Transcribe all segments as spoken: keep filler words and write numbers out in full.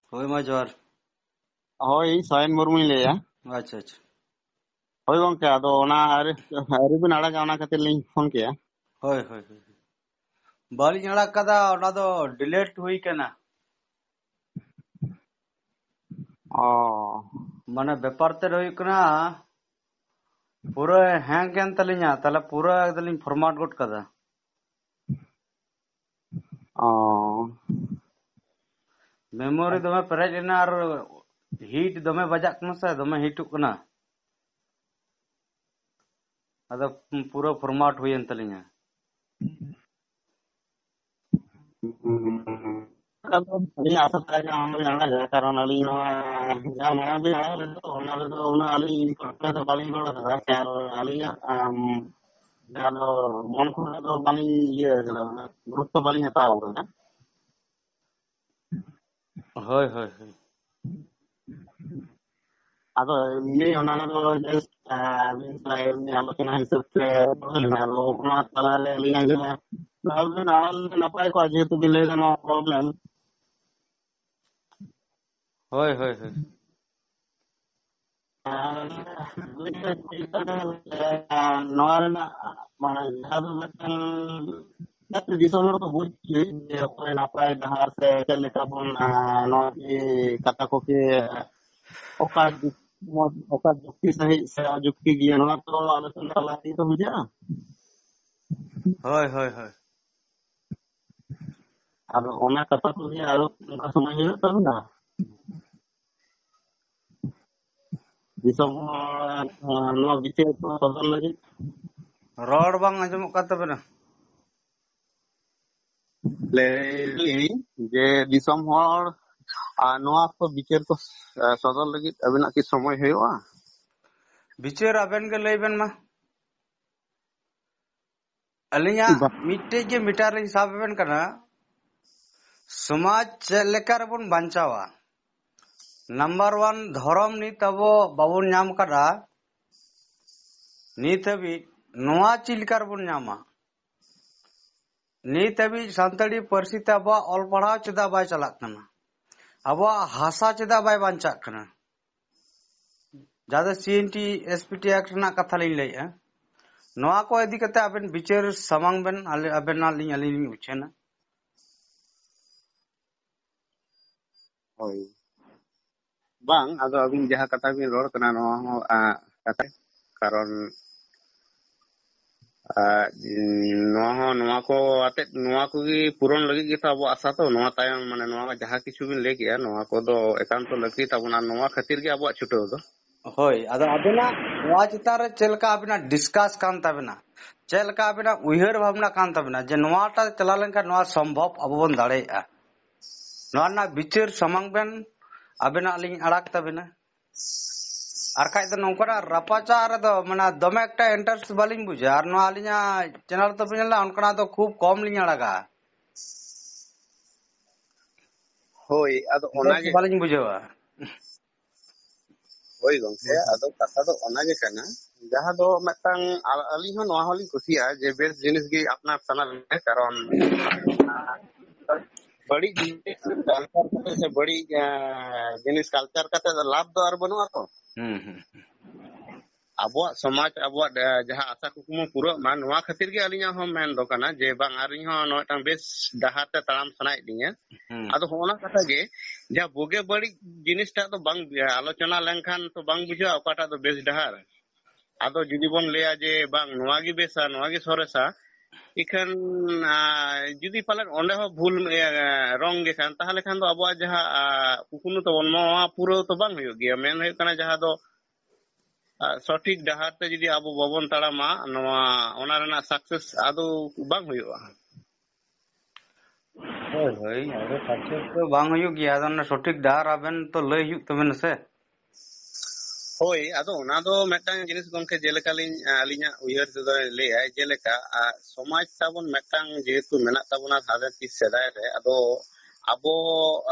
ᱦᱳᱭ, ᱢᱟ ᱡᱚᱦᱟᱨ᱾ ᱦᱳᱭ, ᱤᱧ ᱥᱟᱭᱮᱱ ᱢᱩᱨᱢᱩᱧ ᱞᱟᱹᱭᱮᱜᱼᱟ᱾ ᱟᱪᱪᱷᱟ, ᱟᱪᱪᱷᱟ᱾ ᱦᱳᱭ ᱜᱚᱝᱠᱮ, ᱟᱫᱚ ᱚᱱᱟ ᱟᱹᱣᱨᱤ, ᱟᱹᱣᱨᱤ ᱵᱤᱱ ᱟᱲᱟᱜᱟ, ᱚᱱᱟ ᱠᱷᱟᱹᱛᱤᱨ ᱞᱤᱧ ᱯᱷᱳᱱ ᱠᱮᱜᱼᱟ᱾ ᱦᱳᱭ, ᱦᱳᱭ, ᱦᱳᱭ᱾ ᱵᱟᱹᱞᱤᱧ ᱟᱲᱟᱜ ᱠᱟᱫᱟ, ᱚᱱᱟ ᱫᱚ ᱰᱤᱞᱤᱴ ᱦᱩᱭ ᱠᱟᱱᱟ᱾ ᱚ᱾ ᱢᱟᱱᱮ ᱵᱮᱯᱟᱨ ᱛᱮᱫ ᱦᱩᱭᱩᱜ ᱠᱟᱱᱟ, ᱯᱩᱨᱟᱹ ᱦᱮᱝ ᱮᱱ ᱛᱟᱹᱞᱤᱧᱟ, ᱛᱟᱦᱞᱮ ᱯᱩᱨᱟᱹ ᱮᱠᱫᱚᱢ ᱞᱤᱧ ᱯᱷᱚᱨᱢᱟᱴ ᱜᱚᱫ ᱠᱟᱫᱟ᱾ ᱚ᱾ ᱢᱮᱢᱳᱨᱤ ᱫᱚᱢᱮ ᱯᱮᱨᱮᱡ ᱞᱮᱱᱟ ᱟᱨ ᱦᱤᱴ ᱫᱚᱢᱮ ᱵᱟᱡᱟᱜ ᱠᱟᱱᱟ ᱥᱮ, ᱫᱚᱢᱮ ᱦᱤᱴᱚᱜ ᱠᱟᱱᱟ᱾ ᱟᱫᱚ ᱯᱩᱨᱟᱹ ᱯᱷᱚᱨᱢᱟᱴ ᱦᱩᱭᱮᱱ ᱛᱟᱹᱞᱤᱧᱟ᱾ ᱟᱫᱚ ᱟᱹᱞᱤᱧ ᱟᱥᱟ ᱛᱟᱦᱮᱸ ᱠᱟᱱᱟ ᱚᱱᱟ ᱵᱤᱱ ᱟᱲᱟᱜᱟ, ᱠᱟᱨᱚᱱ ᱟᱹᱞᱤᱧ ᱱᱚᱣᱟ ᱡᱟᱦᱟᱸ ᱢᱟᱲᱟᱝ ᱵᱤᱱ ᱟᱲᱟᱜ ᱞᱮᱫ ᱫᱚ, ᱚᱱᱟ ᱨᱮᱫᱚ ᱩᱱᱟᱹᱜ ᱟᱹᱞᱤᱧ ᱯᱟᱦᱴᱟ ᱫᱚ ᱵᱟᱹᱞᱤᱧ ᱨᱚᱲ ᱟᱠᱟᱫᱟ, ᱟᱨ ᱟᱹᱞᱤᱧᱟᱜ, ᱟᱢ, ᱡᱟᱦᱟᱸ ᱫᱚ ᱢᱚᱱ ᱠᱷᱚᱱᱟᱜ ᱫᱚ ᱵᱟᱹᱞᱤᱧ ᱤᱭᱟᱹ ᱟᱠᱟᱫᱟ, ᱢᱟᱱᱮ ᱜᱩᱨᱩᱛᱛᱚ ᱵᱟᱹᱞᱤᱧ ᱦᱟᱛᱟᱣ ᱟᱠᱟᱫᱟ᱾ ᱦᱳᱭ, ᱦᱳᱭ, ᱦᱳᱭ᱾ ᱟᱫᱚ ᱮᱢᱱᱤ ᱚᱱᱟ ᱫᱚ just, ᱟᱸ, ᱟᱹᱵᱤᱱ ᱥᱟᱞᱟᱜ ᱮᱢᱱᱤ ᱟᱞᱳᱪᱚᱱᱟ ᱦᱤᱥᱟᱹᱵ ᱛᱮ ᱨᱚᱲ ᱦᱩᱭ ᱞᱮᱱᱟ᱾ ᱟᱫᱚ ᱚᱱᱟ ᱛᱟᱞᱟᱨᱮ ᱟᱹᱞᱤᱧᱟᱜ ᱡᱮ ᱱᱚᱣᱟ problem ᱟᱲᱟᱝ ᱞᱮᱱᱠᱷᱟᱱ ᱱᱟᱯᱟᱭ ᱠᱚᱜᱼᱟ, ᱡᱮᱦᱮᱛᱩ ᱵᱤᱱ ᱞᱟᱹᱭ ᱮᱫᱟ ᱱᱚᱣᱟ problem᱾ ᱦᱳᱭ, ᱦᱳᱭ, ᱦᱳᱭ᱾ ᱟᱨ ᱱᱚᱣᱟ ᱨᱮᱱᱟᱜ ᱢᱟᱱᱮ ᱡᱟᱦᱟᱸ ᱫᱚ ᱢᱤᱫᱴᱟᱝ ᱡᱟᱛᱮ ᱫᱤᱥᱚᱢ ᱦᱚᱲ ᱠᱚ ᱵᱩᱡᱽ ᱦᱚᱪᱚᱭ ᱡᱮ ᱚᱠᱚᱭ ᱱᱟᱯᱟᱭ ᱰᱟᱦᱟᱨ ᱥᱮ ᱪᱮᱫ ᱞᱮᱠᱟ ᱵᱚᱱ, ᱟᱸ, ᱱᱚᱣᱟ ᱠᱤ ᱠᱟᱛᱷᱟ ᱠᱚ ᱠᱤ ᱚᱠᱟ ᱡᱩᱠ-, ᱚᱠᱟ ᱡᱩᱠᱛᱤ ᱥᱟᱺᱦᱤᱡ ᱥᱮ ᱚᱡᱩᱠᱛᱤ ᱜᱮᱭᱟ, ᱱᱚᱣᱟ ᱛᱚ ᱟᱞᱳᱪᱚᱱᱟ ᱛᱟᱞᱟ ᱛᱮᱜᱮ ᱛᱚ ᱵᱩᱡᱷᱟᱹᱜᱼᱟ᱾ ᱦᱳᱭ, ᱦᱳᱭ, ᱦᱳᱭ᱾ ᱟᱫᱚ ᱚᱱᱟ ᱠᱟᱛᱷᱟ ᱠᱚ ᱱᱤᱭᱮ ᱟᱨᱚ ᱚᱱᱠᱟ ᱥᱚᱢᱚᱭ ᱦᱩᱭᱩᱜ ᱛᱟᱵᱚᱱᱟ᱾ ᱫᱤᱥᱚᱢ ᱦᱚᱲ, ᱟᱸ, ᱱᱚᱣᱟ ᱵᱤᱪᱟᱹᱨ ᱠᱚ ᱥᱚᱫᱚᱨ ᱞᱟᱹᱜᱤᱫ᱾ ᱨᱚᱲ ᱵᱟᱝ ᱟᱸᱡᱚᱢᱚᱜ ᱠᱟᱱ ᱛᱟᱵᱮᱱᱟ᱾ ᱞᱟᱹᱭ ᱫᱟᱞᱤᱧ ᱡᱮ ᱫᱤᱥᱚᱢ ᱦᱚᱲ, ᱟᱨ ᱱᱚᱣᱟ ᱠᱚ ᱵᱤᱪᱟᱹᱨ ᱠᱚ, ᱟᱸ, ᱥᱚᱫᱚᱨ ᱞᱟᱹᱜᱤᱫ ᱟᱵᱤᱱᱟᱜ ᱠᱤ ᱥᱚᱢᱚᱭ ᱦᱩᱭᱩᱜᱼᱟ? ᱵᱤᱪᱟᱹᱨ ᱟᱵᱮᱱ ᱜᱮ ᱞᱟᱹᱭ ᱵᱮᱱ ᱢᱟ᱾ ᱟᱹᱞᱤᱧᱟᱜ ᱵᱟ- ᱢᱤᱫᱴᱮᱡ ᱜᱮ ᱢᱮᱴᱟᱨ ᱞᱤᱧ ᱥᱟᱵ ᱟᱵᱮᱱ ᱠᱟᱱᱟ, ᱥᱚᱢᱟᱡᱽ ᱪᱮᱫ ᱞᱮᱠᱟ ᱨᱮᱵᱚᱱ ᱵᱟᱧᱪᱟᱣᱟ᱾ ᱱᱟᱢᱵᱟᱨ ᱚᱣᱟᱱ, ᱫᱷᱚᱨᱚᱢ ᱱᱤᱛ ᱟᱵᱚ ᱵᱟᱵᱚᱱ ᱧᱟᱢ ᱠᱟᱫᱟ, ᱱᱤᱛ ᱦᱟᱹᱵᱤᱡ ᱱᱚᱣᱟ ᱪᱮᱫ ᱞᱮᱠᱟ ᱨᱮᱵᱚᱱ ᱧᱟᱢᱟ? ᱱᱤᱛ ᱦᱟᱹᱵᱤᱡ ᱥᱟᱱᱛᱟᱲᱤ ᱯᱟᱹᱨᱥᱤ ᱛᱮ ᱟᱵᱚᱣᱟᱜ ᱚᱞ ᱯᱟᱲᱦᱟᱣ ᱪᱮᱫᱟᱜ ᱵᱟᱭ ᱪᱟᱞᱟᱜ ᱠᱟᱱᱟ? ᱟᱵᱚᱣᱟᱜ ᱦᱟᱥᱟ ᱪᱮᱫᱟᱜ ᱵᱟᱭ ᱵᱟᱧᱪᱟᱜ ᱠᱟᱱᱟ? ᱡᱟᱦᱟᱸ ᱫᱚ C N T S P T act ᱨᱮᱱᱟᱜ ᱠᱟᱛᱷᱟ ᱞᱤᱧ ᱞᱟᱹᱭᱮᱫᱼᱟ, ᱱᱚᱣᱟ ᱠᱚ ᱤᱫᱤ ᱠᱟᱛᱮ ᱟᱵᱮᱱ ᱵᱤᱪᱟᱹᱨ ᱥᱟᱢᱟᱝ ᱵᱮᱱ, ᱟᱞᱮ, ᱟᱵᱮᱱᱟᱜ ᱞᱤᱧ, ᱟᱹᱞᱤᱧ ᱞᱤᱧ ᱩᱪᱷᱟᱹᱱᱟ᱾ ᱦᱳᱭ, ᱵᱟᱝ, ᱟᱫᱚ ᱟᱹᱵᱤᱱ ᱡᱟᱦᱟᱸ ᱠᱟᱛᱷᱟ ᱵᱤᱱ ᱨᱚᱲ ᱠᱟᱱᱟ, ᱱᱚᱣᱟ ᱦᱚᱸ, ᱟ, ᱠᱟᱛᱷᱟ, ᱠᱟᱨᱚᱱ, ᱟ, ᱱᱚᱣᱟ ᱦᱚᱸ, ᱱᱚᱣᱟ ᱠᱚ ᱟᱛᱮᱫ, ᱱᱚᱣᱟ ᱠᱚᱜᱮ ᱯᱩᱨᱚᱱ ᱞᱟᱹᱜᱤᱫ ᱜᱮᱛᱚ ᱟᱵᱚ ᱟᱥᱟ ᱛᱚ᱾ ᱱᱚᱣᱟ ᱛᱟᱭᱚᱢ, ᱢᱟᱱᱮ, ᱱᱚᱣᱟ ᱡᱟᱦᱟᱸ ᱠᱤᱪᱷᱩ ᱵᱤᱱ ᱞᱟᱹᱭ ᱠᱮᱜᱼᱟ, ᱱᱚᱣᱟ ᱠᱚᱫᱚ ᱮᱠᱟᱱᱛᱚ ᱞᱟᱹᱠᱛᱤ ᱛᱟᱵᱚᱱᱟ᱾ ᱱᱚᱣᱟ ᱠᱷᱟᱹᱛᱤᱨ ᱜᱮ ᱟᱵᱚᱣᱟᱜ ᱪᱷᱩᱴᱟᱹᱣ ᱫᱚ᱾ ᱦᱳᱭ, ᱟᱫᱚ ᱟᱵᱮᱱᱟᱜ ᱱᱚᱣᱟ ᱪᱮᱛᱟᱱ ᱨᱮ ᱪᱮᱫ ᱞᱮᱠᱟ ᱟᱵᱮᱱᱟᱜ ᱰᱤᱥᱠᱟᱥ ᱠᱟᱱ ᱛᱟᱵᱮᱱᱟ, ᱪᱮᱫ ᱞᱮᱠᱟ ᱟᱵᱮᱱᱟᱜ ᱩᱭᱦᱟᱹᱨ ᱵᱷᱟᱵᱽᱱᱟ ᱠᱟᱱ ᱛᱟᱵᱮᱱᱟ ᱡᱮ ᱱᱚᱣᱟᱴᱟᱜ ᱪᱟᱞᱟᱣ ᱞᱮᱱᱠᱷᱟᱱ ᱱᱚᱣᱟ ᱥᱚᱢᱵᱷᱚᱵ ᱟᱵᱚ ᱵᱚᱱ ᱫᱟᱲᱮᱭᱟᱜᱼᱟ, ᱱᱚᱣᱟ ᱨᱮᱱᱟᱜ ᱵᱤᱪᱟᱹᱨ ᱥᱟᱢᱟᱝ ᱵᱮᱱ, ᱟᱵᱮᱱᱟᱜ ᱞᱤᱧ ᱟᱲᱟᱜ ᱛᱟᱵᱮᱱᱟ᱾ ᱟᱨ ᱠᱷᱟᱡ ᱫᱚ ᱱᱚᱝᱠᱟᱱᱟᱜ ᱨᱟᱯᱟᱪᱟᱜ ᱨᱮᱫᱚ, ᱢᱟᱱᱮ, ᱫᱚᱢᱮ ᱮᱠᱴᱟ ᱤᱱᱴᱟᱨᱮᱥᱴ ᱵᱟᱹᱞᱤᱧ ᱵᱩᱡᱟ᱾ ᱟᱨ ᱱᱚᱣᱟ ᱟᱹᱞᱤᱧᱟᱜ ᱪᱮᱱᱮᱞ ᱫᱚ ᱵᱮᱱ ᱧᱮᱞᱟ, ᱚᱱᱠᱟᱱᱟᱜ ᱫᱚ ᱠᱷᱩᱵ ᱠᱚᱢ ᱞᱤᱧ ᱟᱲᱟᱜᱟ᱾ ᱦᱳᱭ, ᱟᱫᱚ ᱵᱮᱥ ᱚᱱᱟᱜᱮ᱾ ᱵᱟᱹᱞᱤᱧ ᱵᱩᱡᱷᱟᱹᱣᱟ᱾ ᱦᱳᱭ ᱜᱚᱝᱠᱮ, ᱦᱩᱸ, ᱦᱩᱸ᱾ ᱟᱫᱚ ᱠᱟᱛᱷᱟ ᱫᱚ ᱚᱱᱟᱜᱮ ᱠᱟᱱᱟ, ᱡᱟᱦᱟᱸ ᱫᱚ ᱢᱤᱫᱴᱟᱝ, ᱟ-, ᱟᱹᱞᱤᱧ ᱦᱚᱸ ᱱᱚᱣᱟ ᱦᱚᱸᱞᱤᱧ ᱠᱩᱥᱤᱭᱟᱜᱼᱟ ᱡᱮ ᱵᱮᱥ ᱡᱤᱱᱤᱥ ᱜᱮ ᱟᱯᱱᱟᱨ ᱥᱟᱱᱟ ᱞᱤᱧᱟ, ᱠᱟᱨᱚᱱ, ᱟ, ᱵᱟᱹᱲᱤᱡ ᱡᱤᱱᱤᱥ ᱠᱟᱞᱪᱟᱨ ᱠᱟᱛᱮ ᱥᱮ ᱵᱟᱹᱲᱤᱡ, ᱟ, ᱡᱤᱱᱤᱥ ᱠᱟᱞᱪᱟᱨ ᱠᱟᱛᱮ ᱫᱚ ᱞᱟᱵᱷ ᱫᱚ ᱟᱨ ᱵᱟᱹᱱᱩᱜᱼᱟ ᱛᱚ᱾ ᱦᱩᱸ, ᱦᱩᱸ, ᱦᱩᱸ᱾ ᱟᱵᱚᱣᱟᱜ ᱥᱚᱢᱟᱡᱽ, ᱟᱵᱚᱣᱟᱜ, ᱟ, ᱡᱟᱦᱟᱸ ᱟᱥᱟ ᱠᱩᱠᱢᱩ ᱯᱩᱨᱟᱹᱜ ᱢᱟ, ᱱᱚᱣᱟ ᱠᱷᱟᱹᱛᱤᱨ ᱜᱮ ᱟᱹᱞᱤᱧᱟᱜ ᱦᱚᱸ ᱢᱮᱱ ᱫᱚ ᱠᱟᱱᱟ ᱡᱮ ᱵᱟᱝ, ᱟᱹᱞᱤᱧ ᱦᱚᱸ ᱱᱚᱣᱟ ᱢᱤᱫᱴᱟᱝ ᱵᱮᱥ ᱰᱟᱦᱟᱨ ᱛᱮ ᱛᱟᱲᱟᱢ ᱥᱟᱱᱟᱭᱮᱫ ᱞᱤᱧᱟᱹ᱾ ᱦᱩᱸ᱾ ᱟᱫᱚ ᱦᱚᱸᱜᱼᱚ ᱱᱟ ᱠᱟᱛᱷᱟ ᱜᱮ, ᱡᱟᱦᱟᱸ ᱵᱩᱜᱤ ᱵᱟᱹᱲᱤᱡ ᱡᱤᱱᱤᱥᱴᱟᱜ ᱫᱚ ᱵᱟᱝ ᱟᱞᱳᱪᱚᱱᱟ ᱞᱮᱱᱠᱷᱟᱱ ᱛᱚ ᱵᱟᱝ ᱵᱩᱡᱷᱟᱹᱜᱼᱟ ᱚᱠᱟᱴᱟᱜ ᱫᱚ ᱵᱮᱥ ᱰᱟᱦᱟᱨ᱾ ᱟᱫᱚ ᱡᱩᱫᱤ ᱵᱚᱱ ᱞᱟᱹᱭᱟ ᱡᱮ ᱵᱟᱝ, ᱱᱚᱣᱟ ᱜᱮ ᱵᱮᱥᱟ, ᱱᱚᱣᱟ ᱜᱮ ᱥᱚᱨᱮᱥᱟ, ᱤᱠᱷᱟᱹᱱ, ᱟ, ᱡᱩᱫᱤ ᱯᱟᱞᱮᱱ ᱚᱸᱰᱮ ᱦᱚᱸ ᱵᱷᱩᱞ, ᱤᱭᱟᱹ, wrong ᱜᱮ ᱠᱷᱟᱱ, ᱛᱟᱦᱚᱞᱮ ᱠᱷᱟᱱ ᱫᱚ ᱟᱵᱚᱣᱟᱜ ᱡᱟᱦᱟᱸ, ᱟ, ᱠᱩᱠᱢᱩ ᱛᱟᱵᱚᱱ, ᱱᱚᱣᱟ ᱯᱩᱨᱟᱹᱣ ᱛᱚ ᱵᱟᱝ ᱦᱩᱭᱩᱜ ᱜᱮᱭᱟ᱾ ᱢᱮᱱ ᱦᱩᱭᱩᱜ ᱠᱟᱱᱟ ᱡᱟᱦᱟᱸ ᱫᱚ, ᱟ, ᱥᱚᱴᱷᱤᱠ ᱰᱟᱦᱟᱨ ᱛᱮ ᱡᱩᱫᱤ ᱟᱵᱚ ᱵᱟᱵᱚᱱ ᱛᱟᱲᱟᱢᱟ, ᱱᱚᱣᱟ, ᱚᱱᱟ ᱨᱮᱱᱟᱜ success ᱟᱫᱚ ᱵᱟᱝ ᱦᱩᱭᱩᱜᱼᱟ᱾ ᱦᱳᱭ, ᱦᱳᱭ, ᱟᱫᱚ success ᱫᱚ ᱵᱟᱝ ᱦᱩᱭᱩᱜ ᱜᱮᱭᱟ᱾ ᱟᱫᱚ ᱚᱱᱟ ᱥᱚᱴᱷᱤᱠ ᱰᱟᱦᱟᱨ ᱟᱵᱮᱱ ᱛᱚ ᱞᱟᱹᱭ ᱦᱩᱭᱩᱜ ᱛᱟᱵᱮᱱᱟ ᱥᱮ᱾ ᱦᱳᱭ, ᱟᱫᱚ ᱚᱱᱟ ᱫᱚ ᱢᱤᱫᱴᱟᱝ ᱡᱤᱱᱤᱥ ᱜᱚᱝᱠᱮ, ᱡᱮᱞᱮᱠᱟ ᱞᱤᱧ, ᱟᱹᱞᱤᱧᱟᱜ ᱩᱭᱦᱟᱹᱨ ᱛᱮᱫᱚ ᱞᱟᱹᱭᱟᱭ, ᱡᱮᱞᱮᱠᱟ, ᱟ, ᱥᱚᱢᱟᱡᱽ ᱛᱟᱵᱚᱱ ᱢᱤᱫᱴᱟᱝ ᱡᱮᱦᱮᱛᱩ ᱢᱮᱱᱟᱜ ᱛᱟᱵᱚᱱᱟ ᱦᱟᱱᱮ ᱛᱤᱥ ᱥᱮᱫᱟᱭ ᱨᱮ, ᱟᱫᱚ ᱟᱵᱚ,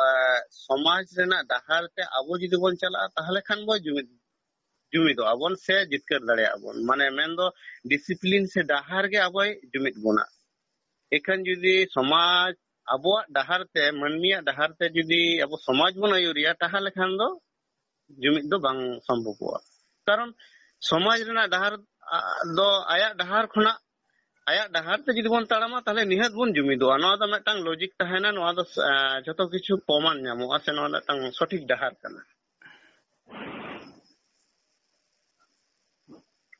ᱟ, ᱥᱚᱢᱟᱡᱽ ᱨᱮᱱᱟᱜ ᱰᱟᱦᱟᱨ ᱛᱮ ᱟᱵᱚ ᱡᱩᱫᱤ ᱵᱚᱱ ᱪᱟᱞᱟᱜᱼᱟ, ᱛᱟᱦᱚᱞᱮ ᱠᱷᱟᱱ ᱵᱚ ᱡᱩᱢᱤᱫ, ᱡᱩᱢᱤᱫᱚᱜᱼᱟ ᱵᱚᱱ ᱥᱮ ᱡᱤᱛᱠᱟᱹᱨ ᱫᱟᱲᱮᱭᱟᱜᱼᱟ ᱵᱚᱱ᱾ ᱢᱟᱱᱮ ᱢᱮᱱᱫᱚ ᱰᱤᱥᱤᱯᱞᱤᱱ ᱥᱮ ᱰᱟᱦᱟᱨ ᱜᱮ ᱟᱵᱚᱭ ᱡᱩᱢᱤᱫ ᱵᱚᱱᱟ᱾ ᱮᱠᱷᱟᱱ ᱡᱩᱫᱤ ᱥᱚᱢᱟᱡᱽ ᱟᱵᱚᱣᱟᱜ ᱰᱟᱦᱟᱨ ᱛᱮ, ᱢᱟᱹᱱᱢᱤᱭᱟᱜ ᱰᱟᱦᱟᱨ ᱛᱮ ᱡᱩᱫᱤ ᱟᱵᱚ ᱥᱚᱢᱟᱡᱽ ᱵᱚᱱ ᱟᱹᱭᱩᱨᱮᱭᱟ, ᱛᱟᱦᱚᱞᱮ ᱠᱷᱟᱱ ᱫᱚ ᱡᱩᱢᱤᱫ ᱫᱚ ᱵᱟᱝ ᱥᱚᱢᱵᱷᱚᱵᱚᱜᱼᱟ᱾ ᱠᱟᱨᱚᱱ ᱥᱚᱢᱟᱡᱽ ᱨᱮᱱᱟᱜ ᱰᱟᱦᱟᱨ, ᱟ, ᱫᱚ ᱟᱭᱟᱜ ᱰᱟᱦᱟᱨ ᱠᱷᱚᱱᱟᱜ, ᱟᱭᱟᱜ ᱰᱟᱦᱟᱨ ᱛᱮ ᱡᱩᱫᱤ ᱵᱚᱱ ᱛᱟᱲᱟᱢᱟ, ᱛᱟᱦᱚᱞᱮ ᱱᱤᱦᱟᱹᱛ ᱵᱚᱱ ᱡᱩᱢᱤᱫᱚᱜᱼᱟ᱾ ᱱᱚᱣᱟ ᱫᱚ ᱢᱤᱫᱴᱟᱝ ᱞᱚᱡᱤᱠ ᱛᱟᱦᱮᱱᱟ, ᱱᱚᱣᱟ ᱫᱚ, ᱟ, ᱡᱷᱚᱛᱚ ᱠᱤᱪᱷᱩ ᱯᱨᱚᱢᱟᱱ ᱧᱟᱢᱚᱜᱼᱟ, ᱥᱮ ᱱᱚᱣᱟ ᱢᱤᱫᱴᱟᱝ ᱥᱚᱴᱷᱤᱠ ᱰᱟᱦᱟᱨ ᱠᱟᱱᱟ᱾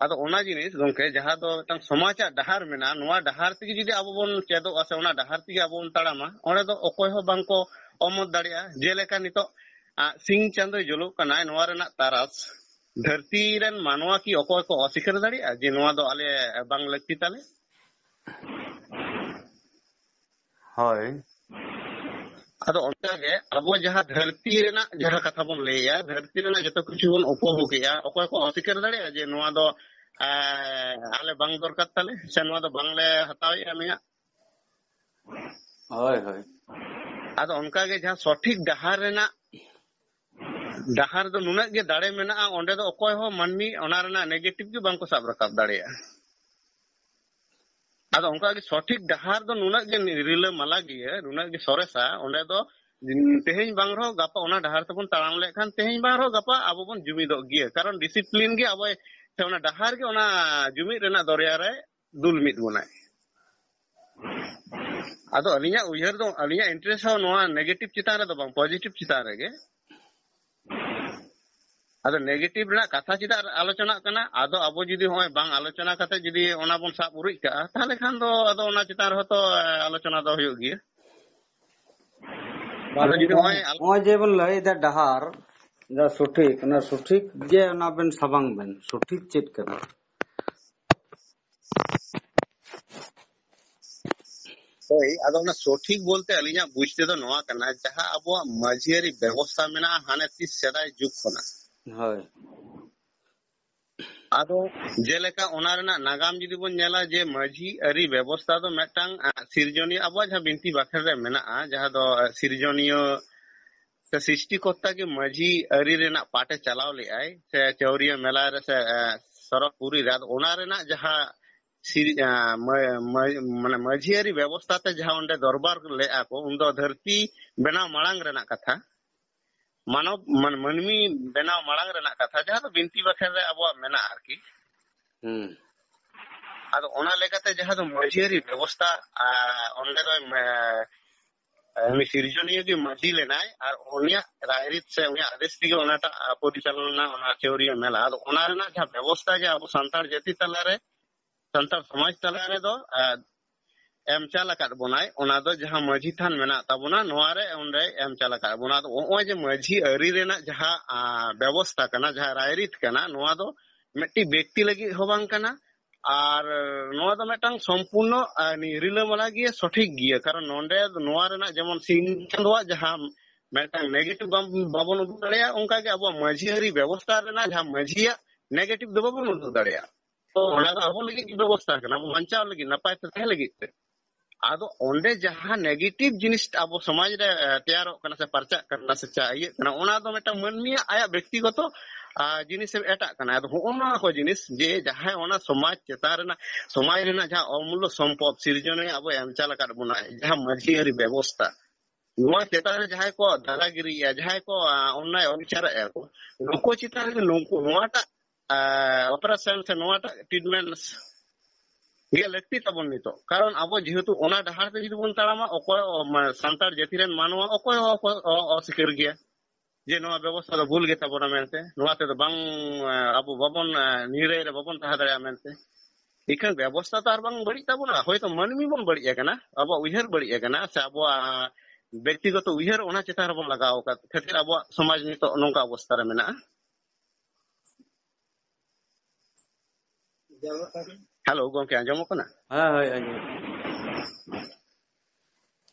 ᱟᱫᱚ ᱚᱱᱟ ᱡᱤᱱᱤᱥ, ᱜᱚᱝᱠᱮ, ᱡᱟᱦᱟᱸ ᱫᱚ ᱢᱤᱫᱴᱟᱝ ᱥᱚᱢᱟᱡᱟᱜ ᱰᱟᱦᱟᱨ ᱢᱮᱱᱟᱜᱼᱟ, ᱱᱚᱣᱟ ᱰᱟᱦᱟᱨ ᱛᱮᱜᱮ ᱡᱩᱫᱤ ᱟᱵᱚ ᱵᱚᱱ ᱪᱮᱫᱚᱜᱼᱟ, ᱥᱮ ᱚᱱᱟ ᱰᱟᱦᱟᱨ ᱛᱮᱜᱮ ᱟᱵᱚ ᱵᱚᱱ ᱛᱟᱲᱟᱢᱟ, ᱚᱸᱰᱮ ᱫᱚ ᱚᱠᱚᱭ ᱦᱚᱸ ᱵᱟᱝ ᱠᱚ ᱚᱢᱚᱛ ᱫᱟᱲᱮᱭᱟᱜᱼᱟ᱾ ᱡᱮᱞᱮᱠᱟ ᱱᱤᱛᱚᱜ, ᱟ, ᱥᱤᱧ ᱪᱟᱸᱫᱚᱭ ᱡᱩᱞᱩᱜ ᱠᱟᱱᱟᱭ, ᱱᱚᱣᱟ ᱨᱮᱱᱟᱜ ᱛᱟᱨᱟᱥ ᱫᱷᱟᱹᱨᱛᱤ ᱨᱮᱱ ᱢᱟᱱᱣᱟ ᱠᱤ ᱚᱠᱚᱭ ᱠᱚ ᱚᱥᱤᱠᱟᱹᱨ ᱫᱟᱲᱮᱭᱟᱜᱼᱟ ᱡᱮ ᱱᱚᱣᱟ ᱫᱚ ᱟᱞᱮ ᱵᱟᱝ ᱞᱟᱹᱠᱛᱤ ᱛᱟᱞᱮ? ᱦᱳᱭ᱾ ᱟᱫᱚ ᱚᱱᱠᱟᱜᱮ ᱟᱵᱚ ᱡᱟᱦᱟᱸ ᱫᱷᱟᱹᱨᱛᱤ ᱨᱮᱱᱟᱜ ᱡᱟᱦᱟᱸ ᱠᱟᱛᱷᱟ ᱵᱚᱱ ᱞᱟᱹᱭᱟ, ᱫᱷᱟᱹᱨᱛᱤ ᱨᱮᱱᱟᱜ ᱡᱚᱛᱚ ᱠᱤᱪᱷᱩ ᱵᱚᱱ ᱩᱯᱚᱵᱷᱳᱜᱮᱜᱼᱟ, ᱚᱠᱚᱭ ᱠᱚ ᱚᱥᱤᱠᱟᱹᱨ ᱫᱟᱲᱮᱭᱟᱜᱼᱟ ᱡᱮ ᱱᱚᱣᱟ ᱫᱚ, ᱮ, ᱟᱞᱮ ᱵᱟᱝ ᱫᱚᱨᱠᱟᱨ ᱛᱟᱞᱮ, ᱥᱮ ᱱᱚᱣᱟ ᱫᱚ ᱵᱟᱝᱞᱮ ᱦᱟᱛᱟᱣᱮᱜᱼᱟ ᱱᱩᱭᱟᱜ? ᱦᱳᱭ, ᱦᱳᱭ᱾ ᱟᱫᱚ ᱚᱱᱠᱟᱜᱮ ᱡᱟᱦᱟᱸ ᱥᱚᱴᱷᱤᱠ ᱰᱟᱦᱟᱨ ᱨᱮᱱᱟᱜ, ᱰᱟᱦᱟᱨ ᱫᱚ ᱱᱩᱱᱟᱹᱜ ᱜᱮ ᱫᱟᱲᱮ ᱢᱮᱱᱟᱜᱼᱟ, ᱚᱸᱰᱮ ᱫᱚ ᱚᱠᱚᱭ ᱦᱚᱸ ᱢᱟᱹᱱᱢᱤ ᱚᱱᱟ ᱨᱮᱱᱟᱜ ᱱᱮᱜᱮᱴᱤᱵᱷ ᱜᱮ ᱵᱟᱝ ᱠᱚ ᱥᱟᱵ ᱨᱟᱠᱟᱵ ᱫᱟᱲᱮᱭᱟᱜᱼᱟ᱾ ᱟᱫᱚ ᱚᱱᱠᱟᱜᱮ ᱥᱚᱴᱷᱤᱠ ᱰᱟᱦᱟᱨ ᱫᱚ ᱱᱩᱱᱟᱹᱜ ᱜᱮ ᱨᱤᱞᱟᱹᱢᱟᱞᱟ ᱜᱮᱭᱟ, ᱱᱩᱱᱟᱹᱜ ᱜᱮ ᱥᱚᱨᱮᱥᱟ, ᱚᱸᱰᱮ ᱫᱚ ᱛᱮᱦᱮᱧ ᱵᱟᱝ ᱨᱮᱦᱚᱸ ᱜᱟᱯᱟ ᱚᱱᱟ ᱰᱟᱦᱟᱨ ᱛᱮᱵᱚᱱ ᱛᱟᱲᱟᱢ ᱞᱮᱠᱷᱟᱱ, ᱛᱮᱦᱮᱧ ᱵᱟᱝ ᱨᱮᱦᱚᱸ ᱜᱟᱯᱟ ᱟᱵᱚ ᱵᱚᱱ ᱡᱩᱢᱤᱫᱚᱜ ᱜᱮᱭᱟ᱾ ᱠᱟᱨᱚᱱ ᱰᱤᱥᱤᱯᱞᱤᱱ ᱜᱮ ᱟᱵᱚᱭ, ᱥᱮ ᱚᱱᱟ ᱰᱟᱦᱟᱨ ᱜᱮ ᱚᱱᱟ ᱡᱩᱢᱤᱫ ᱨᱮᱱᱟᱜ ᱫᱚᱨᱭᱟ ᱨᱮ ᱫᱩᱞ ᱢᱤᱫ ᱵᱚᱱᱟᱭ᱾ ᱟᱫᱚ ᱟᱹᱞᱤᱧᱟᱜ ᱩᱭᱦᱟᱹᱨ ᱫᱚ, ᱟᱹᱞᱤᱧᱟᱜ ᱤᱱᱴᱟᱨᱮᱥᱴ ᱦᱚᱸ ᱱᱚᱣᱟ ᱱᱮᱜᱮᱴᱤᱵᱷ ᱪᱮᱛᱟᱱ ᱨᱮᱫᱚ ᱵᱟᱝ, ᱯᱚᱡᱤᱴᱤᱵᱷ ᱪᱮᱛᱟᱱ ᱨᱮᱜᱮ᱾ ᱟᱫᱚ ᱱᱮᱜᱮᱴᱤᱵᱷ ᱨᱮᱱᱟᱜ ᱠᱟᱛᱷᱟ ᱪᱮᱫᱟᱜ ᱟᱞᱳᱪᱚᱱᱟᱜ ᱠᱟᱱᱟ? ᱟᱫᱚ ᱟᱵᱚ ᱡᱩᱫᱤ ᱦᱚᱸᱜᱼᱚᱭ ᱵᱟᱝ ᱟᱞᱳᱪᱚᱱᱟ ᱠᱟᱛᱮ ᱡᱩᱫᱤ ᱚᱱᱟ ᱵᱚᱱ ᱥᱟᱵ ᱩᱨᱤᱡ ᱠᱟᱜᱼᱟ, ᱛᱟᱦᱚᱞᱮ ᱠᱷᱟᱱ ᱫᱚ ᱟᱫᱚ ᱚᱱᱟ ᱪᱮᱛᱟᱱ ᱨᱮᱦᱚᱸ ᱛᱚ, ᱮ, ᱟᱞᱳᱪᱚᱱᱟ ᱫᱚ ᱦᱩᱭᱩᱜ ᱜᱮᱭᱟ᱾ ᱟᱫᱚ ᱡᱩᱫᱤ ᱦᱚᱸᱜᱼᱚᱭ ᱟᱞ- ᱱᱚᱜᱼᱚᱭ ᱡᱮ ᱵᱚᱱ ᱞᱟᱹᱭᱫᱟ ᱰᱟᱦᱟᱨ, ᱡᱟ ᱥᱚᱴᱷᱤᱠ, ᱚᱱᱟ ᱥᱚᱴᱷᱤᱠ ᱜᱮ ᱚᱱᱟ ᱵᱮᱱ ᱥᱟᱵᱟᱝ ᱵᱮᱱ, ᱥᱚᱴᱷᱤᱠ ᱪᱮᱫ ᱠᱟᱱᱟ? ᱦᱳᱭ, ᱟᱫᱚ ᱚᱱᱟ ᱥᱚᱴᱷᱤᱠ ᱵᱚᱞᱛᱮ ᱟᱹᱞᱤᱧᱟᱜ ᱵᱩᱡᱽ ᱛᱮᱫᱚ ᱱᱚᱣᱟ ᱠᱟᱱᱟ, ᱡᱟᱦᱟᱸ ᱟᱵᱚᱣᱟᱜ ᱢᱟᱹᱡᱷᱤ ᱟᱹᱨᱤ ᱵᱮᱵᱚᱥᱛᱷᱟ ᱢᱮᱱᱟᱜᱼᱟ ᱦᱟᱱᱮ ᱛᱤᱥ ᱥᱮᱫᱟᱭ ᱡᱩᱜᱽ ᱠᱷᱚᱱᱟᱜ᱾ ᱦᱳᱭ᱾ ᱟᱫᱚ ᱡᱮᱞᱮᱠᱟ ᱚᱱᱟ ᱨᱮᱱᱟᱜ ᱱᱟᱜᱟᱢ ᱡᱩᱫᱤ ᱵᱚᱱ ᱧᱮᱞᱟ, ᱡᱮ ᱢᱟᱹᱡᱷᱤ ᱟᱹᱨᱤ ᱵᱮᱵᱚᱥᱛᱷᱟ ᱫᱚ ᱢᱤᱫᱴᱟᱝ, ᱟ, ᱥᱤᱨᱡᱚᱱᱤᱭᱟᱹ, ᱟᱵᱚᱣᱟᱜ ᱡᱟᱦᱟᱸ ᱵᱤᱱᱛᱤ ᱵᱟᱠᱷᱮᱲ ᱨᱮ ᱢᱮᱱᱟᱜᱼᱟ, ᱡᱟᱦᱟᱸ ᱫᱚ, ᱟ, ᱥᱤᱨᱡᱚᱱᱤᱭᱟᱹ ᱥᱮ ᱥᱨᱤᱥᱴᱤᱠᱚᱨᱛᱟ ᱜᱮ ᱢᱟᱹᱡᱷᱤ ᱟᱹᱨᱤ ᱨᱮᱱᱟᱜ ᱯᱟᱴᱮ ᱪᱟᱞᱟᱣ ᱞᱮᱜᱼᱟᱭ, ᱥᱮ ᱪᱟᱹᱣᱨᱤᱭᱟᱹ ᱢᱮᱞᱟ ᱨᱮ, ᱥᱮ, ᱮ, ᱥᱚᱨᱚᱜᱽ ᱯᱩᱨᱤ ᱨᱮ, ᱟᱫᱚ ᱚᱱᱟ ᱨᱮᱱᱟᱜ ᱡᱟᱦᱟᱸ ᱥᱤᱨ-, ᱟ, ᱢᱟ-, ᱢᱟ-, ᱢᱟᱱᱮ ᱢᱟᱹᱡᱷᱤ ᱟᱹᱨᱤ ᱵᱮᱵᱚᱥᱛᱷᱟ ᱛᱮ ᱡᱟᱦᱟᱸ ᱚᱸᱰᱮ ᱫᱚᱨᱵᱟᱨ ᱞᱮᱫᱼᱟ ᱠᱚ, ᱩᱱᱫᱚ ᱫᱷᱟᱹᱨᱛᱤ ᱵᱮᱱᱟᱣ ᱢᱟᱲᱟᱝ ᱨᱮᱱᱟᱜ ᱠᱟᱛᱷᱟ, ᱢᱟᱱᱚᱵ, ᱢᱟᱱ-, ᱢᱟᱹᱱᱢᱤ ᱵᱮᱱᱟᱣ ᱢᱟᱲᱟᱝ ᱨᱮᱱᱟᱜ ᱠᱟᱛᱷᱟ, ᱡᱟᱦᱟᱸ ᱫᱚ ᱵᱤᱱᱛᱤ ᱵᱟᱠᱷᱮᱬ ᱨᱮ ᱟᱵᱚᱣᱟᱜ ᱢᱮᱱᱟᱜᱼᱟ ᱟᱨᱠᱤ᱾ ᱦᱩᱸ᱾ ᱟᱫᱚ ᱚᱱᱟ ᱞᱮᱠᱟᱛᱮ ᱡᱟᱦᱟᱸ ᱫᱚ ᱢᱟᱹᱡᱷᱤ ᱟᱹᱨᱤ ᱵᱮᱵᱚᱥᱛᱷᱟ, ᱟ, ᱚᱸᱰᱮ ᱫᱚ, ᱢᱮ-, ᱩᱱᱤ ᱥᱤᱨᱡᱚᱱᱤᱭᱟᱹ ᱜᱮ ᱢᱟᱹᱡᱷᱤ ᱞᱮᱱᱟᱭ ᱟᱨ ᱩᱱᱤᱭᱟᱜ ᱨᱟᱭᱨᱤᱛ ᱥᱮ ᱩᱱᱤᱭᱟᱜ ᱟᱫᱮᱥ ᱛᱮᱜᱮ ᱚᱱᱟᱴᱟᱜ, ᱟ, ᱯᱚᱨᱤᱪᱟᱞᱚᱱᱟ, ᱚᱱᱟ ᱪᱟᱹᱣᱨᱤᱭᱟᱹ ᱢᱮᱞᱟ᱾ ᱟᱫᱚ ᱚᱱᱟ ᱨᱮᱱᱟᱜ ᱡᱟᱦᱟᱸ ᱵᱮᱵᱚᱥᱛᱷᱟ ᱡᱮ ᱟᱵᱚ ᱥᱟᱱᱛᱟᱲ ᱡᱟᱹᱛᱤ ᱛᱟᱞᱟᱨᱮ, ᱥᱟᱱᱛᱟᱲ ᱥᱚᱢᱟᱡᱽ ᱛᱟᱞᱟ ᱨᱮᱫᱚ, ᱟ, ᱮᱢ ᱪᱟᱞ ᱟᱠᱟᱫ ᱵᱚᱱᱟᱭ, ᱚᱱᱟ ᱫᱚ ᱡᱟᱦᱟᱸ ᱢᱟᱹᱡᱷᱤ ᱛᱷᱟᱱ ᱢᱮᱱᱟᱜ ᱛᱟᱵᱚᱱᱟ, ᱱᱚᱣᱟ ᱨᱮ ᱚᱸᱰᱮ ᱮᱢ ᱪᱟᱞ ᱟᱠᱟᱫ ᱵᱚᱱᱟ᱾ ᱟᱫᱚ ᱱᱚᱜᱼᱚᱭ ᱡᱮ ᱢᱟᱹᱡᱷᱤ ᱟᱹᱨᱤ ᱨᱮᱱᱟᱜ ᱡᱟᱦᱟᱸ, ᱟ, ᱵᱮᱵᱚᱥᱛᱷᱟ ᱠᱟᱱᱟ, ᱡᱟᱦᱟᱸ ᱨᱟᱭᱨᱤᱛ ᱠᱟᱱᱟ, ᱱᱚᱣᱟ ᱫᱚ ᱢᱤᱫᱴᱤᱡ ᱵᱮᱠᱛᱤ ᱞᱟᱹᱜᱤᱫ ᱦᱚᱸ ᱵᱟᱝ ᱠᱟᱱᱟ᱾ ᱟᱨ ᱱᱚᱣᱟ ᱫᱚ ᱢᱤᱫᱴᱟᱝ ᱥᱚᱢᱯᱩᱨᱱᱚ, ᱟ, ᱱᱤ-, ᱨᱤᱞᱟᱹᱢᱟᱞᱟ ᱜᱮ ᱥᱚᱴᱷᱤᱠ ᱜᱮᱭᱟ, ᱠᱟᱨᱚᱱ ᱱᱚᱰᱮ ᱱᱚᱣᱟ ᱨᱮᱱᱟᱜ ᱡᱮᱢᱚᱱ ᱥᱤᱧ ᱪᱟᱸᱫᱳᱣᱟᱜ ᱡᱟᱦᱟᱸ ᱢᱤᱫᱴᱟᱝ negative ᱵᱟᱢ-, ᱵᱟᱵᱚᱱ ᱩᱫᱩᱜ ᱫᱟᱲᱮᱭᱟᱜᱼᱟ, ᱚᱱᱠᱟᱜᱮ ᱟᱵᱚᱣᱟᱜ ᱢᱟᱹᱡᱷᱤ ᱟᱹᱨᱤ ᱵᱮᱵᱚᱥᱛᱷᱟ ᱨᱮᱱᱟᱜ ᱡᱟᱦᱟᱸ ᱢᱟᱹᱡᱷᱤᱭᱟᱜ negative ᱫᱚ ᱵᱟᱵᱚᱱ ᱩᱫᱩᱜ ᱫᱟᱲᱮᱭᱟᱜᱼᱟ᱾ ᱛᱚ ᱚᱱᱟ ᱫᱚ ᱟᱵᱚ ᱞᱟᱹᱜᱤᱫ ᱜᱮ ᱵᱮᱵᱚᱥᱛᱷᱟ ᱠᱟᱱᱟ, ᱟᱵᱚ ᱵᱟᱧᱪᱟᱣ ᱞᱟᱹᱜᱤᱫ, ᱱᱟᱯᱟᱭ ᱛᱮ ᱛᱟᱦᱮᱸ ᱞᱟᱹᱜᱤᱫ ᱛᱮ᱾ ᱟᱫᱚ ᱚᱸᱰᱮ ᱡᱟᱦᱟᱸ negative ᱡᱤᱱᱤᱥ ᱟᱵᱚ ᱥᱚᱢᱟᱡᱽ ᱨᱮ, ᱮ, ᱛᱮᱭᱟᱨᱚᱜ ᱠᱟᱱᱟ ᱥᱮ ᱯᱟᱨᱪᱟᱜ ᱠᱟᱱᱟ ᱥᱮ ᱪᱟ-, ᱤᱭᱟᱹᱜ ᱠᱟᱱᱟ, ᱚᱱᱟ ᱫᱚ ᱢᱤᱫᱴᱟᱝ ᱢᱟᱹᱱᱢᱤᱭᱟᱜ ᱟᱭᱟᱜ ᱵᱮᱠᱛᱤᱜᱚᱛᱚ, ᱟ, ᱡᱤᱱᱤᱥ ᱮᱴᱟᱜ ᱠᱟᱱᱟ᱾ ᱟᱫᱚ ᱦᱚᱸᱜᱼᱚ ᱱᱚᱣᱟ ᱠᱚ ᱡᱤᱱᱤᱥ ᱡᱮ ᱡᱟᱦᱟᱸᱭ ᱚᱱᱟ ᱥᱚᱢᱟᱡᱽ ᱪᱮᱛᱟᱱ ᱨᱮᱱᱟᱜ, ᱥᱚᱢᱟᱡᱽ ᱨᱮᱱᱟᱜ ᱡᱟᱦᱟᱸ ᱚᱢᱩᱞᱞᱚ ᱥᱚᱢᱯᱚᱫ ᱥᱤᱨᱡᱚᱱᱮ ᱟᱵᱚ ᱮᱢ ᱪᱟᱞ ᱟᱠᱟᱫ ᱵᱚᱱᱟᱭ, ᱡᱟᱦᱟᱸ ᱢᱟᱹᱡᱷᱤ ᱟᱹᱨᱤ ᱵᱮᱵᱚᱥᱛᱷᱟ, ᱱᱚᱣᱟ ᱪᱮᱛᱟᱱ ᱨᱮ ᱡᱟᱦᱟᱸᱭ ᱠᱚ ᱫᱟᱫᱟᱜᱤᱨᱤᱭᱮᱜᱼᱟ, ᱡᱟᱦᱟᱸᱭ ᱠᱚ, ᱟ, ᱚᱱᱱᱟᱭ ᱚᱵᱤᱪᱟᱨᱮᱜᱼᱟ ᱠᱚ, ᱱᱩᱠᱩ ᱪᱮᱛᱟᱱ ᱨᱮ ᱱᱩᱠᱩ ᱱᱚᱣᱟᱴᱟᱜ, ᱟ, operation ᱥᱮ ᱱᱚᱣᱟᱴᱟᱜ treatment ᱜᱮ ᱞᱟᱹᱠᱛᱤ ᱛᱟᱵᱚᱱ ᱱᱤᱛᱚᱜ᱾ ᱠᱟᱨᱚᱱ ᱟᱵᱚ ᱡᱮᱦᱮᱛᱩ ᱚᱱᱟ ᱰᱟᱦᱟᱨ ᱛᱮ ᱡᱩᱫᱤ ᱵᱚᱱ ᱛᱟᱲᱟᱢᱟ, ᱚᱠᱚᱭ, ᱢᱟᱱᱮ, ᱥᱟᱱᱛᱟᱲ ᱡᱟᱹᱛᱤ ᱨᱮᱱ ᱢᱟᱱᱣᱟ ᱚᱠᱚᱭ ᱦᱚᱸ ᱚᱠᱚᱭ ᱚ-, ᱚᱥᱤᱠᱟᱹᱨ ᱜᱮᱭᱟ ᱡᱮ ᱱᱚᱣᱟ ᱵᱮᱵᱚᱥᱛᱷᱟ ᱫᱚ ᱵᱷᱩᱞ ᱜᱮ ᱛᱟᱵᱚᱱᱟ ᱢᱮᱱᱛᱮ, ᱱᱚᱣᱟ ᱛᱮᱫᱚ ᱵᱟᱝ, ᱟ, ᱟᱵᱚ ᱵᱟᱵᱚᱱ, ᱟ, ᱱᱤᱨᱟᱹᱭ ᱨᱮ ᱵᱟᱵᱚᱱ ᱛᱟᱦᱮᱸ ᱫᱟᱲᱮᱭᱟᱜᱼᱟ ᱢᱮᱱᱛᱮ᱾ ᱤᱠᱷᱟᱹᱱ ᱵᱮᱵᱚᱥᱛᱷᱟ ᱛᱚ ᱟᱨ ᱵᱟᱝ ᱵᱟᱹᱲᱤᱡ ᱛᱟᱵᱚᱱᱟ, ᱦᱚᱭᱛᱚ ᱢᱟᱹᱱᱢᱤ ᱵᱚᱱ ᱵᱟᱹᱲᱤᱡ ᱟᱠᱟᱱᱟ, ᱟᱵᱚᱣᱟᱜ ᱩᱭᱦᱟᱹᱨ ᱵᱟᱹᱲᱤᱡ ᱟᱠᱟᱱᱟ, ᱥᱮ ᱟᱵᱚᱣᱟᱜ ᱵᱮᱠᱛᱤᱜᱚᱛᱚ ᱩᱭᱦᱟᱹᱨ ᱚᱱᱟ ᱪᱮᱛᱟᱱ ᱨᱮᱵᱚᱱ ᱞᱟᱜᱟᱣ ᱟᱠᱟᱫ ᱠᱷᱟᱹᱛᱤᱨ ᱟᱵᱚᱣᱟᱜ ᱥᱚᱢᱟᱡᱽ ᱱᱤᱛᱚᱜ ᱱᱚᱝᱠᱟ ᱚᱵᱚᱥᱛᱷᱟ ᱨᱮ ᱢᱮᱱᱟᱜᱼᱟ᱾ ᱦᱮᱞᱳ, ᱜᱚᱝᱠᱮ, ᱟᱸᱡᱚᱢᱚᱜ ᱠᱟᱱᱟ? ᱦᱮᱸ, ᱦᱳᱭ, ᱟᱸᱡᱚᱢ᱾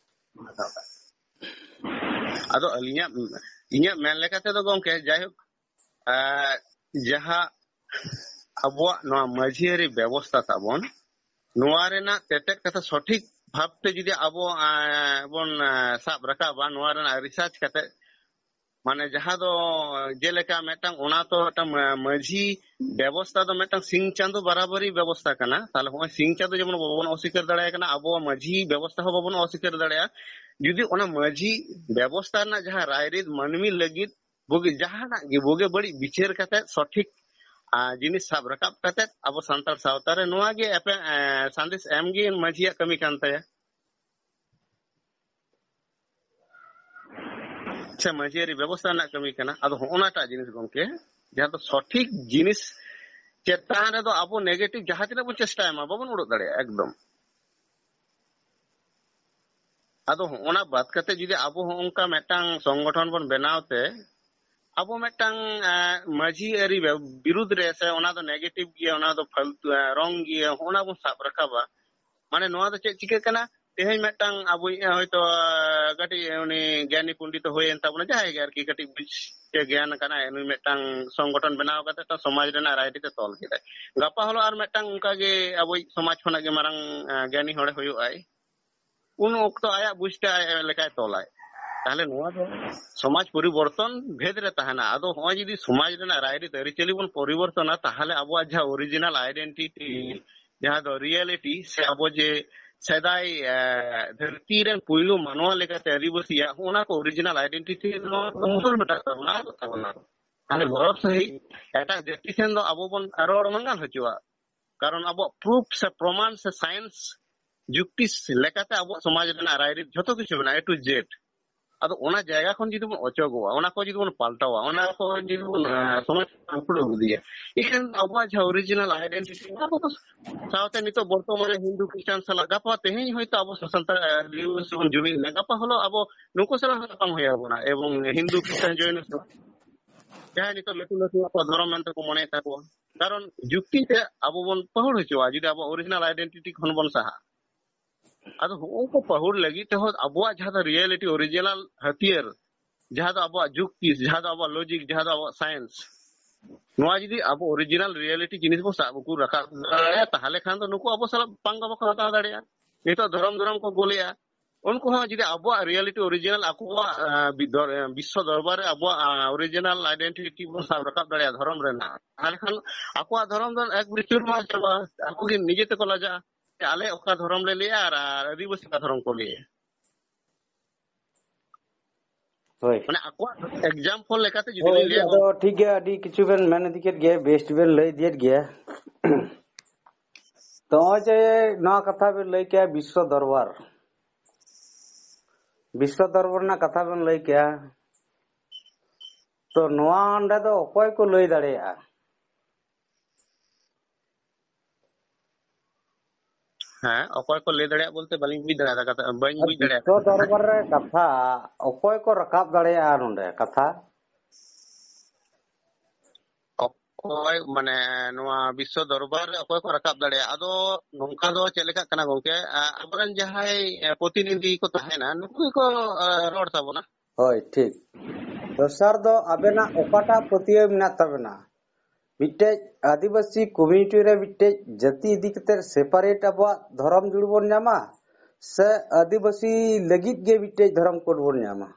ᱟᱫᱚ ᱟᱹᱞᱤᱧᱟᱜ, ᱤᱧᱟᱹᱜ ᱢᱮᱱ ᱞᱮᱠᱟ ᱛᱮᱫᱚ, ᱜᱚᱝᱠᱮ, ᱡᱟᱭᱦᱳᱠ, ᱟᱸ, ᱡᱟᱦᱟᱸ ᱟᱵᱚᱣᱟᱜ ᱱᱚᱣᱟ ᱢᱟᱹᱡᱷᱤ ᱟᱹᱨᱤ ᱵᱮᱵᱚᱥᱛᱷᱟ ᱛᱟᱵᱚᱱ, ᱱᱚᱣᱟ ᱨᱮᱱᱟᱜ ᱛᱮᱛᱮᱫ ᱠᱟᱛᱷᱟ ᱥᱚᱴᱷᱤᱠ ᱵᱷᱟᱵᱽᱛᱮ ᱡᱩᱫᱤ ᱟᱵᱚ, ᱟᱸ, ᱵᱚᱱ, ᱟᱸ, ᱥᱟᱵ ᱨᱟᱠᱟᱵᱟ, ᱱᱚᱣᱟ ᱨᱮᱱᱟᱜ ᱨᱤᱥᱟᱨᱪ ᱠᱟᱛᱮ ᱢᱟᱱᱮ ᱡᱟᱦᱟᱸ ᱫᱚ ᱡᱮᱞᱮᱠᱟ ᱢᱤᱫᱴᱟᱝ, ᱚᱱᱟ ᱛᱚ ᱢᱤᱫᱴᱟᱝ ᱢᱟ-, ᱢᱟᱹᱡᱷᱤ ᱵᱮᱵᱚᱥᱛᱷᱟ ᱫᱚ ᱢᱤᱫᱴᱟᱝ ᱥᱤᱧ ᱪᱟᱸᱫᱚ ᱵᱟᱨᱟᱵᱟᱨᱤ ᱵᱮᱵᱚᱥᱛᱷᱟ ᱠᱟᱱᱟ᱾ ᱛᱟᱦᱞᱮ ᱦᱚᱸᱜᱼᱚᱭ ᱥᱤᱧ ᱪᱟᱸᱫᱚ ᱡᱮᱢᱚᱱ ᱵᱟᱵᱚᱱ ᱚᱥᱤᱠᱟᱨ ᱫᱟᱲᱮᱭᱟᱭ ᱠᱟᱱᱟ, ᱟᱵᱚ ᱢᱟᱹᱡᱷᱤ ᱵᱮᱵᱚᱥᱛᱷᱟ ᱦᱚᱸ ᱵᱟᱵᱚᱱ ᱚᱥᱤᱠᱟᱨ ᱫᱟᱲᱮᱭᱟᱜᱼᱟ᱾ ᱡᱩᱫᱤ ᱚᱱᱟ ᱢᱟᱹᱡᱷᱤ ᱵᱮᱵᱚᱥᱛᱷᱟ ᱨᱮᱱᱟᱜ ᱡᱟᱦᱟᱸ ᱨᱟᱭᱨᱤᱛ ᱢᱟᱹᱱᱢᱤ ᱞᱟᱹᱜᱤᱫ ᱵᱩᱜᱤ, ᱡᱟᱦᱟᱱᱟᱜ ᱜᱮ ᱵᱩᱜᱤ ᱵᱟᱹᱲᱤᱡ ᱵᱤᱪᱟᱹᱨ ᱠᱟᱛᱮ ᱥᱚᱴᱷᱤᱠ, ᱟ, ᱡᱤᱱᱤᱥ ᱥᱟᱵ ᱨᱟᱠᱟᱵ ᱠᱟᱛᱮ ᱟᱵᱚ ᱥᱟᱱᱛᱟᱲ ᱥᱟᱶᱛᱟ ᱨᱮ ᱱᱚᱣᱟ ᱜᱮ ᱮᱯᱮ-, ᱮ, ᱥᱟᱸᱫᱮᱥ ᱮᱢ ᱜᱮ ᱢᱟᱹᱡᱷᱤᱭᱟᱜ ᱠᱟᱹᱢᱤ ᱠᱟᱱ ᱛᱟᱭᱟ᱾ ᱥᱮ ᱢᱟᱹᱡᱷᱤ ᱟᱹᱨᱤ ᱵᱮᱵᱚᱥᱛᱷᱟ ᱨᱮᱱᱟᱜ ᱠᱟᱹᱢᱤ ᱠᱟᱱᱟ᱾ ᱟᱫᱚ ᱦᱚᱸᱜᱼᱚ ᱱᱟᱴᱟᱜ ᱡᱤᱱᱤᱥ ᱜᱚᱝᱠᱮ, ᱡᱟᱦᱟᱸ ᱫᱚ ᱥᱚᱴᱷᱤᱠ ᱡᱤᱱᱤᱥ ᱪᱮᱛᱟᱱ ᱨᱮᱫᱚ ᱟᱵᱚ negative ᱡᱟᱦᱟᱸ ᱛᱤᱱᱟᱹᱜ ᱵᱚᱱ ᱪᱮᱥᱴᱟᱭ ᱢᱟ, ᱵᱟᱵᱚᱱ ᱩᱰᱩᱠ ᱫᱟᱲᱮᱭᱟᱜᱼᱟ ᱮᱠᱫᱚᱢ᱾ ᱟᱫᱚ ᱦᱚᱸᱜᱼᱚ ᱱᱟ ᱵᱟᱫ ᱠᱟᱛᱮ ᱡᱩᱫᱤ ᱟᱵᱚ ᱦᱚᱸ ᱚᱱᱠᱟ ᱢᱤᱫᱴᱟᱝ ᱥᱚᱝᱜᱚᱴᱷᱚᱱ ᱵᱚᱱ ᱵᱮᱱᱟᱣ ᱛᱮ, ᱟᱵᱚ ᱢᱤᱫᱴᱟᱝ, ᱮ, ᱢᱟᱹᱡᱷᱤ ᱟᱹᱨᱤ ᱵᱮ-, ᱵᱤᱨᱩᱫᱽ ᱨᱮ ᱥᱮ ᱚᱱᱟ ᱫᱚ negative ᱜᱮᱭᱟ, ᱚᱱᱟ ᱫᱚ ᱯᱷᱟᱞᱛᱩ, ᱮ, wrong ᱜᱮᱭᱟ, ᱦᱚᱸᱜᱼᱚ ᱱᱟ ᱵᱚᱱ ᱥᱟᱵ ᱨᱟᱠᱟᱵᱟ, ᱢᱟᱱᱮ ᱱᱚᱣᱟ ᱫᱚ ᱪᱮᱫ ᱪᱤᱠᱟᱹᱜ ᱠᱟᱱᱟ? ᱛᱮᱦᱮᱧ ᱢᱤᱫᱴᱟᱝ ᱟᱵᱚᱭᱤᱡ ᱦᱚᱭᱛᱳ, ᱟ, ᱠᱟᱹᱴᱤᱡ ᱩᱱᱤ ᱜᱮᱭᱟᱱᱤ ᱯᱚᱱᱰᱤᱛ ᱦᱩᱭᱮᱱ ᱛᱟᱵᱚᱱᱟ, ᱡᱟᱦᱟᱸᱭ ᱜᱮ ᱟᱨᱠᱤ ᱠᱟᱹᱴᱤᱡ ᱵᱩᱡᱽ ᱛᱮ ᱜᱮᱭᱟᱱ ᱠᱟᱱᱟᱭ, ᱱᱩᱭ ᱢᱤᱫᱴᱟᱝ ᱥᱚᱝᱜᱚᱴᱷᱚᱱ ᱵᱮᱱᱟᱣ ᱠᱟᱛᱮ ᱢᱤᱫᱴᱟᱝ ᱥᱚᱢᱟᱡᱽ ᱨᱮᱱᱟᱜ ᱨᱟᱭᱨᱤᱛ ᱮ ᱛᱚᱞ ᱠᱮᱫᱟᱭ᱾ ᱜᱟᱯᱟ ᱦᱤᱞᱳᱜ ᱟᱨ ᱢᱤᱫᱴᱟᱝ ᱚᱱᱠᱟ ᱜᱮ ᱟᱵᱚᱭᱤᱡ ᱥᱚᱢᱟᱡᱽ ᱠᱷᱚᱱᱟᱜ ᱜᱮ ᱢᱟᱨᱟᱝ, ᱟ, ᱜᱮᱭᱟᱱᱤ ᱦᱚᱲᱮ ᱦᱩᱭᱩᱜ ᱟᱭ, ᱩᱱ ᱚᱠᱛᱚ ᱟᱭᱟᱜ ᱵᱩᱡᱽ ᱛᱮ ᱟᱡ ᱞᱮᱠᱟᱭ ᱛᱚᱞᱟᱭ᱾ ᱛᱟᱦᱞᱮ ᱱᱚᱣᱟ ᱫᱚ ᱥᱚᱢᱟᱡᱽ ᱯᱚᱨᱤᱵᱚᱨᱛᱚᱱ ᱵᱷᱮᱫ ᱨᱮ ᱛᱟᱦᱮᱱᱟ᱾ ᱟᱫᱚ ᱦᱚᱸᱜᱼᱚᱭ ᱡᱩᱫᱤ ᱥᱚᱢᱟᱡᱽ ᱨᱮᱱᱟᱜ ᱨᱟᱭᱨᱤᱛ ᱟᱹᱨᱤᱪᱟᱹᱞᱤ ᱵᱚᱱ ᱯᱚᱨᱤᱵᱚᱨᱛᱚᱱᱟ, ᱛᱟᱦᱞᱮ ᱟᱵᱚᱣᱟᱜ ᱡᱟᱦᱟᱸ original identity, ᱡᱟᱦᱟᱸ ᱫᱚ reality, ᱥᱮ ᱟᱵᱚ ᱡᱮ ᱥᱮᱫᱟᱭ, ᱮ, ᱫᱷᱟᱹᱨᱛᱤ ᱨᱮᱱ ᱯᱩᱭᱞᱩ ᱢᱟᱱᱣᱟ ᱞᱮᱠᱟᱛᱮ ᱟᱹᱫᱤᱵᱟᱹᱥᱤᱭᱟᱜ, ᱚᱱᱟ ᱠᱚ original identity ᱱᱚᱣᱟ ᱵᱚᱱᱫᱚᱨ ᱢᱮᱴᱟᱜ ᱛᱟᱵᱚᱱᱟ, ᱟᱫᱚᱜ ᱛᱟᱵᱚᱱᱟ᱾ ᱛᱟᱦᱞᱮ ᱜᱚᱨᱚᱵ ᱥᱟᱺᱦᱤᱡ ᱮᱴᱟᱜ ᱡᱟᱹᱛᱤ ᱴᱷᱮᱱ ᱫᱚ ᱟᱵᱚ ᱵᱚᱱ ᱨᱚᱲ ᱢᱟᱸᱜᱟᱞ ᱦᱚᱪᱚᱣᱟᱜ᱾ ᱠᱟᱨᱚᱱ ᱟᱵᱚᱣᱟᱜ proof ᱥᱮ ᱯᱨᱚᱢᱟᱱ ᱥᱮ science ᱡᱩᱠᱛᱤ ᱞᱮᱠᱟᱛᱮ ᱟᱵᱚᱣᱟᱜ ᱥᱚᱢᱟᱡᱽ ᱨᱮᱱᱟᱜ ᱨᱟᱭᱨᱤᱛ ᱡᱷᱚᱛᱚ ᱠᱤᱪᱷᱩ ᱢᱮᱱᱟᱜᱼᱟ, A to Z᱾ ᱟᱫᱚ ᱚᱱᱟ ᱡᱟᱭᱜᱟ ᱠᱷᱚᱱ ᱡᱩᱫᱤ ᱵᱚᱱ ᱚᱪᱚᱜᱚᱜᱼᱟ, ᱚᱱᱟ ᱠᱚ ᱡᱩᱫᱤ ᱵᱚᱱ ᱯᱟᱞᱴᱟᱣᱟ, ᱚᱱᱟ ᱠᱚ ᱡᱩᱫᱤ ᱵᱚᱱ, ᱮᱸ, ᱥᱚᱢᱟᱡᱽ ᱠᱷᱚᱱ ᱩᱯᱲᱟᱹᱣ ᱤᱫᱤᱭᱟ, ᱮᱱᱠᱷᱟᱱ ᱟᱵᱚᱣᱟᱜ ᱡᱟᱦᱟᱸ original identity, ᱚᱱᱟ ᱠᱚᱫᱚ ᱥᱟᱶᱛᱮ ᱱᱤᱛᱚᱜ ᱵᱚᱨᱛᱚᱢᱟᱱ ᱨᱮ ᱦᱤᱱᱫᱩ ᱠᱷᱨᱤᱥᱴᱟᱱ ᱥᱟᱞᱟᱜ ᱜᱟᱯᱟ ᱛᱮᱦᱮᱧ ᱦᱚᱭᱛᱳ ᱟᱵᱚ ᱥᱟᱱᱛᱟᱲ, ᱮᱸ, ᱟᱹᱫᱤᱵᱟᱹᱥᱤ ᱵᱚᱱ ᱡᱩᱢᱤᱫ ᱞᱮᱱᱟ, ᱜᱟᱯᱟ ᱦᱤᱞᱳᱜ ᱟᱵᱚ ᱱᱩᱠᱩ ᱥᱟᱞᱟᱜ ᱦᱚᱸ ᱛᱟᱯᱟᱢ ᱦᱩᱭ ᱟᱵᱚᱱᱟ᱾ ᱮᱵᱚᱝ ᱦᱤᱱᱫᱩ ᱠᱷᱨᱤᱥᱴᱟᱱ ᱡᱚᱭᱱᱚ ᱥᱟᱞᱟᱜ, ᱡᱟᱦᱟᱸᱭ ᱱᱤᱛᱚᱜ ᱞᱟᱹᱴᱩ ᱞᱟᱹᱴᱩ ᱟᱠᱚᱣᱟᱜ ᱫᱷᱚᱨᱚᱢ ᱢᱮᱱᱛᱮ ᱠᱚ ᱢᱚᱱᱮᱭ ᱛᱟᱠᱚᱣᱟ, ᱠᱟᱨᱚᱱ ᱡᱩᱠᱛᱤ ᱛᱮ ᱟᱵᱚ ᱵᱚᱱ ᱯᱟᱹᱦᱩᱲ ᱦᱚᱪᱚᱣᱟ ᱡᱩᱫᱤ ᱟᱵᱚ original identity ᱠᱷᱚᱱ ᱵᱚᱱ ᱥᱟᱦᱟᱜᱼᱟ᱾ ᱟᱫᱚ ᱦᱚᱸᱜᱼᱚ ᱠᱚ ᱯᱟᱹᱦᱩᱲ ᱞᱟᱹᱜᱤᱫ ᱛᱮᱦᱚᱸ ᱟᱵᱚᱣᱟᱜ ᱡᱟᱦᱟᱸ ᱫᱚ reality, original ᱦᱟᱹᱛᱭᱟᱹᱨ, ᱡᱟᱦᱟᱸ ᱫᱚ ᱟᱵᱚᱣᱟᱜ ᱡᱩᱠᱛᱤ, ᱡᱟᱦᱟᱸ ᱫᱚ ᱟᱵᱚᱣᱟᱜ logic, ᱡᱟᱦᱟᱸ ᱫᱚ ᱟᱵᱚᱣᱟᱜ science, ᱱᱚᱣᱟ ᱡᱩᱫᱤ ᱟᱵᱚ original reality ᱡᱤᱱᱤᱥ ᱵᱚᱱ ᱥᱟᱵ ᱟᱹᱜᱩ ᱨᱟᱠᱟᱵ ᱫᱟᱲᱮᱭᱟᱜᱼᱟ, ᱛᱟᱦᱚᱞᱮ ᱠᱷᱟᱱ ᱫᱚ ᱱᱩᱠᱩ ᱟᱵᱚ ᱥᱟᱞᱟᱜ ᱯᱟᱝᱜᱟ ᱵᱟᱠᱚ ᱦᱟᱛᱟᱣ ᱫᱟᱲᱮᱭᱟᱜᱼᱟ᱾ ᱱᱤᱛᱚᱜ ᱫᱷᱚᱨᱚᱢ ᱫᱷᱚᱨᱚᱢ ᱠᱚ ᱜᱳᱞᱮᱜᱼᱟ, ᱩᱱᱠᱩ ᱦᱚᱸ ᱡᱩᱫᱤ ᱟᱵᱚᱣᱟᱜ reality original ᱟᱠᱚᱣᱟᱜ, ᱟᱸ, ᱵᱤ-, ᱫᱚᱨ-, ᱵᱤᱥᱥᱚ ᱫᱚᱨᱵᱟᱨ ᱨᱮ ᱟᱵᱚᱣᱟᱜ, ᱟᱸ, original identity ᱵᱚᱱ ᱥᱟᱵ ᱨᱟᱠᱟᱵ ᱫᱟᱲᱮᱭᱟᱜᱼᱟ ᱫᱷᱚᱨᱚᱢ ᱨᱮᱱᱟᱜ, ᱮᱱᱠᱷᱟᱱ ᱟᱠᱚᱣᱟᱜ ᱫᱷᱚᱨᱚᱢ ᱫᱚ ᱮᱠ ᱵᱤᱪᱩᱨ ᱢᱟ ᱪᱟᱵᱟᱜᱼᱟ᱾ ᱟᱠᱚ ᱜᱮ ᱱᱤᱡᱮ ᱛᱮᱠᱚ ᱞᱟᱡᱟᱜᱼᱟ᱾ ᱟᱞᱮ ᱚᱠᱟ ᱫᱷᱚᱨᱚᱢ ᱞᱮ ᱞᱟᱹᱭᱟ ᱟᱨ, ᱟᱨ ᱟᱹᱫᱤᱵᱟᱹᱥᱤ ᱚᱠᱟ ᱫᱷᱚᱨᱚᱢ ᱠᱚ ᱞᱟᱹᱭᱟ᱾ ᱦᱳᱭ᱾ ᱢᱟᱱᱮ ᱟᱠᱚᱣᱟᱜ example ᱞᱮᱠᱟᱛᱮ ᱡᱩᱫᱤ ᱦᱳᱭ, ᱞᱤᱧ ᱞᱟᱹᱭᱟ ᱟᱫᱚ ᱜᱚᱝᱠᱮ᱾ ᱴᱷᱤᱠ ᱜᱮᱭᱟ, ᱟᱹᱰᱤ ᱠᱤᱪᱷᱩ ᱵᱮᱱ ᱢᱮᱱ ᱤᱫᱤ ᱠᱮᱫ ᱜᱮᱭᱟ, best ᱵᱮᱱ ᱞᱟᱹᱭ ᱤᱫᱤᱭᱮᱫ ᱜᱮᱭᱟ᱾ ᱛᱚ ᱱᱚᱜᱼᱚᱭ ᱡᱮ ᱱᱚᱣᱟ ᱠᱟᱛᱷᱟ ᱵᱮᱱ ᱞᱟᱹᱭ ᱠᱮᱜᱼᱟ ᱵᱤᱥᱥᱚ ᱫᱚᱨᱵᱟᱨ, ᱵᱤᱥᱥᱚ ᱫᱚᱨᱵᱟᱨ ᱨᱮᱱᱟᱜ ᱠᱟᱛᱷᱟ ᱵᱮᱱ ᱞᱟᱹᱭ ᱠᱮᱜᱼᱟ, ᱛᱚ ᱱᱚᱣᱟ ᱚᱸᱰᱮ ᱫᱚ ᱚᱠᱚᱭ ᱠᱚ ᱞᱟᱹᱭ ᱫᱟᱲᱮᱭᱟᱜᱼᱟ? ᱦᱮᱸ, ᱚᱠᱚᱭ ᱠᱚ ᱞᱟᱹᱭ ᱫᱟᱲᱮᱭᱟᱜ ᱵᱚᱞᱛᱮ ᱵᱟᱹᱞᱤᱧ ᱵᱩᱡᱽ ᱫᱟᱲᱮᱭᱟᱫᱟ ᱠᱟᱛᱷᱟ, ᱵᱟᱹᱧ ᱟᱨ ᱵᱩᱡᱽ ᱫᱟᱲᱮᱭᱟᱫᱟ ᱵᱤᱥᱥᱚ ᱠᱟᱛᱷᱟ᱾ ᱫᱚᱨᱵᱟᱨ ᱨᱮ ᱠᱟᱛᱷᱟ ᱚᱠᱚᱭ ᱠᱚ ᱨᱟᱠᱟᱵ ᱫᱟᱲᱮᱭᱟᱜᱼᱟ ᱱᱚᱰᱮ ᱠᱟᱛᱷᱟ? ᱚᱠᱚᱭ, ᱢᱟᱱᱮ, ᱱᱚᱣᱟ ᱵᱤᱥᱥᱚ ᱫᱚᱨᱵᱟᱨ ᱨᱮ ᱚᱠᱚᱭ ᱠᱚ ᱨᱟᱠᱟᱵ ᱫᱟᱲᱮᱭᱟᱜᱼᱟ? ᱟᱫᱚ ᱱᱚᱝᱠᱟ ᱫᱚ ᱪᱮᱫ ᱞᱮᱠᱟᱜ ᱠᱟᱱᱟ ᱜᱚᱝᱠᱮ, ᱟ-, ᱟᱵᱚᱨᱮᱱ ᱡᱟᱦᱟᱸᱭ, ᱮ, ᱯᱨᱚᱛᱤᱱᱤᱫᱷᱤ ᱠᱚ ᱛᱟᱦᱮᱱᱟ, ᱱᱩᱠᱩ ᱜᱮᱠᱚ, ᱮ, ᱨᱚᱲ ᱛᱟᱵᱚᱱᱟ᱾ ᱦᱳᱭ, ᱴᱷᱤᱠ᱾ ᱫᱚᱥᱟᱨ ᱫᱚ ᱟᱵᱮᱱᱟᱜ ᱚᱠᱟᱴᱟᱜ ᱯᱟᱹᱛᱭᱟᱹᱣ ᱢᱮᱱᱟᱜ ᱛᱟᱵᱮᱱᱟ? ᱢᱤᱫᱴᱮᱡ ᱟᱹᱫᱤᱵᱟᱹᱥᱤ community ᱨᱮ ᱢᱤᱫᱴᱮᱡ ᱡᱟᱹᱛᱤ ᱤᱫᱤ ᱠᱟᱛᱮ separate ᱟᱵᱚᱣᱟᱜ ᱫᱷᱚᱨᱚᱢ ᱡᱩᱲ ᱵᱚᱱ ᱧᱟᱢᱟ, ᱥᱮ ᱟᱹᱫᱤᱵᱟᱹᱥᱤ ᱞᱟᱹᱜᱤᱫ ᱜᱮ ᱢᱤᱫᱴᱮᱡ ᱫᱷᱚᱨᱚᱢ code ᱵᱚᱱ ᱧᱟᱢᱟ?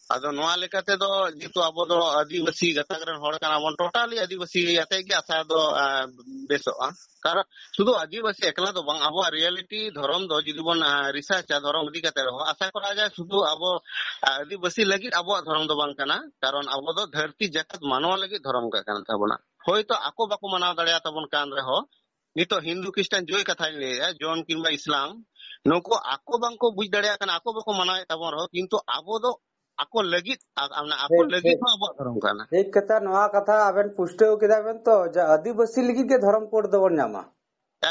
ᱟᱫᱚ ᱱᱚᱣᱟ ᱞᱮᱠᱟ ᱛᱮᱫᱚ ᱡᱮᱦᱮᱛᱩ ᱟᱵᱚ ᱫᱚ ᱟᱹᱫᱤᱵᱟᱹᱥᱤ ᱜᱟᱛᱟᱠ ᱨᱮᱱ ᱦᱚᱲ ᱠᱟᱱᱟ ᱵᱚᱱ, totally ᱟᱹᱫᱤᱵᱟᱹᱥᱤ ᱟᱛᱮ ᱜᱮ ᱟᱥᱟ ᱫᱚ, ᱟ, ᱵᱮᱥᱚᱜᱼᱟ᱾ ᱠᱟᱨᱚᱱ ᱥᱩᱫᱷᱩ ᱟᱹᱫᱤᱵᱟᱹᱥᱤ ᱮᱠᱞᱟ ᱫᱚ ᱵᱟᱝ, ᱟᱵᱚᱣᱟᱜ reality ᱫᱷᱚᱨᱚᱢ ᱫᱚ ᱡᱩᱫᱤ ᱵᱚᱱ, ᱟ, researchᱟ ᱫᱷᱚᱨᱚᱢ ᱤᱫᱤ ᱠᱟᱛᱮ ᱨᱮᱦᱚᱸ, ᱟᱥᱟ ᱠᱚᱨᱟ ᱡᱟᱭ ᱥᱩᱫᱷᱩ ᱟᱵᱚ, ᱟ, ᱟᱹᱫᱤᱵᱟᱹᱥᱤ ᱞᱟᱹᱜᱤᱫ ᱟᱵᱚᱣᱟᱜ ᱫᱷᱚᱨᱚᱢ ᱫᱚ ᱵᱟᱝ ᱠᱟᱱᱟ, ᱠᱟᱨᱚᱱ ᱟᱵᱚ ᱫᱚ ᱫᱷᱟᱹᱨᱛᱤ ᱡᱟᱠᱟᱛ ᱢᱟᱱᱣᱟ ᱞᱟᱹᱜᱤᱫ ᱫᱷᱚᱨᱚᱢ ᱠᱟᱱ ᱛᱟᱵᱚᱱᱟ᱾ ᱦᱳᱭᱛᱳ ᱟᱠᱚ ᱵᱟᱠᱚ ᱢᱟᱱᱟᱣ ᱫᱟᱲᱮᱭᱟ ᱛᱟᱵᱚᱱ ᱠᱟᱱ ᱨᱮᱦᱚᱸ, ᱱᱤᱛᱚᱜ ᱦᱤᱱᱫᱩ ᱠᱷᱨᱤᱥᱴᱟᱱ ᱡᱳᱭ ᱠᱟᱛᱷᱟᱧ ᱞᱟᱹᱭᱮᱫᱼᱟ, ᱡᱚᱱ ᱠᱤᱝᱵᱟ ᱤᱥᱞᱟᱢ, ᱱᱩᱠᱩ ᱟᱠᱚ ᱵᱟᱝᱠᱚ ᱵᱩᱡᱽ ᱫᱟᱲᱮᱭᱟᱜ ᱠᱟᱱᱟ, ᱟᱠᱚ ᱵᱟᱠᱚ ᱢᱟᱱᱟᱣᱮᱫ ᱛᱟᱵᱚᱱ ᱨᱮᱦᱚᱸ, ᱠᱤᱱᱛᱩ ᱟᱵᱚ ᱫᱚ ᱟᱠᱚ ᱞᱟᱹᱜᱤᱫ, ᱟ-, ᱢᱟᱱᱮ ᱟᱠᱚ ᱴᱷᱤᱠ, ᱞᱟᱹᱜᱤᱫ ᱴᱷᱤᱠ᱾ ᱦᱚᱸ ᱟᱵᱚᱣᱟᱜ ᱫᱷᱚᱨᱚᱢ ᱠᱟᱱᱟ᱾ ᱴᱷᱤᱠ ᱠᱟᱛᱷᱟ, ᱱᱚᱣᱟ ᱠᱟᱛᱷᱟ ᱟᱵᱮᱱ ᱯᱩᱥᱴᱟᱹᱣ ᱠᱮᱫᱟ ᱵᱮᱱ ᱛᱚ, ᱡᱮ ᱟᱹᱫᱤᱵᱟᱹᱥᱤ ᱞᱟᱹᱜᱤᱫ ᱜᱮ ᱫᱷᱚᱨᱚᱢ code ᱫᱚᱵᱚᱱ ᱧᱟᱢᱟ᱾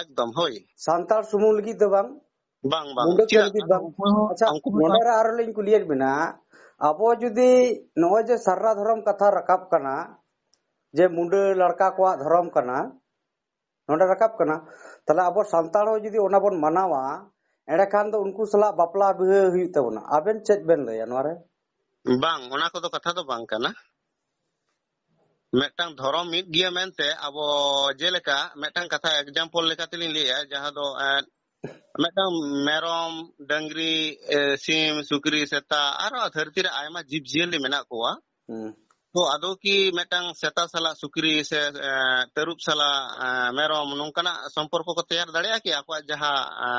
ᱮᱠᱫᱚᱢ, ᱦᱳᱭ᱾ ᱥᱟᱱᱛᱟᱲ ᱥᱩᱢᱩᱝ ᱞᱟᱹᱜᱤᱫ ᱫᱚ ᱵᱟᱝ᱾ ᱵᱟᱝ, ᱵᱟᱝ, ᱢᱩᱰᱟᱹ ᱠᱚ ᱪᱮᱫᱟᱜ? ᱞᱟᱹᱜᱤᱫ ᱵᱟᱝ᱾ ᱩᱱᱠᱩ ᱦᱚᱸ, ᱟᱪᱪᱷᱟ, ᱩᱱᱠᱩ ᱦᱚᱸ ᱱᱚᱰᱮ ᱨᱮ ᱟᱨᱚ ᱞᱤᱧ ᱠᱩᱞᱤᱭᱮᱫ ᱵᱮᱱᱟ, ᱟᱵᱚ ᱡᱩᱫᱤ ᱱᱚᱜᱼᱚᱭ ᱡᱮ ᱥᱟᱨᱱᱟ ᱫᱷᱚᱨᱚᱢ ᱠᱟᱛᱷᱟ ᱨᱟᱠᱟᱵ ᱠᱟᱱᱟ, ᱡᱮ ᱢᱩᱰᱟᱹ ᱞᱟᱲᱠᱟ ᱠᱚᱣᱟᱜ ᱫᱷᱚᱨᱚᱢ ᱠᱟᱱᱟ, ᱱᱚᱰᱮ ᱨᱟᱠᱟᱵ ᱠᱟᱱᱟ, ᱛᱟᱦᱞᱮ ᱟᱵᱚ ᱥᱟᱱᱛᱟᱲ ᱦᱚᱸ ᱡᱩᱫᱤ ᱚᱱᱟ ᱵᱚᱱ ᱢᱟᱱᱟᱣᱟ, ᱮᱸᱰᱮᱠᱷᱟᱱ ᱫᱚ ᱩᱱᱠᱩ ᱥᱟᱞᱟᱜ ᱵᱟᱯᱞᱟ ᱵᱤᱦᱟᱹ ᱦᱩᱭᱩᱜ ᱛᱟᱵᱚᱱᱟ᱾ ᱟᱵᱮᱱ ᱪᱮᱫ ᱵᱮᱱ ᱞᱟᱹᱭᱟ ᱱᱚᱣᱟ ᱨᱮ? ᱵᱟᱝ, ᱚᱱᱟ ᱠᱚᱫᱚ ᱠᱟᱛᱷᱟ ᱫᱚ ᱵᱟᱝ ᱠᱟᱱᱟ᱾ ᱢᱤᱫᱴᱟᱝ ᱫᱷᱚᱨᱚᱢ ᱢᱤᱫ ᱜᱮᱭᱟ ᱢᱮᱱᱛᱮ ᱟᱵᱚ, ᱡᱮᱞᱮᱠᱟ ᱢᱤᱫᱴᱟᱝ ᱠᱟᱛᱷᱟ example ᱞᱮᱠᱟᱛᱮᱞᱤᱧ ᱞᱟᱹᱭᱟ, ᱡᱟᱦᱟᱸ ᱫᱚ, ᱮᱸ, ᱢᱤᱫᱴᱟᱝ ᱢᱮᱨᱚᱢ, ᱰᱟᱹᱝᱨᱤ, ᱮ, ᱥᱤᱢ, ᱥᱩᱠᱨᱤ, ᱥᱮᱛᱟ, ᱟᱨᱚ ᱫᱷᱟᱹᱨᱛᱤ ᱨᱮ ᱟᱭᱢᱟ ᱡᱤᱵᱽ ᱡᱤᱭᱟᱹᱞᱤ ᱢᱮᱱᱟᱜ ᱠᱚᱣᱟ᱾ ᱦᱩᱸ᱾ ᱛᱚ ᱟᱫᱚ ᱠᱤ ᱢᱤᱫᱴᱟᱝ ᱥᱮᱛᱟ ᱥᱟᱞᱟᱜ ᱥᱩᱠᱨᱤ ᱥᱮ, ᱮ, ᱛᱟᱹᱨᱩᱵ ᱥᱟᱞᱟᱜ, ᱮ, ᱢᱮᱨᱚᱢ ᱱᱚᱝᱠᱟᱱᱟᱜ ᱥᱚᱢᱯᱚᱨᱠᱚ ᱠᱚ ᱛᱮᱭᱟᱨ ᱫᱟᱲᱮᱭᱟᱜᱼᱟ ᱠᱤ? ᱟᱠᱚᱣᱟᱜ ᱡᱟᱦᱟᱸ, ᱮ,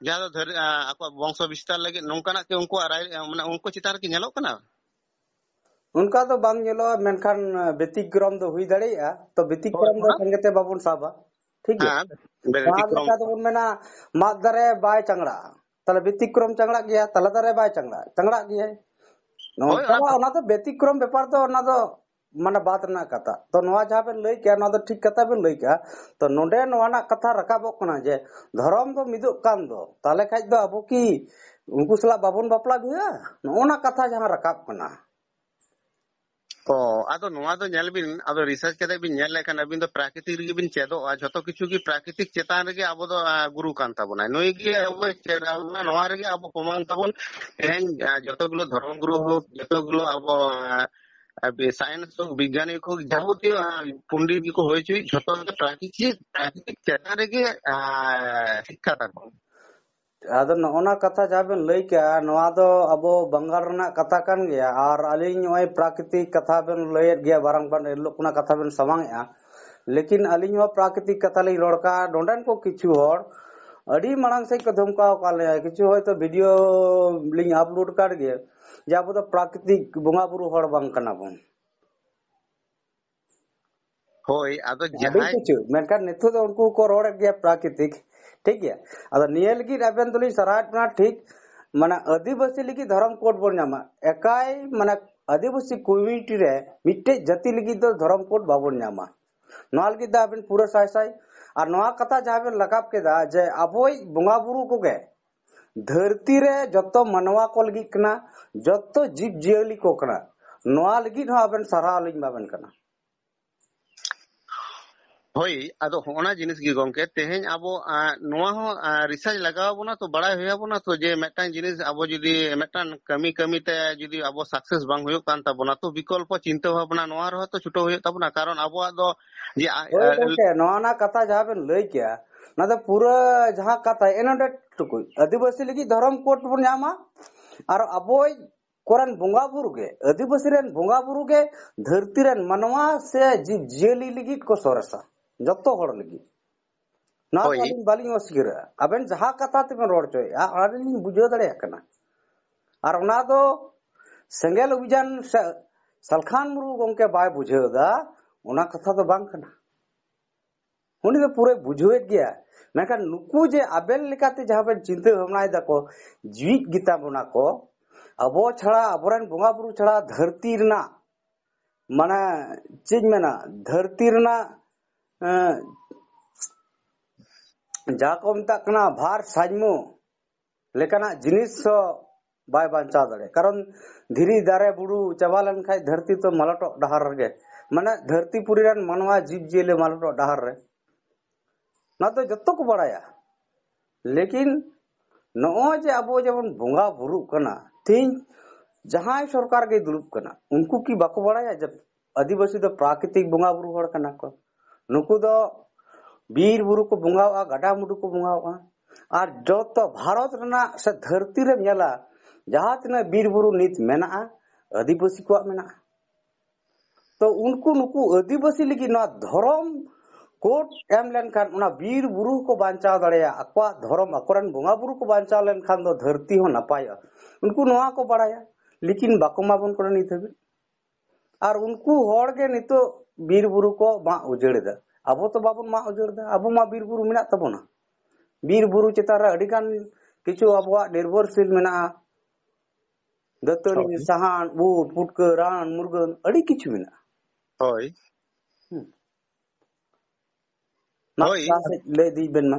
ᱡᱟᱦᱟᱸ ᱫᱚ ᱫᱷᱟᱹᱨ-, ᱮ, ᱟᱠᱚᱣᱟᱜ ᱵᱚᱝᱥᱚ ᱵᱤᱥᱛᱟᱨ ᱞᱟᱹᱜᱤᱫ ᱱᱚᱝᱠᱟᱱᱟᱜ ᱠᱤ ᱩᱱᱠᱩᱣᱟᱜ ᱨᱟᱭ, ᱮ, ᱢᱟᱱᱮ ᱩᱱᱠᱩ ᱪᱮᱛᱟᱱ ᱨᱮ ᱠᱤ ᱧᱮᱞᱚᱜ ᱠᱟᱱᱟ? ᱚᱱᱠᱟ ᱫᱚ ᱵᱟᱝ ᱧᱮᱞᱚᱜᱼᱟ, ᱢᱮᱱᱠᱷᱟᱱ, ᱮ, ᱵᱮᱛᱤᱠᱨᱚᱢ ᱫᱚ ᱦᱩᱭ ᱫᱟᱲᱮᱭᱟᱜᱼᱟ᱾ ᱛᱚ ᱵᱮᱛᱤᱠᱨᱚᱢ ᱦᱳᱭ, ᱫᱚ ᱚᱱᱟ ᱥᱟᱸᱜᱮ ᱛᱮ ᱵᱟᱵᱚᱱ ᱥᱟᱵᱟ, ᱴᱷᱤᱠ ᱜᱮᱭᱟ? ᱦᱮᱸ, ᱵᱮᱛᱤᱠᱨᱚᱢ᱾ ᱡᱟᱦᱟᱸ ᱞᱮᱠᱟ ᱫᱚᱵᱚᱱ ᱢᱮᱱᱟ, ᱢᱟᱫ ᱫᱟᱨᱮ ᱵᱟᱭ ᱪᱟᱝᱲᱟᱜᱼᱟ, ᱛᱟᱦᱞᱮ ᱵᱮᱛᱤᱠᱨᱚᱢ ᱪᱟᱝᱲᱟᱜ ᱜᱮᱭᱟ, ᱛᱟᱞᱟ ᱫᱟᱨᱮ ᱵᱟᱭ ᱪᱟᱝᱲᱟᱜᱼᱟ, ᱪᱟᱝᱲᱟᱜ ᱜᱮᱭᱟᱭ᱾ ᱦᱳᱭ, ᱱᱚᱝᱠᱟ ᱚᱱᱟ ᱫᱚ ᱚᱱᱟ ᱫᱚ ᱵᱮᱛᱤᱠᱨᱚᱢ ᱵᱮᱯᱟᱨ ᱫᱚ, ᱚᱱᱟ ᱫᱚ ᱢᱟᱱᱮ ᱵᱟᱫ ᱨᱮᱱᱟᱜ ᱠᱟᱛᱷᱟ᱾ ᱛᱚ ᱱᱚᱣᱟ ᱡᱟᱦᱟᱸ ᱵᱮᱱ ᱞᱟᱹᱭ ᱠᱮᱜᱼᱟ, ᱱᱚᱣᱟ ᱫᱚ ᱴᱷᱤᱠ ᱠᱟᱛᱷᱟ ᱵᱮᱱ ᱞᱟᱹᱭ ᱠᱮᱜᱼᱟ᱾ ᱛᱚ ᱱᱚᱰᱮ ᱱᱚᱣᱟ ᱨᱮᱱᱟᱜ ᱠᱟᱛᱷᱟ ᱨᱟᱠᱟᱵᱚᱜ ᱠᱟᱱᱟ ᱡᱮ ᱫᱷᱚᱨᱚᱢ ᱫᱚ ᱢᱤᱫᱚᱜ ᱠᱟᱱ ᱫᱚ, ᱛᱟᱦᱞᱮ ᱠᱷᱟᱡ ᱫᱚ ᱟᱵᱚ ᱠᱤ ᱩᱱᱠᱩ ᱥᱟᱞᱟᱜ ᱵᱟᱵᱚᱱ ᱵᱟᱯᱞᱟ ᱵᱤᱦᱟᱹᱜᱼᱟ? ᱱᱚᱜᱼᱚ ᱱᱟ ᱠᱟᱛᱷᱟ ᱡᱟᱦᱟᱸ ᱨᱟᱠᱟᱵ ᱠᱟᱱᱟ᱾ ᱚ, ᱟᱫᱚ ᱱᱚᱣᱟ ᱫᱚ ᱧᱮᱞ ᱵᱤᱱ, ᱟᱫᱚ ᱨᱤᱥᱟᱨᱪ ᱠᱟᱛᱮ ᱵᱤᱱ ᱧᱮᱞ ᱞᱮᱠᱷᱟᱱ ᱟᱹᱵᱤᱱ ᱫᱚ ᱯᱨᱟᱠᱨᱤᱛᱤᱠ ᱨᱮᱜᱮ ᱵᱤᱱ ᱪᱮᱫᱚᱜᱼᱟ᱾ ᱡᱷᱚᱛᱚ ᱠᱤᱪᱷᱩ ᱜᱮ ᱯᱨᱟᱠᱨᱤᱛᱤᱠ ᱪᱮᱛᱟᱱ ᱨᱮᱜᱮ ᱟᱵᱚ ᱫᱚ, ᱟ, ᱜᱩᱨᱩ ᱠᱟᱱ ᱛᱟᱵᱚᱱᱟᱭ᱾ ᱱᱩᱭ ᱜᱮ ᱟᱵᱚᱭ ᱪᱮᱫ ᱟᱵᱚᱱᱟ, ᱱᱚᱣᱟ ᱨᱮᱜᱮ ᱟᱵᱚ ᱯᱨᱚᱢᱟᱱ ᱛᱟᱵᱚᱱ᱾ ᱛᱮᱦᱮᱧ, ᱟ, ᱡᱚᱛᱚ ᱜᱩᱞᱳ ᱫᱷᱚᱨᱚᱢ ᱜᱩᱨᱩ ᱦᱳᱠ, ᱡᱚᱛᱚ ᱜᱩᱞᱳ ᱟᱵᱚ, ᱟ, ᱟ, ᱵᱤ-, ᱥᱟᱭᱮᱱᱥ ᱦᱳᱠ, ᱵᱤᱜᱽᱜᱟᱱᱤ ᱦᱳᱠ, ᱡᱟᱵᱚᱛᱤᱭᱚ, ᱟ, ᱯᱚᱱᱰᱤᱛ ᱜᱮᱠᱚ ᱦᱩᱭ ᱦᱚᱪᱚᱭ, ᱡᱷᱚᱛᱚ ᱜᱮ ᱯᱨᱟᱠᱨᱤᱛᱤᱠ, ᱯᱨᱟᱠᱨᱤᱛᱤᱠ ᱪᱮᱛᱟᱱ ᱨᱮᱜᱮ, ᱟ, ᱥᱤᱠᱠᱷᱟ ᱛᱟᱠᱚ᱾ ᱟᱫᱚ ᱱᱚᱜᱼᱚ ᱱᱟ ᱠᱟᱛᱷᱟ ᱡᱟᱦᱟᱸ ᱵᱮᱱ ᱞᱟᱹᱭ ᱠᱮᱜᱼᱟ, ᱱᱚᱣᱟ ᱫᱚ ᱟᱵᱚ ᱵᱟᱝᱜᱟᱞ ᱨᱮᱱᱟᱜ ᱠᱟᱛᱷᱟ ᱠᱟᱱ ᱜᱮᱭᱟ᱾ ᱟᱨ ᱟᱹᱞᱤᱧ ᱱᱚᱜᱼᱚᱭ ᱯᱨᱟᱠᱨᱤᱛᱤᱠ ᱠᱟᱛᱷᱟ ᱵᱮᱱ ᱞᱟᱹᱭᱮᱫ ᱜᱮᱭᱟ, ᱵᱟᱨᱟᱝ ᱵᱟᱝ ᱮᱱ ᱦᱤᱞᱳᱜ ᱠᱷᱚᱱᱟᱜ ᱠᱟᱛᱷᱟ ᱵᱮᱱ ᱥᱟᱢᱟᱝ ᱮᱜᱼᱟ, ᱞᱮᱠᱤᱱ ᱟᱹᱞᱤᱧ ᱦᱚᱸ ᱯᱨᱟᱠᱨᱤᱛᱤᱠ ᱠᱟᱛᱷᱟ ᱞᱤᱧ ᱨᱚᱲ ᱠᱟᱜᱼᱟ᱾ ᱱᱚᱰᱮᱱ ᱠᱚ ᱠᱤᱪᱷᱩ ᱦᱚᱲ ᱟᱹᱰᱤ ᱢᱟᱲᱟᱝ ᱥᱮᱫ ᱠᱚ ᱫᱷᱚᱢᱠᱟᱣ ᱟᱠᱟᱫ ᱞᱮᱭᱟ, ᱠᱤᱪᱷᱩ ᱦᱚᱭᱛᱳ ᱵᱷᱤᱰᱤᱭᱳ ᱞᱤᱧ ᱟᱯᱞᱳᱰ ᱠᱟᱜ ᱜᱮᱭᱟ ᱡᱮ ᱟᱵᱚ ᱫᱚ ᱯᱨᱟᱠᱨᱤᱛᱤᱠ ᱵᱚᱸᱜᱟ ᱵᱩᱨᱩ ᱦᱚᱲ ᱵᱟᱝ ᱠᱟᱱᱟ ᱵᱚᱱ᱾ ᱦᱳᱭ, ᱟᱫᱚ ᱟᱹᱰᱤ ᱡᱟᱦᱟᱸᱭ ᱠᱤᱪᱷᱩ, ᱢᱮᱱᱠᱷᱟᱱ ᱱᱤᱛᱚᱜ ᱫᱚ ᱩᱱᱠᱩ ᱠᱚ ᱨᱚᱲᱮᱫ ᱜᱮᱭᱟ ᱯᱨᱟᱠᱨᱤᱛᱤᱠ, ᱴᱷᱤᱠ ᱜᱮᱭᱟ᱾ ᱟᱫᱚ ᱱᱤᱭᱟᱹ ᱞᱟᱹᱜᱤᱫ ᱟᱵᱮᱱ ᱫᱚᱞᱤᱧ ᱥᱟᱨᱦᱟᱣᱮᱫ ᱵᱮᱱᱟ, ᱴᱷᱤᱠ, ᱢᱟᱱᱮ ᱟᱹᱫᱤᱵᱟᱹᱥᱤ ᱞᱟᱹᱜᱤᱫ ᱫᱷᱚᱨᱚᱢ ᱠᱳᱰ ᱵᱚᱱ ᱧᱟᱢᱟ, ᱮᱠᱟᱭ ᱢᱟᱱᱮ ᱟᱹᱫᱤᱵᱟᱹᱥᱤ ᱠᱚᱢᱤᱭᱩᱱᱤᱴᱤ ᱨᱮ ᱢᱤᱫᱴᱮᱡ ᱡᱟᱹᱛᱤ ᱞᱟᱹᱜᱤᱫ ᱫᱚ ᱫᱷᱚᱨᱚᱢ ᱠᱳᱰ ᱵᱟᱵᱚᱱ ᱧᱟᱢᱟ᱾ ᱱᱚᱣᱟ ᱞᱟᱹᱜᱤᱫ ᱫᱚ ᱟᱵᱮᱱ ᱯᱩᱨᱟᱹ ᱥᱟᱭ ᱥᱟᱭ᱾ ᱟᱨ ᱱᱚᱣᱟ ᱠᱟᱛᱷᱟ ᱡᱟᱦᱟᱸ ᱵᱮᱱ ᱨᱟᱠᱟᱵ ᱠᱮᱫᱟ ᱡᱮ ᱟᱵᱚᱭᱤᱡ ᱵᱚᱸᱜᱟ ᱵᱩᱨᱩ ᱠᱚᱜᱮ ᱫᱷᱟᱹᱨᱛᱤ ᱨᱮ ᱡᱚᱛᱚ ᱢᱟᱱᱣᱟ ᱠᱚ ᱞᱟᱹᱜᱤᱫ ᱠᱟᱱᱟ, ᱡᱚᱛᱚ ᱡᱤᱵᱽ ᱡᱤᱭᱟᱹᱞᱤ ᱠᱚ ᱠᱟᱱᱟ, ᱱᱚᱣᱟ ᱞᱟᱹᱜᱤᱫ ᱦᱚᱸ ᱟᱵᱮᱱ ᱥᱟᱨᱦᱟᱣ ᱞᱤᱧ ᱮᱢᱟᱵᱮᱱ ᱠᱟᱱᱟ᱾ ᱦᱳᱭ, ᱟᱫᱚ ᱦᱚᱸᱜᱼᱚᱱᱟ ᱡᱤᱱᱤᱥ ᱜᱮ ᱜᱚᱝᱠᱮ, ᱛᱮᱦᱮᱧ ᱟᱵᱚ, ᱟ, ᱱᱚᱣᱟ ᱦᱚᱸ, ᱟ, ᱨᱤᱥᱟᱨᱪ ᱞᱟᱜᱟᱣ ᱟᱵᱚᱱᱟ ᱛᱚ, ᱵᱟᱲᱟᱭ ᱦᱩᱭ ᱟᱵᱚᱱᱟ ᱛᱚ, ᱡᱮ ᱢᱤᱫᱴᱟᱝ ᱡᱤᱱᱤᱥ ᱟᱵᱚ ᱡᱩᱫᱤ ᱢᱤᱫᱴᱟᱝ ᱠᱟᱹᱢᱤ ᱠᱟᱹᱢᱤ ᱛᱮ ᱡᱩᱫᱤ ᱟᱵᱚ ᱥᱟᱠᱥᱮᱥ ᱵᱟᱝ ᱦᱩᱭᱩᱜ ᱠᱟᱱ ᱛᱟᱵᱚᱱᱟ, ᱛᱚ ᱵᱤᱠᱚᱞᱯᱚ ᱪᱤᱱᱛᱟᱹ ᱵᱷᱟᱵᱽᱱᱟ ᱱᱚᱣᱟ ᱨᱮᱦᱚᱸ ᱛᱚ ᱪᱷᱩᱴᱟᱹᱣ ᱦᱩᱭᱩᱜ ᱛᱟᱵᱚᱱᱟ᱾ ᱠᱟᱨᱚᱱ ᱟᱵᱚᱣᱟᱜ ᱫᱚ ᱡᱮ, ᱟ, ᱦᱳᱭ ᱟ, ᱜᱚᱝᱠᱮ, ᱱᱚᱣᱟ ᱨᱮᱱᱟᱜ ᱠᱟᱛᱷᱟ ᱡᱟᱦᱟᱸ ᱵᱮᱱ ᱞᱟᱹᱭ ᱠᱮᱜᱼᱟ, ᱚᱱᱟ ᱫᱚ ᱯᱩᱨᱟᱹ ᱡᱟᱦᱟᱸ ᱠᱟᱛᱷᱟ ᱮᱱᱚᱰᱮ ᱴᱩᱠᱩᱡ ᱟᱹᱫᱤᱵᱟᱹᱥᱤ ᱞᱟᱹᱜᱤᱫ ᱫᱷᱚᱨᱚᱢ ᱠᱳᱰ ᱵᱚᱱ ᱧᱟᱢᱟ, ᱟᱨ ᱟᱵᱚᱭ ᱠᱚᱨᱮᱱ ᱵᱚᱸᱜᱟ ᱵᱩᱨᱩ ᱜᱮ, ᱟᱹᱫᱤᱵᱟᱹᱥᱤ ᱨᱮᱱ ᱵᱚᱸᱜᱟ ᱵᱩᱨᱩ ᱜᱮ ᱫᱷᱟᱹᱨᱛᱤ ᱨᱮᱱ ᱢᱟᱱᱣᱟ ᱥᱮ ᱡᱤᱵᱽ ᱡᱤᱭᱟᱹᱞᱤ ᱞᱟᱹᱜᱤᱫ ᱠᱚ ᱥᱚᱨᱮᱥᱟ, ᱡᱚᱛᱚ ᱦᱚᱲ ᱞᱟᱹᱜᱤᱫ᱾ ᱱᱚᱣᱟ ᱫᱚ ᱦᱳᱭ᱾ ᱟᱹᱞᱤᱧ ᱵᱟᱹᱞᱤᱧ ᱚᱥᱤᱠᱟᱹᱨᱟ᱾ ᱟᱵᱮᱱ ᱡᱟᱦᱟᱸ ᱠᱟᱛᱷᱟ ᱛᱮᱵᱮᱱ ᱨᱚᱲ ᱦᱚᱪᱚᱭᱮᱫᱼᱟ, ᱚᱱᱟ ᱨᱮᱞᱤᱧ ᱵᱩᱡᱷᱟᱹᱣ ᱫᱟᱲᱮᱭᱟᱜ ᱠᱟᱱᱟ᱾ ᱟᱨ ᱚᱱᱟ ᱫᱚ ᱥᱮᱸᱜᱮᱞ ᱚᱵᱷᱤᱡᱟᱱ ᱥᱮ ᱥᱟᱞᱠᱷᱟᱱ ᱢᱩᱨᱢᱩ ᱜᱚᱢᱠᱮ ᱵᱟᱭ ᱵᱩᱡᱷᱟᱹᱣ ᱮᱫᱟ, ᱚᱱᱟ ᱠᱟᱛᱷᱟ ᱫᱚ ᱵᱟᱝ ᱠᱟᱱᱟ᱾ ᱩᱱᱤ ᱫᱚ ᱯᱩᱨᱟᱹᱭ ᱵᱩᱡᱷᱟᱹᱣᱮᱫ ᱜᱮᱭᱟ᱾ ᱢᱮᱱᱠᱷᱟᱱ ᱱᱩᱠᱩ ᱡᱮ ᱟᱵᱮᱱ ᱞᱮᱠᱟᱛᱮ ᱡᱟᱦᱟᱸ ᱵᱮᱱ ᱪᱤᱱᱛᱟᱹ ᱵᱷᱟᱵᱽᱱᱟᱭ ᱫᱟᱠᱚ, ᱡᱤᱣᱤᱫ ᱜᱮᱛᱟ ᱵᱚᱱᱟ ᱠᱚ, ᱟᱵᱚ ᱪᱷᱟᱲᱟ, ᱟᱵᱚᱨᱮᱱ ᱵᱚᱸᱜᱟ ᱵᱩᱨᱩ ᱪᱷᱟᱲᱟ ᱫᱷᱟᱹᱨᱛᱤ ᱨᱮᱱᱟᱜ, ᱢᱟᱱᱮ, ᱪᱮᱫ ᱤᱧ ᱢᱮᱱᱟ, ᱫᱷᱟᱹᱨᱛᱤ ᱨᱮᱱᱟᱜ, ᱮᱸ, ᱡᱟᱦᱟᱸ ᱠᱚ ᱢᱮᱛᱟᱜ ᱠᱟᱱᱟ ᱵᱷᱟᱨ ᱥᱟᱡᱽᱢᱚ ᱞᱮᱠᱟᱱᱟᱜ ᱡᱤᱱᱤᱥ ᱦᱚᱸ ᱵᱟᱭ ᱵᱟᱧᱪᱟᱣ ᱫᱟᱲᱮᱭᱟᱜᱼᱟ᱾ ᱠᱟᱨᱚᱱ ᱫᱷᱤᱨᱤ ᱫᱟᱨᱮ ᱵᱩᱨᱩ ᱪᱟᱵᱟ ᱞᱮᱱᱠᱷᱟᱱ ᱫᱷᱟᱹᱨᱛᱤ ᱛᱚ ᱢᱟᱞᱚᱴᱚᱜ ᱰᱟᱦᱟᱨ ᱨᱮᱜᱮ, ᱢᱟᱱᱮ ᱫᱷᱟᱹᱨᱛᱤ ᱯᱩᱨᱤ ᱨᱮᱱ ᱢᱟᱱᱣᱟ ᱡᱤᱵᱽ ᱡᱤᱭᱟᱹᱞᱤ ᱢᱟᱞᱚᱴᱚᱜ ᱰᱟᱦᱟᱨ ᱨᱮ᱾ ᱱᱚᱣᱟ ᱫᱚ ᱡᱚᱛᱚ ᱠᱚ ᱵᱟᱲᱟᱭᱟ᱾ ᱞᱮᱠᱤᱱ ᱱᱚᱜᱼᱚᱭ ᱡᱮ ᱟᱵᱚ ᱡᱮᱢᱚᱱ ᱵᱚᱸᱜᱟ ᱵᱩᱨᱩᱜ ᱠᱟᱱᱟ, ᱛᱮᱦᱮᱧ ᱡᱟᱦᱟᱸᱭ ᱥᱚᱨᱠᱟᱨ ᱜᱮᱭ ᱫᱩᱲᱩᱵ ᱠᱟᱱᱟ, ᱩᱱᱠᱩ ᱠᱤ ᱵᱟᱠᱚ ᱵᱟᱲᱟᱭᱟ ᱡᱮ ᱟᱹᱫᱤᱵᱟᱹᱥᱤ ᱫᱚ ᱯᱨᱟᱠᱨᱤᱛᱤᱠ ᱵᱚᱸᱜᱟ ᱵᱩᱨᱩ ᱦᱚᱲ ᱠᱟᱱᱟ ᱠᱚ? ᱱᱩᱠᱩ ᱫᱚ ᱵᱤᱨ ᱵᱩᱨᱩ ᱠᱚ ᱵᱚᱸᱜᱟᱣᱟᱜᱼᱟ, ᱜᱟᱰᱟ ᱢᱩᱰᱩ ᱠᱚ ᱵᱚᱸᱜᱟᱣᱟᱜᱼᱟ᱾ ᱟᱨ ᱡᱚᱛᱚ ᱵᱷᱟᱨᱚᱛ ᱨᱮᱱᱟᱜ ᱥᱮ ᱫᱷᱟᱹᱨᱛᱤ ᱨᱮᱢ ᱧᱮᱞᱟ, ᱡᱟᱦᱟᱸ ᱛᱤᱱᱟᱹᱜ ᱵᱤᱨ ᱵᱩᱨᱩ ᱱᱤᱛ ᱢᱮᱱᱟᱜᱼᱟ, ᱟᱹᱫᱤᱵᱟᱹᱥᱤ ᱠᱚᱣᱟᱜ ᱢᱮᱱᱟᱜᱼᱟ᱾ ᱛᱚ ᱩᱱᱠᱩ, ᱱᱩᱠᱩ ᱟᱹᱫᱤᱵᱟᱹᱥᱤ ᱞᱟᱹᱜᱤᱫ ᱱᱚᱣᱟ ᱫᱷᱚᱨᱚᱢ ᱠᱳᱰ ᱮᱢ ᱞᱮᱱᱠᱷᱟᱱ, ᱚᱱᱟ ᱵᱤᱨ ᱵᱩᱨᱩ ᱠᱚ ᱵᱟᱧᱪᱟᱣ ᱫᱟᱲᱮᱭᱟᱜᱼᱟ, ᱟᱠᱚᱣᱟᱜ ᱫᱷᱚᱨᱚᱢ, ᱟᱠᱚᱨᱮᱱ ᱵᱚᱸᱜᱟ ᱵᱩᱨᱩ ᱠᱚ ᱵᱟᱧᱪᱟᱣ ᱞᱮᱱᱠᱷᱟᱱ ᱫᱚ ᱫᱷᱟᱹᱨᱛᱤ ᱦᱚᱸ ᱱᱟᱯᱟᱭᱚᱜᱼᱟ᱾ ᱩᱱᱠᱩ ᱱᱚᱣᱟ ᱠᱚ ᱵᱟᱲᱟᱭᱟ, ᱞᱮᱠᱤᱱ ᱵᱟᱠᱚ ᱮᱢᱟ ᱵᱚᱱ ᱠᱟᱱᱟ ᱱᱤᱛ ᱦᱟᱹᱵᱤᱡ᱾ ᱟᱨ ᱩᱱᱠᱩ ᱦᱚᱲ ᱜᱮ ᱱᱤᱛᱚᱜ ᱵᱤᱨ ᱵᱩᱨᱩ ᱠᱚ ᱢᱟᱜ ᱩᱡᱟᱹᱲ ᱮᱫᱟ᱾ ᱟᱵᱚ ᱛᱚ ᱵᱟᱵᱚᱱ ᱢᱟᱜ ᱩᱡᱟᱹᱲ ᱮᱫᱟ, ᱟᱵᱚ ᱢᱟ ᱵᱤᱨ ᱵᱩᱨᱩ ᱢᱮᱱᱟᱜ ᱛᱟᱵᱚᱱᱟ᱾ ᱵᱤᱨ ᱵᱩᱨᱩ ᱪᱮᱛᱟᱱ ᱨᱮ ᱟᱹᱰᱤ ᱜᱟᱱ ᱠᱤᱪᱷᱩ ᱟᱵᱚᱣᱟᱜ ᱱᱤᱨᱵᱷᱚᱨᱥᱤᱞ ᱢᱮᱱᱟᱜᱼᱟ᱾ ᱫᱟᱹᱛᱟᱹᱱᱤ, ᱦᱳᱭ᱾ ᱥᱟᱦᱟᱱ, ᱩᱫ, ᱯᱩᱴᱠᱟᱹ, ᱨᱟᱱ, ᱢᱩᱨᱜᱟᱹᱱ, ᱟᱹᱰᱤ ᱠᱤᱪᱷᱩ ᱢᱮᱱᱟᱜᱼᱟ᱾ ᱦᱳᱭ᱾ ᱦᱩᱸ᱾ ᱢᱟ ᱦᱳᱭ᱾ ᱞᱟᱦᱟ ᱥᱮᱫ ᱞᱟᱹᱭ ᱤᱫᱤ ᱵᱮᱱ ᱢᱟ᱾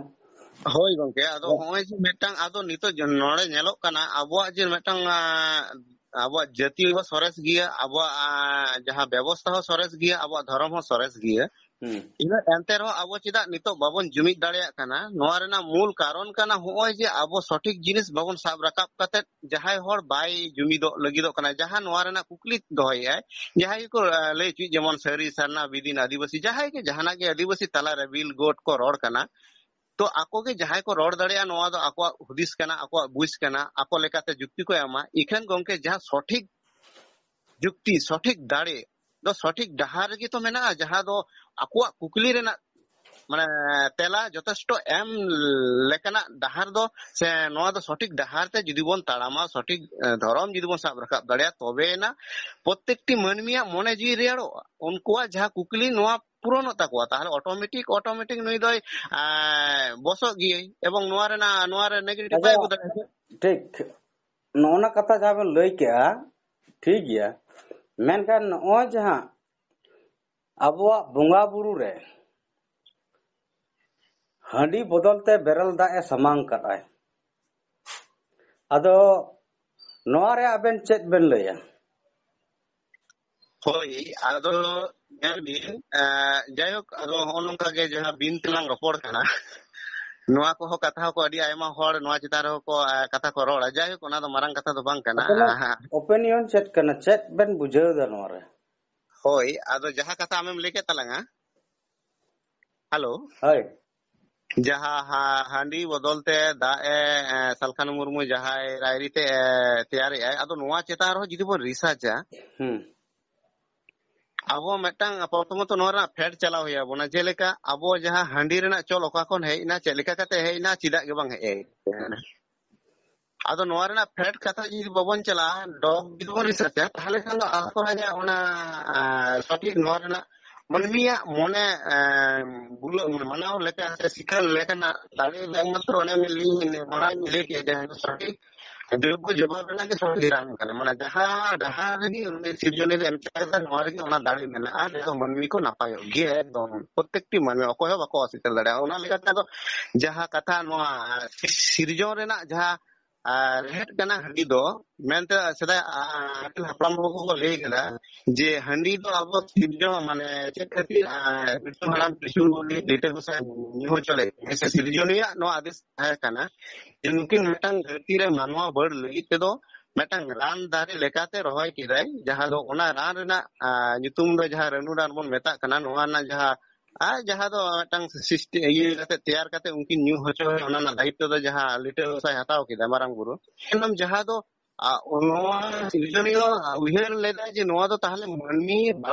ᱦᱳᱭ ᱜᱚᱝᱠᱮ, ᱟᱫᱚ ᱦᱳᱭ᱾ ᱦᱚᱸᱜᱼᱚᱭ ᱡᱮ ᱢᱤᱫᱴᱟᱝ, ᱟᱫᱚ ᱱᱤᱛᱚᱜ ᱡᱮ ᱱᱚᱰᱮ ᱧᱮᱞᱚᱜ ᱠᱟᱱᱟ, ᱟᱵᱚᱣᱟᱜ ᱡᱮ ᱢᱤᱫᱴᱟᱝ, ᱟᱸ, ᱟᱵᱚᱣᱟᱜ ᱡᱟᱹᱛᱤ ᱦᱚᱸ ᱥᱚᱨᱮᱥ ᱜᱮᱭᱟ, ᱟᱵᱚᱣᱟᱜ, ᱟᱸ, ᱡᱟᱦᱟᱸ ᱵᱮᱵᱚᱥᱛᱷᱟ ᱦᱚᱸ ᱥᱚᱨᱮᱥ ᱜᱮᱭᱟ, ᱟᱵᱚᱣᱟᱜ ᱫᱷᱚᱨᱚᱢ ᱦᱚᱸ ᱥᱚᱨᱮᱥ ᱜᱮᱭᱟ᱾ ᱦᱩᱸ᱾ ᱤᱱᱟᱹ ᱮᱱᱛᱮ ᱨᱮᱦᱚᱸ ᱟᱵᱚ ᱪᱮᱫᱟᱜ ᱱᱤᱛᱚᱜ ᱵᱟᱵᱚᱱ ᱡᱩᱢᱤᱫ ᱫᱟᱲᱮᱭᱟᱜ ᱠᱟᱱᱟ? ᱱᱚᱣᱟ ᱨᱮᱱᱟᱜ ᱢᱩᱞ ᱠᱟᱨᱚᱱ ᱠᱟᱱᱟ ᱦᱚᱸᱜᱼᱚᱭ ᱡᱮ ᱟᱵᱚ ᱥᱚᱴᱷᱤᱠ ᱡᱤᱱᱤᱥ ᱵᱟᱵᱚᱱ ᱥᱟᱵ ᱨᱟᱠᱟᱵ ᱠᱟᱛᱮᱫ ᱡᱟᱦᱟᱸᱭ ᱦᱚᱲ ᱵᱟᱭ ᱡᱩᱢᱤᱫᱚᱜ ᱞᱟᱹᱜᱤᱫᱚᱜ ᱠᱟᱱᱟ, ᱡᱟᱦᱟᱸ ᱱᱚᱣᱟ ᱨᱮᱱᱟᱜ ᱠᱩᱠᱞᱤ ᱫᱚᱦᱚᱭᱮᱫᱼᱟᱭ, ᱡᱟᱦᱟᱸᱭ ᱜᱮᱠᱚ, ᱟᱸ, ᱞᱟᱹᱭ ᱦᱚᱪᱚᱭᱮᱫ, ᱡᱮᱢᱚᱱ ᱥᱟᱹᱨᱤ, ᱥᱟᱨᱱᱟ, ᱵᱤᱫᱤᱱ, ᱟᱹᱫᱤᱵᱟᱹᱥᱤ, ᱡᱟᱦᱟᱸᱭ ᱜᱮ ᱡᱟᱦᱟᱱᱟᱜ ᱜᱮ ᱟᱹᱫᱤᱵᱟᱹᱥᱤ ᱛᱟᱞᱟᱨᱮ ᱵᱤᱞ ᱜᱳᱴ ᱠᱚ ᱨᱚᱲ ᱠᱟᱱᱟ, ᱛᱚ ᱟᱠᱚ ᱜᱮ ᱡᱟᱦᱟᱸᱭ ᱠᱚ ᱨᱚᱲ ᱫᱟᱲᱮᱭᱟᱜᱼᱟ, ᱱᱚᱣᱟ ᱫᱚ ᱟᱠᱚᱣᱟᱜ ᱦᱩᱫᱤᱥ ᱠᱟᱱᱟ, ᱟᱠᱚᱣᱟᱜ ᱵᱩᱡᱽ ᱠᱟᱱᱟ, ᱟᱠᱚ ᱞᱮᱠᱟᱛᱮ ᱡᱩᱠᱛᱤ ᱠᱚ ᱮᱢᱟ᱾ ᱤᱠᱷᱟᱹᱱ ᱜᱚᱢᱠᱮ, ᱡᱟᱦᱟᱸ ᱥᱚᱴᱷᱤᱠ ᱡᱩᱠᱛᱤ, ᱥᱚᱴᱷᱤᱠ ᱫᱟᱲᱮ ᱫᱚ ᱥᱚᱴᱷᱤᱠ ᱰᱟᱦᱟᱨ ᱨᱮᱜᱮ ᱛᱚ ᱢᱮᱱᱟᱜᱼᱟ, ᱡᱟᱦᱟᱸ ᱫᱚ ᱟᱠᱚᱣᱟᱜ ᱠᱩᱠᱞᱤ ᱨᱮᱱᱟᱜ, ᱢᱟᱱᱮ, ᱛᱮᱞᱟ ᱡᱚᱛᱷᱮᱥᱴᱚ ᱮᱢ ᱞᱮᱠᱟᱱᱟᱜ ᱰᱟᱦᱟᱨ ᱫᱚ, ᱥᱮ ᱱᱚᱣᱟ ᱫᱚ ᱥᱚᱴᱷᱤᱠ ᱰᱟᱦᱟᱨ ᱛᱮ ᱡᱩᱫᱤ ᱵᱚᱱ ᱛᱟᱲᱟᱢᱟ, ᱥᱚᱴᱷᱤᱠ, ᱮ, ᱫᱷᱚᱨᱚᱢ ᱡᱩᱫᱤ ᱵᱚᱱ ᱥᱟᱵ ᱨᱟᱠᱟᱵ ᱫᱟᱲᱮᱭᱟᱜᱼᱟ, ᱛᱚᱵᱮᱭᱮᱱᱟ ᱯᱨᱚᱛᱮᱠᱴᱤ ᱢᱟᱹᱱᱢᱤᱭᱟᱜ ᱢᱚᱱᱮ ᱡᱤᱣᱤ ᱨᱮᱭᱟᱲᱚᱜᱼᱟ, ᱩᱱᱠᱩᱣᱟᱜ ᱡᱟᱦᱟᱸ ᱠᱩᱠᱞᱤ ᱱᱚᱣᱟ ᱯᱩᱨᱚᱱᱚᱜ ᱛᱟᱠᱚᱣᱟ, ᱛᱟᱦᱚᱞᱮ ᱚᱴᱳᱢᱮᱴᱤᱠ, ᱚᱴᱳᱢᱮᱴᱤᱠ ᱱᱩᱭ ᱫᱚᱭ, ᱮ, ᱵᱚᱥᱚᱜ ᱜᱮᱭᱟᱭ, ᱮᱵᱚᱝ ᱱᱚᱣᱟ ᱨᱮᱱᱟᱜ, ᱱᱚᱣᱟ ᱨᱮ ᱱᱮᱜᱮᱴᱤᱵᱷ ᱟᱪᱪᱷᱟ, ᱵᱟᱭ ᱟᱹᱜᱩ ᱫᱟᱲᱮᱭᱟᱜᱼᱟ᱾ ᱴᱷᱤᱠ᱾ ᱱᱚᱜᱼᱚ ᱱᱟ ᱠᱟᱛᱷᱟ ᱡᱟᱦᱟᱸ ᱵᱮᱱ ᱞᱟᱹᱭ ᱠᱮᱜᱼᱟ, ᱴᱷᱤᱠ ᱜᱮᱭᱟ᱾ ᱢᱮᱱᱠᱷᱟᱱ ᱱᱚᱜᱼᱚᱭ ᱡᱟᱦᱟᱸ ᱟᱵᱚᱣᱟᱜ ᱵᱚᱸᱜᱟ ᱵᱩᱨᱩ ᱨᱮ ᱦᱟᱺᱰᱤ ᱵᱚᱫᱚᱞ ᱛᱮ ᱵᱮᱨᱮᱞ ᱫᱟᱜ ᱮ ᱥᱟᱢᱟᱝ ᱠᱟᱫᱟᱭ, ᱟᱫᱚ ᱱᱚᱣᱟ ᱨᱮ ᱟᱵᱮᱱ ᱪᱮᱫ ᱵᱮᱱ ᱞᱟᱹᱭᱟ? ᱦᱳᱭ, ᱟᱫᱚ ᱧᱮᱞ ᱵᱤᱱ, ᱮ, ᱡᱟᱭᱦᱳᱠ, ᱟᱫᱚ ᱦᱚᱸᱜᱼᱚ ᱱᱚᱝᱠᱟ ᱜᱮ ᱡᱟᱦᱟᱸ ᱵᱤᱱ ᱛᱮᱞᱟᱝ ᱨᱚᱯᱚᱲ ᱠᱟᱱᱟ, ᱱᱚᱣᱟ ᱠᱚᱦᱚᱸ ᱠᱟᱛᱷᱟ ᱦᱚᱸᱠᱚ ᱟᱹᱰᱤ ᱟᱭᱢᱟ ᱦᱚᱲ ᱱᱚᱣᱟ ᱪᱮᱛᱟᱱ ᱨᱮᱦᱚᱸ ᱠᱚ, ᱮ, ᱠᱟᱛᱷᱟ ᱠᱚ ᱨᱚᱲᱟ᱾ ᱡᱟᱭᱦᱳᱠ, ᱚᱱᱟ ᱫᱚ ᱢᱟᱨᱟᱝ ᱠᱟᱛᱷᱟ ᱫᱚ ᱵᱟᱝ ᱠᱟᱱᱟ᱾ ᱟᱵᱮᱱᱟᱜ ᱦᱮᱸ, ᱦᱮᱸ᱾ Opinion ᱪᱮᱫ ᱠᱟᱱᱟ? ᱪᱮᱫ ᱵᱮᱱ ᱵᱩᱡᱷᱟᱹᱣ ᱮᱫᱟ ᱱᱚᱣᱟ ᱨᱮ? ᱦᱳᱭ, ᱟᱫᱚ ᱡᱟᱦᱟᱸ ᱠᱟᱛᱷᱟ ᱟᱢᱮᱢ ᱞᱟᱹᱭ ᱠᱮᱫ ᱛᱟᱞᱟᱝᱟ, ᱦᱮᱞᱳ? ᱦᱳᱭ᱾ ᱡᱟᱦᱟᱸ ᱦᱟ-, ᱦᱟᱺᱰᱤ ᱵᱚᱫᱚᱞ ᱛᱮ ᱫᱟᱜ ᱮ, ᱮ, ᱥᱟᱞᱠᱷᱟᱱ ᱢᱩᱨᱢᱩ ᱡᱟᱦᱟᱸᱭ ᱨᱟᱭᱨᱤᱛ ᱮ, ᱮ, ᱛᱮᱭᱟᱨᱮᱜᱼᱟᱭ, ᱟᱫᱚ ᱱᱚᱣᱟ ᱪᱮᱛᱟᱱ ᱨᱮᱦᱚᱸ ᱡᱩᱫᱤ ᱵᱚᱱ ᱨᱤᱥᱟᱨᱪᱟ, ᱦᱩᱸ᱾ ᱟᱵᱚ ᱢᱤᱫᱴᱟᱝ ᱯᱨᱚᱛᱷᱚᱢᱚᱛᱚ ᱱᱚᱣᱟ ᱨᱮᱱᱟᱜ ᱯᱷᱮᱰ ᱪᱟᱞᱟᱣ ᱦᱩᱭ ᱟᱵᱚᱱᱟ, ᱡᱮᱞᱮᱠᱟ ᱟᱵᱚ ᱡᱟᱦᱟᱸ ᱦᱟᱺᱰᱤ ᱨᱮᱱᱟᱜ ᱪᱚᱞ ᱚᱠᱟ ᱠᱷᱚᱱ ᱦᱮᱡ ᱮᱱᱟ, ᱪᱮᱫ ᱞᱮᱠᱟ ᱠᱟᱛᱮ ᱦᱮᱡ ᱮᱱᱟ, ᱪᱮᱫᱟᱜ ᱜᱮ ᱵᱟᱝ ᱦᱮᱡ ᱮᱱᱟ᱾ ᱟᱫᱚ ᱱᱚᱣᱟ ᱨᱮᱱᱟᱜ ᱯᱷᱮᱰ ᱠᱟᱛᱷᱟ ᱡᱩᱫᱤ ᱵᱟᱵᱚᱱ ᱪᱟᱞᱟᱜᱼᱟ, ᱰᱚᱜᱽ ᱡᱩᱫᱤ ᱵᱚᱱ ᱨᱤᱥᱟᱨᱪᱟ, ᱛᱟᱦᱚᱞᱮ ᱠᱷᱟᱱ ᱫᱚ ᱟᱠᱚ ᱨᱮᱱᱟᱜ ᱚᱱᱟ, ᱟ, ᱥᱚᱴᱷᱤᱠ ᱱᱚᱣᱟ ᱨᱮᱱᱟᱜ ᱢᱟᱹᱱᱢᱤᱭᱟᱜ ᱢᱚᱱᱮ, ᱮ, ᱵᱩᱞᱟᱹᱣ, ᱢᱟᱱᱟᱣ ᱞᱮᱠᱟ ᱥᱮ ᱥᱤᱠᱷᱟᱹᱣ ᱞᱮᱠᱟᱱᱟᱜ ᱫᱟᱲᱮ ᱫᱚ ᱮᱠᱢᱟᱛᱨᱚ ᱚᱱᱮ ᱞᱤᱧ ᱢᱟᱲᱟᱝ ᱞᱟᱹᱭ ᱠᱮᱫ, ᱡᱟᱦᱟᱸ ᱫᱚ ᱥᱚᱴᱷᱤᱠ ᱡᱳᱜᱽᱜᱚ ᱡᱚᱵᱟᱵ ᱨᱮᱱᱟᱜ ᱜᱮ ᱥᱚᱴᱷᱤᱠ ᱨᱟᱱ ᱠᱟᱱᱟ᱾ ᱢᱟᱱᱮ ᱡᱟᱦᱟᱸ ᱰᱟᱦᱟᱨ ᱨᱮᱜᱮ ᱩᱱᱤ ᱥᱤᱨᱡᱚᱱᱤᱭᱟᱹ ᱮᱢ ᱪᱟᱞᱟᱜ ᱠᱟᱱᱟ, ᱱᱚᱣᱟ ᱨᱮᱜᱮ ᱚᱱᱟ ᱫᱟᱲᱮ ᱢᱮᱱᱟᱜᱼᱟ, ᱡᱟᱦᱟᱸ ᱫᱚ ᱢᱟᱹᱱᱢᱤ ᱠᱚ ᱱᱟᱯᱟᱭᱚᱜ ᱜᱮᱭᱟ, ᱮᱠᱫᱚᱢ ᱯᱨᱚᱛᱮᱠᱴᱤ ᱢᱟᱹᱱᱢᱤ ᱚᱠᱚᱭ ᱦᱚᱸ ᱵᱟᱠᱚ ᱚᱥᱩᱵᱤᱫᱷᱟ ᱫᱟᱲᱮᱭᱟᱜᱼᱟ᱾ ᱚᱱᱟ ᱞᱮᱠᱟᱛᱮ ᱟᱫᱚ ᱡᱟᱦᱟᱸ ᱠᱟᱛᱷᱟ ᱱᱚᱣᱟ ᱥᱤᱨᱡᱚᱱ ᱨᱮᱱᱟᱜ ᱡᱟᱦᱟᱸ, ᱟᱨ, ᱨᱮᱦᱮᱫ ᱠᱟᱱᱟ ᱦᱟᱺᱰᱤ ᱫᱚ, ᱢᱮᱱᱛᱮ ᱥᱮᱫᱟᱭ, ᱟ, ᱟᱹᱜᱤᱞ ᱦᱟᱯᱲᱟᱢ ᱠᱚᱠᱚ ᱞᱟᱹᱭ ᱠᱟᱫᱟ ᱡᱮ ᱦᱟᱺᱰᱤ ᱫᱚ ᱟᱵᱚ ᱥᱤᱨᱡᱚᱱ, ᱢᱟᱱᱮ ᱪᱮᱫ ᱠᱷᱟᱹᱛᱤᱨ, ᱟ, ᱯᱤᱞᱪᱩ ᱦᱟᱲᱟᱢ ᱯᱤᱞᱪᱩ ᱵᱩᱲᱦᱤ ᱞᱤᱴᱟᱹ ᱜᱚᱸᱥᱟᱭ ᱧᱩ ᱦᱚᱪᱚ ᱞᱮᱫ ᱠᱚᱣᱟ, ᱥᱮ ᱥᱤᱨᱡᱚᱱᱤᱭᱟᱹ ᱱᱚᱣᱟ ᱟᱫᱮᱥ ᱛᱟᱦᱮᱸ ᱠᱟᱱᱟ ᱡᱮ ᱱᱩᱠᱤᱱ ᱢᱤᱫᱴᱟᱝ ᱫᱷᱟᱹᱨᱛᱤ ᱨᱮ ᱢᱟᱱᱣᱟ ᱵᱟᱹᱲ ᱞᱟᱹᱜᱤᱫ ᱛᱮᱫᱚ ᱢᱤᱫᱴᱟᱝ ᱨᱟᱱ ᱫᱟᱨᱮ ᱞᱮᱠᱟᱛᱮ ᱨᱚᱦᱚᱭ ᱠᱮᱫᱟᱭ, ᱡᱟᱦᱟᱸ ᱫᱚ ᱚᱱᱟ ᱨᱟᱱ ᱨᱮᱱᱟᱜ, ᱟ, ᱧᱩᱛᱩᱢ ᱫᱚ ᱡᱟᱦᱟᱸ ᱨᱟᱹᱱᱩ ᱨᱟᱱ ᱵᱚᱱ ᱢᱮᱛᱟᱜ ᱠᱟᱱᱟ, ᱱᱚᱣᱟ ᱨᱮᱱᱟᱜ ᱡᱟᱦᱟᱸ, ᱟᱨ ᱡᱟᱦᱟᱸ ᱫᱚ ᱢᱤᱫᱴᱟᱝ ᱥᱤᱥᱴᱮᱢ ᱤᱭᱟᱹ ᱠᱟᱛᱮ, ᱛᱮᱭᱟᱨ ᱠᱟᱛᱮ ᱩᱱᱠᱤᱱ ᱧᱩ ᱦᱚᱪᱚ ᱦᱩᱭᱩᱜᱼᱟ, ᱚᱱᱟ ᱨᱮᱱᱟᱜ ᱫᱟᱭᱤᱛᱛᱚ ᱫᱚ ᱡᱟᱦᱟᱸ ᱞᱤᱴᱟᱹ ᱜᱚᱸᱥᱟᱭ ᱦᱟᱛᱟᱣ ᱠᱮᱫᱟ, ᱢᱟᱨᱟᱝ ᱵᱩᱨᱩ᱾ ᱮᱱᱠᱷᱟᱱ ᱡᱟᱦᱟᱸ ᱫᱚ, ᱟ, ᱱᱚᱣᱟ ᱥᱤᱨᱡᱚᱱᱤᱭᱟᱹ ᱩᱭᱦᱟᱹᱨ ᱞᱮᱫᱟ ᱡᱮ ᱱᱚᱣᱟ ᱫᱚ ᱛᱟᱦᱞᱮ ᱢᱟᱹᱱᱢᱤ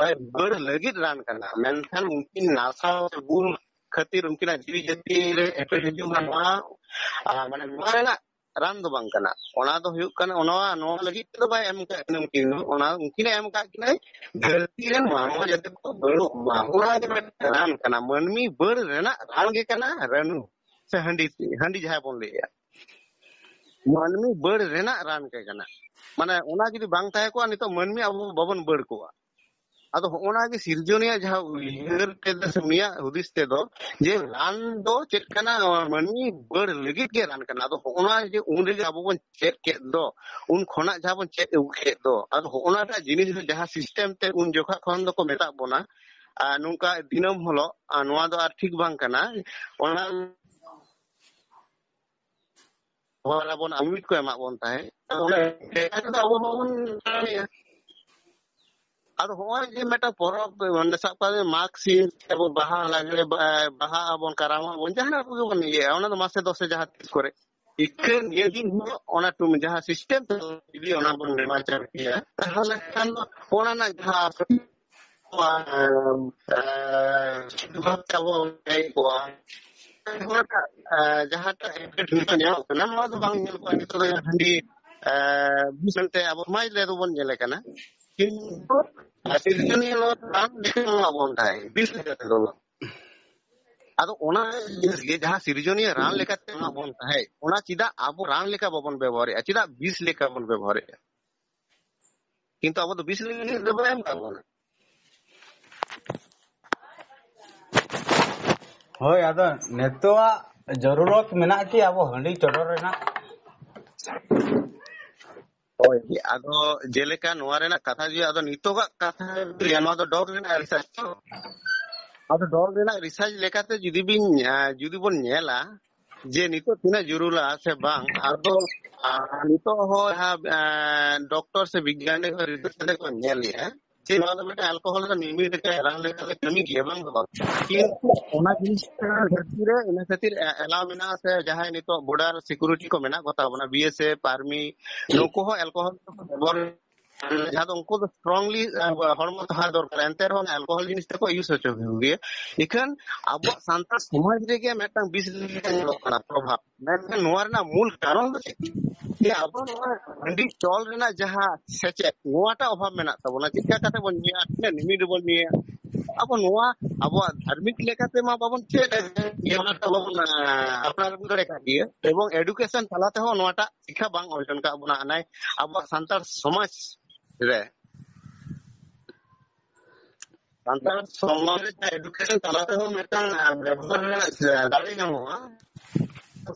ᱵᱟᱹᱲ ᱞᱟᱹᱜᱤᱫ ᱨᱟᱱ ᱠᱟᱱᱟ, ᱢᱮᱱᱠᱷᱟᱱ ᱩᱱᱠᱤᱱ ᱱᱟᱥᱟᱣ ᱥᱮ ᱵᱩᱞ ᱠᱷᱟᱹᱛᱤᱨ ᱩᱱᱠᱤᱱᱟᱜ ᱡᱤᱣᱤ ᱡᱟᱹᱛᱤ ᱨᱮ ᱮᱯᱮᱨ ᱦᱤᱡᱩᱜ ᱢᱟ, ᱱᱚᱣᱟ, ᱟ, ᱢᱟᱱᱮ ᱱᱚᱣᱟ ᱨᱮᱱᱟᱜ ᱨᱟᱱ ᱫᱚ ᱵᱟᱝ ᱠᱟᱱᱟ᱾ ᱚᱱᱟ ᱫᱚ ᱦᱩᱭᱩᱜ ᱠᱟᱱᱟ, ᱚᱱᱟ, ᱱᱚᱣᱟ ᱞᱟᱹᱜᱤᱫ ᱛᱮᱫᱚ ᱵᱟᱭ ᱮᱢ ᱠᱟᱜ ᱠᱤᱱᱟ ᱩᱱᱠᱤᱱ ᱫᱚ, ᱚᱱᱟ ᱩᱱᱠᱤᱱᱮ ᱮᱢ ᱠᱟᱜ ᱠᱤᱱᱟᱭ ᱫᱷᱟᱹᱨᱛᱤ ᱨᱮᱱ ᱢᱟᱱᱣᱟ ᱡᱟᱛᱮ ᱠᱚ ᱵᱟᱹᱲᱚᱜ ᱢᱟ, ᱚᱱᱟ ᱜᱮ ᱢᱤᱫᱴᱟᱝ ᱨᱟᱱ ᱠᱟᱱᱟ᱾ ᱢᱟᱹᱱᱢᱤ ᱵᱟᱹᱲ ᱨᱮᱱᱟᱜ ᱨᱟᱱ ᱜᱮ ᱠᱟᱱᱟ ᱨᱟᱹᱱᱩ ᱥᱮ ᱦᱟᱺᱰᱤ, ᱦᱟᱺᱰᱤ ᱡᱟᱦᱟᱸ ᱵᱚᱱ ᱞᱟᱹᱭᱮᱜᱼᱟ᱾ ᱢᱟᱹᱱᱢᱤ ᱵᱟᱹᱲ ᱨᱮᱱᱟᱜ ᱨᱟᱱ ᱜᱮ ᱠᱟᱱᱟ᱾ ᱢᱟᱱᱮ ᱚᱱᱟ ᱡᱩᱫᱤ ᱵᱟᱝ ᱛᱟᱦᱮᱸ ᱠᱚᱜᱼᱟ, ᱱᱤᱛᱚᱜ ᱢᱟᱹᱱᱢᱤ ᱟᱵᱚ ᱵᱟᱵᱚᱱ ᱵᱟᱹᱲ ᱠᱚᱜᱼᱟ᱾ ᱟᱫᱚ ᱦᱚᱸᱜᱼᱚ ᱱᱟ ᱜᱮ ᱥᱤᱨᱡᱚᱱᱤᱭᱟᱹ ᱡᱟᱦᱟᱸ ᱩᱭᱦᱟᱹᱨ ᱛᱮᱫᱚ ᱥᱮ ᱩᱱᱤᱭᱟᱜ ᱦᱩᱫᱤᱥ ᱛᱮᱫᱚ, ᱡᱮ ᱨᱟᱱ ᱫᱚ ᱪᱮᱫ ᱠᱟᱱᱟ, ᱢᱟᱹᱱᱢᱤ ᱵᱟᱹᱲ ᱞᱟᱹᱜᱤᱫ ᱜᱮ ᱨᱟᱱ ᱠᱟᱱᱟ᱾ ᱟᱫᱚ ᱦᱚᱸᱜᱼᱚ ᱱᱟ ᱡᱮ ᱩᱱ ᱨᱮᱜᱮ ᱟᱵᱚ ᱵᱚᱱ ᱪᱮᱫ ᱠᱮᱫ ᱫᱚ, ᱩᱱ ᱠᱷᱚᱱᱟᱜ ᱡᱟᱦᱟᱸ ᱵᱚᱱ ᱪᱮᱫ ᱟᱹᱜᱩ ᱠᱮᱫ ᱫᱚ, ᱟᱫᱚ ᱦᱚᱸᱜᱼᱚ ᱱᱟᱴᱟᱜ ᱡᱤᱱᱤᱥ ᱫᱚ ᱡᱟᱦᱟᱸ ᱥᱤᱥᱴᱮᱢ ᱛᱮ ᱩᱱ ᱡᱚᱠᱷᱟ ᱠᱷᱚᱱ ᱫᱚᱠᱚ ᱢᱮᱛᱟᱜ ᱵᱚᱱᱟ, ᱟᱨ ᱱᱚᱝᱠᱟ ᱫᱤᱱᱟᱹᱢ ᱦᱤᱞᱳᱜ, ᱟᱨ ᱱᱚᱣᱟ ᱫᱚ ᱟᱨ ᱴᱷᱤᱠ ᱵᱟᱝ ᱠᱟᱱᱟ᱾ ᱚᱱᱟ ᱦᱚᱲ ᱟᱵᱚᱱ ᱟᱢᱤᱴ ᱠᱚ ᱮᱢᱟᱜ ᱵᱚᱱ ᱛᱟᱦᱮᱸᱫ᱾ ᱟᱫᱚ ᱚᱱᱟ ᱞᱮᱠᱟ ᱛᱮᱫᱚ ᱟᱵᱚ ᱵᱟᱵᱚᱱ ᱫᱟᱲᱮᱭᱟᱜᱼᱟ᱾ ᱟᱫᱚ ᱦᱚᱸᱜᱼᱚᱭ ᱡᱮ ᱢᱤᱫᱴᱟᱝ ᱯᱚᱨᱚᱵᱽ, ᱢᱟᱱᱮ ᱥᱟᱵ ᱠᱟᱜ ᱢᱮ ᱢᱟᱜᱽ ᱥᱤᱢ ᱟᱵᱚ ᱵᱟᱦᱟ, ᱞᱟᱜᱽᱲᱮ, ᱵᱟ-, ᱵᱟᱦᱟ ᱟᱵᱚᱱ, ᱠᱟᱨᱟᱢ ᱟᱵᱚᱱ, ᱡᱟᱦᱟᱱᱟᱜ ᱠᱚᱜᱮ ᱵᱚᱱ ᱤᱭᱟᱹᱭᱟ, ᱚᱱᱟ ᱫᱚ ᱢᱟᱥᱮ ᱫᱚᱥᱮ ᱡᱟᱦᱟᱸ ᱛᱤᱥ ᱠᱚᱨᱮ᱾ ᱤᱠᱷᱟᱹᱱ ᱱᱤᱭᱟᱹ ᱫᱤᱱ ᱦᱤᱞᱳᱜ ᱚᱱᱟ ᱴᱩᱢ-, ᱡᱟᱦᱟᱸ ᱥᱤᱥᱴᱮᱢ ᱛᱮ ᱡᱩᱫᱤ ᱚᱱᱟ ᱵᱚᱱ ᱱᱮᱢᱟᱪᱟᱨ ᱠᱮᱭᱟ, ᱛᱟᱦᱚᱞᱮ ᱠᱷᱟᱱ ᱫᱚ ᱚᱱᱟ ᱨᱮᱱᱟᱜ ᱡᱟᱦᱟᱸ ᱮᱸ, ᱮᱸ, ᱵᱷᱟᱵᱽᱛᱮ ᱟᱵᱚ ᱞᱟᱹᱭ ᱠᱚᱣᱟ᱾ ᱱᱚᱣᱟᱴᱟᱜ, ᱮᱸ, ᱡᱟᱦᱟᱸᱴᱟᱜ ᱮᱯᱷᱮᱠᱴ ᱱᱤᱛᱚᱜ ᱧᱮᱞᱚᱜ ᱠᱟᱱᱟ, ᱱᱚᱣᱟ ᱫᱚ ᱵᱟᱝ ᱧᱮᱞ ᱠᱚᱜᱼᱟ᱾ ᱱᱤᱛᱚᱜ ᱫᱚ ᱦᱟᱺᱰᱤ, ᱮᱸ, ᱵᱤᱥ ᱢᱮᱱᱛᱮ ᱟᱵᱚ ᱥᱚᱢᱟᱡᱽ ᱨᱮᱫᱚ ᱵᱚᱱ ᱧᱮᱞᱮ ᱠᱟᱱᱟ᱾ ᱠᱤᱱᱛᱩ ᱥᱤᱨᱡᱚᱱᱤᱭᱟᱹ ᱱᱚᱣᱟ ᱨᱟᱱ ᱞᱮᱠᱟ ᱮᱢᱟ ᱵᱚᱱ ᱛᱟᱦᱮᱸᱫ, ᱵᱤᱥ ᱞᱮᱠᱟ ᱛᱮᱫᱚ ᱵᱟᱝ᱾ ᱟᱫᱚ ᱚᱱᱟ ᱡᱤᱱᱤᱥ ᱜᱮ ᱡᱟᱦᱟᱸ ᱥᱤᱨᱡᱚᱱᱤᱭᱟᱹ ᱨᱟᱱ ᱞᱮᱠᱟᱛᱮ ᱮᱢᱟ ᱵᱚᱱ ᱛᱟᱦᱮᱸᱫ, ᱚᱱᱟ ᱪᱮᱫᱟᱜ ᱟᱵᱚ ᱨᱟᱱ ᱞᱮᱠᱟ ᱵᱟᱵᱚᱱ ᱵᱮᱵᱚᱦᱟᱨᱮᱫᱼᱟ? ᱪᱮᱫᱟᱜ ᱵᱤᱥ ᱞᱮᱠᱟ ᱵᱚᱱ ᱵᱮᱵᱚᱦᱟᱨᱮᱫᱼᱟ? ᱠᱤᱱᱛᱩ ᱟᱵᱚ ᱫᱚ ᱵᱤᱥ ᱞᱟᱹᱜᱤᱫ ᱫᱚ ᱵᱟᱭ ᱮᱢ ᱠᱟᱜ ᱵᱚᱱᱟ᱾ ᱦᱳᱭ, ᱟᱫᱚ ᱱᱤᱛᱚᱜᱟᱜ ᱡᱚᱨᱩᱨᱚᱛ ᱢᱮᱱᱟᱜ ᱠᱤ ᱟᱵᱚ ᱦᱟᱺᱰᱤ ᱪᱚᱰᱚᱨ ᱨᱮᱱᱟᱜ? ᱦᱳᱭ, ᱟᱫᱚ ᱡᱮᱞᱮᱠᱟ ᱱᱚᱣᱟ ᱨᱮᱱᱟᱜ ᱠᱟᱛᱷᱟ ᱡᱩᱫᱤ, ᱟᱫᱚ ᱱᱤᱛᱚᱜᱟᱜ ᱠᱟᱛᱷᱟ ᱡᱩᱫᱤ, ᱱᱚᱣᱟ ᱫᱚ ᱰᱚᱜᱽ ᱨᱮᱱᱟᱜ ᱨᱤᱥᱟᱨᱪ ᱛᱚ᱾ ᱟᱫᱚ ᱰᱚᱜᱽ ᱨᱮᱱᱟᱜ ᱨᱤᱥᱟᱨᱪ ᱞᱮᱠᱟᱛᱮ ᱡᱩᱫᱤ ᱵᱤᱱ, ᱟᱸ, ᱡᱩᱫᱤ ᱵᱚᱱ ᱧᱮᱞᱟ ᱡᱮ ᱱᱤᱛᱚᱜ ᱛᱤᱱᱟᱹᱜ ᱡᱚᱨᱩᱨᱟ ᱥᱮ ᱵᱟᱝ, ᱟᱫᱚ, ᱟᱸ, ᱱᱤᱛᱚᱜ ᱦᱚᱸ ᱡᱟᱦᱟᱸ, ᱟᱸ, ᱰᱚᱠᱴᱚᱨ ᱥᱮ ᱵᱤᱜᱽᱜᱟᱱᱤ ᱠᱚ ᱨᱤᱥᱟᱨᱪ ᱠᱟᱛᱮ ᱠᱚ ᱧᱮᱞᱮᱜᱼᱟ, ᱡᱮ ᱱᱚᱣᱟ ᱫᱚ ᱢᱤᱫᱴᱟᱝ ᱮᱞᱠᱳᱦᱚᱞ ᱨᱮ ᱢᱤᱢᱤ ᱞᱮᱠᱟ ᱮᱞᱟᱝ ᱞᱮᱠᱟ ᱞᱮ ᱠᱟᱹᱢᱤ ᱜᱮᱭᱟ, ᱵᱟᱝ ᱫᱚ ᱵᱟᱝ? ᱠᱤᱱᱛᱩ ᱚᱱᱟ ᱡᱤᱱᱤᱥ ᱫᱷᱟᱹᱨᱛᱤ ᱨᱮ ᱤᱱᱟᱹ ᱠᱷᱟᱹᱛᱤᱨ ᱮᱞᱟᱣ ᱢᱮᱱᱟᱜᱼᱟ, ᱥᱮ ᱡᱟᱦᱟᱸᱭ ᱱᱤᱛᱚᱜ ᱵᱚᱰᱟᱨ ᱥᱤᱠᱩᱨᱤᱴᱤ ᱠᱚ ᱢᱮᱱᱟᱜ ᱠᱚ ᱛᱟᱵᱚᱱᱟ, ᱵᱤ ᱮᱥ ᱮᱯᱷ, ᱟᱨᱢᱤ, ᱱᱩᱠᱩ ᱦᱚᱸ ᱮᱞᱠᱳᱦᱚᱞ ᱠᱚ ᱵᱮᱵᱚᱦᱟᱨ, ᱡᱟᱦᱟᱸ ᱫᱚ ᱩᱱᱠᱩ ᱫᱚ ᱥᱴᱨᱚᱝᱞᱤ ᱦᱚᱲᱢᱚ ᱛᱟᱦᱮᱸ ᱫᱚᱨᱠᱟᱨ, ᱮᱱᱛᱮ ᱨᱮᱦᱚᱸ ᱮᱞᱠᱳᱦᱚᱞ ᱡᱤᱱᱤᱥ ᱛᱮᱠᱚ ᱤᱭᱩᱡᱽ ᱦᱚᱪᱚ ᱠᱚᱜᱮᱭᱟ᱾ ᱤᱠᱷᱟᱹᱱ ᱟᱵᱚᱣᱟᱜ ᱥᱟᱱᱛᱟᱲ ᱥᱚᱢᱟᱡᱽ ᱨᱮᱜᱮ ᱢᱤᱫᱴᱟᱝ ᱵᱤᱥ ᱞᱮᱠᱟ ᱧᱮᱞᱚᱜ ᱠᱟᱱᱟ ᱯᱨᱚᱵᱷᱟᱵᱽ᱾ ᱢᱮᱱᱠᱷᱟᱱ ᱱᱚᱣᱟ ᱨᱮᱱᱟᱜ ᱢᱩᱞ ᱠᱟᱨᱚᱱ ᱫᱚ ᱪᱮᱫ? ᱡᱮ ᱟᱵᱚ ᱱᱚᱣᱟ ᱦᱟᱺᱰᱤ ᱪᱚᱞ ᱨᱮᱱᱟᱜ ᱡᱟᱦᱟᱸ ᱥᱮᱪᱮᱫ, ᱱᱚᱣᱟᱴᱟᱜ ᱚᱵᱷᱟᱵᱽ ᱢᱮᱱᱟᱜ ᱛᱟᱵᱚᱱᱟ᱾ ᱪᱮᱫ ᱞᱮᱠᱟ ᱠᱟᱛᱮ ᱵᱚᱱ ᱧᱩᱭᱟ, ᱛᱤᱱᱟᱹᱜ ᱞᱤᱢᱤᱴ ᱨᱮᱵᱚᱱ ᱧᱩᱭᱟ? ᱟᱵᱚ ᱱᱚᱣᱟ ᱟᱵᱚᱣᱟᱜ ᱫᱷᱟᱨᱢᱤᱠ ᱞᱮᱠᱟᱛᱮ ᱢᱟ ᱵᱟᱵᱚᱱ ᱪᱮᱫ ᱮᱫ, ᱡᱮ ᱚᱱᱟ ᱫᱚ ᱵᱟᱵᱚᱱ, ᱟᱸ, ᱟᱯᱱᱟᱨ ᱟᱹᱜᱩ ᱫᱟᱲᱮ ᱠᱟᱜ ᱜᱮᱭᱟ, ᱮᱵᱚᱝ ᱮᱰᱩᱠᱮᱥᱚᱱ ᱛᱟᱞᱟ ᱛᱮᱦᱚᱸ ᱱᱚᱣᱟᱴᱟᱜ ᱥᱤᱠᱠᱷᱟ ᱵᱟᱝ ᱚᱨᱡᱚᱱ ᱠᱟᱜ ᱵᱚᱱᱟ᱾ ᱟᱱᱟᱭ ᱟᱵᱚᱣᱟᱜ ᱥᱟᱱᱛᱟᱲ ᱥᱚᱢᱟᱡᱽ ᱨᱮ, ᱥᱟᱱᱛᱟᱲ ᱥᱚᱢᱟᱡᱽ ᱨᱮ ᱮᱰᱩᱠᱮᱥᱚᱱ ᱛᱟᱞᱟ ᱛᱮᱦᱚᱸ ᱢᱤᱫᱴᱟᱝ, ᱟᱸ, ᱵᱮᱵᱚᱦᱟᱨ ᱨᱮᱱᱟᱜ ᱫᱟᱲᱮ ᱧᱟᱢᱚᱜᱼᱟ,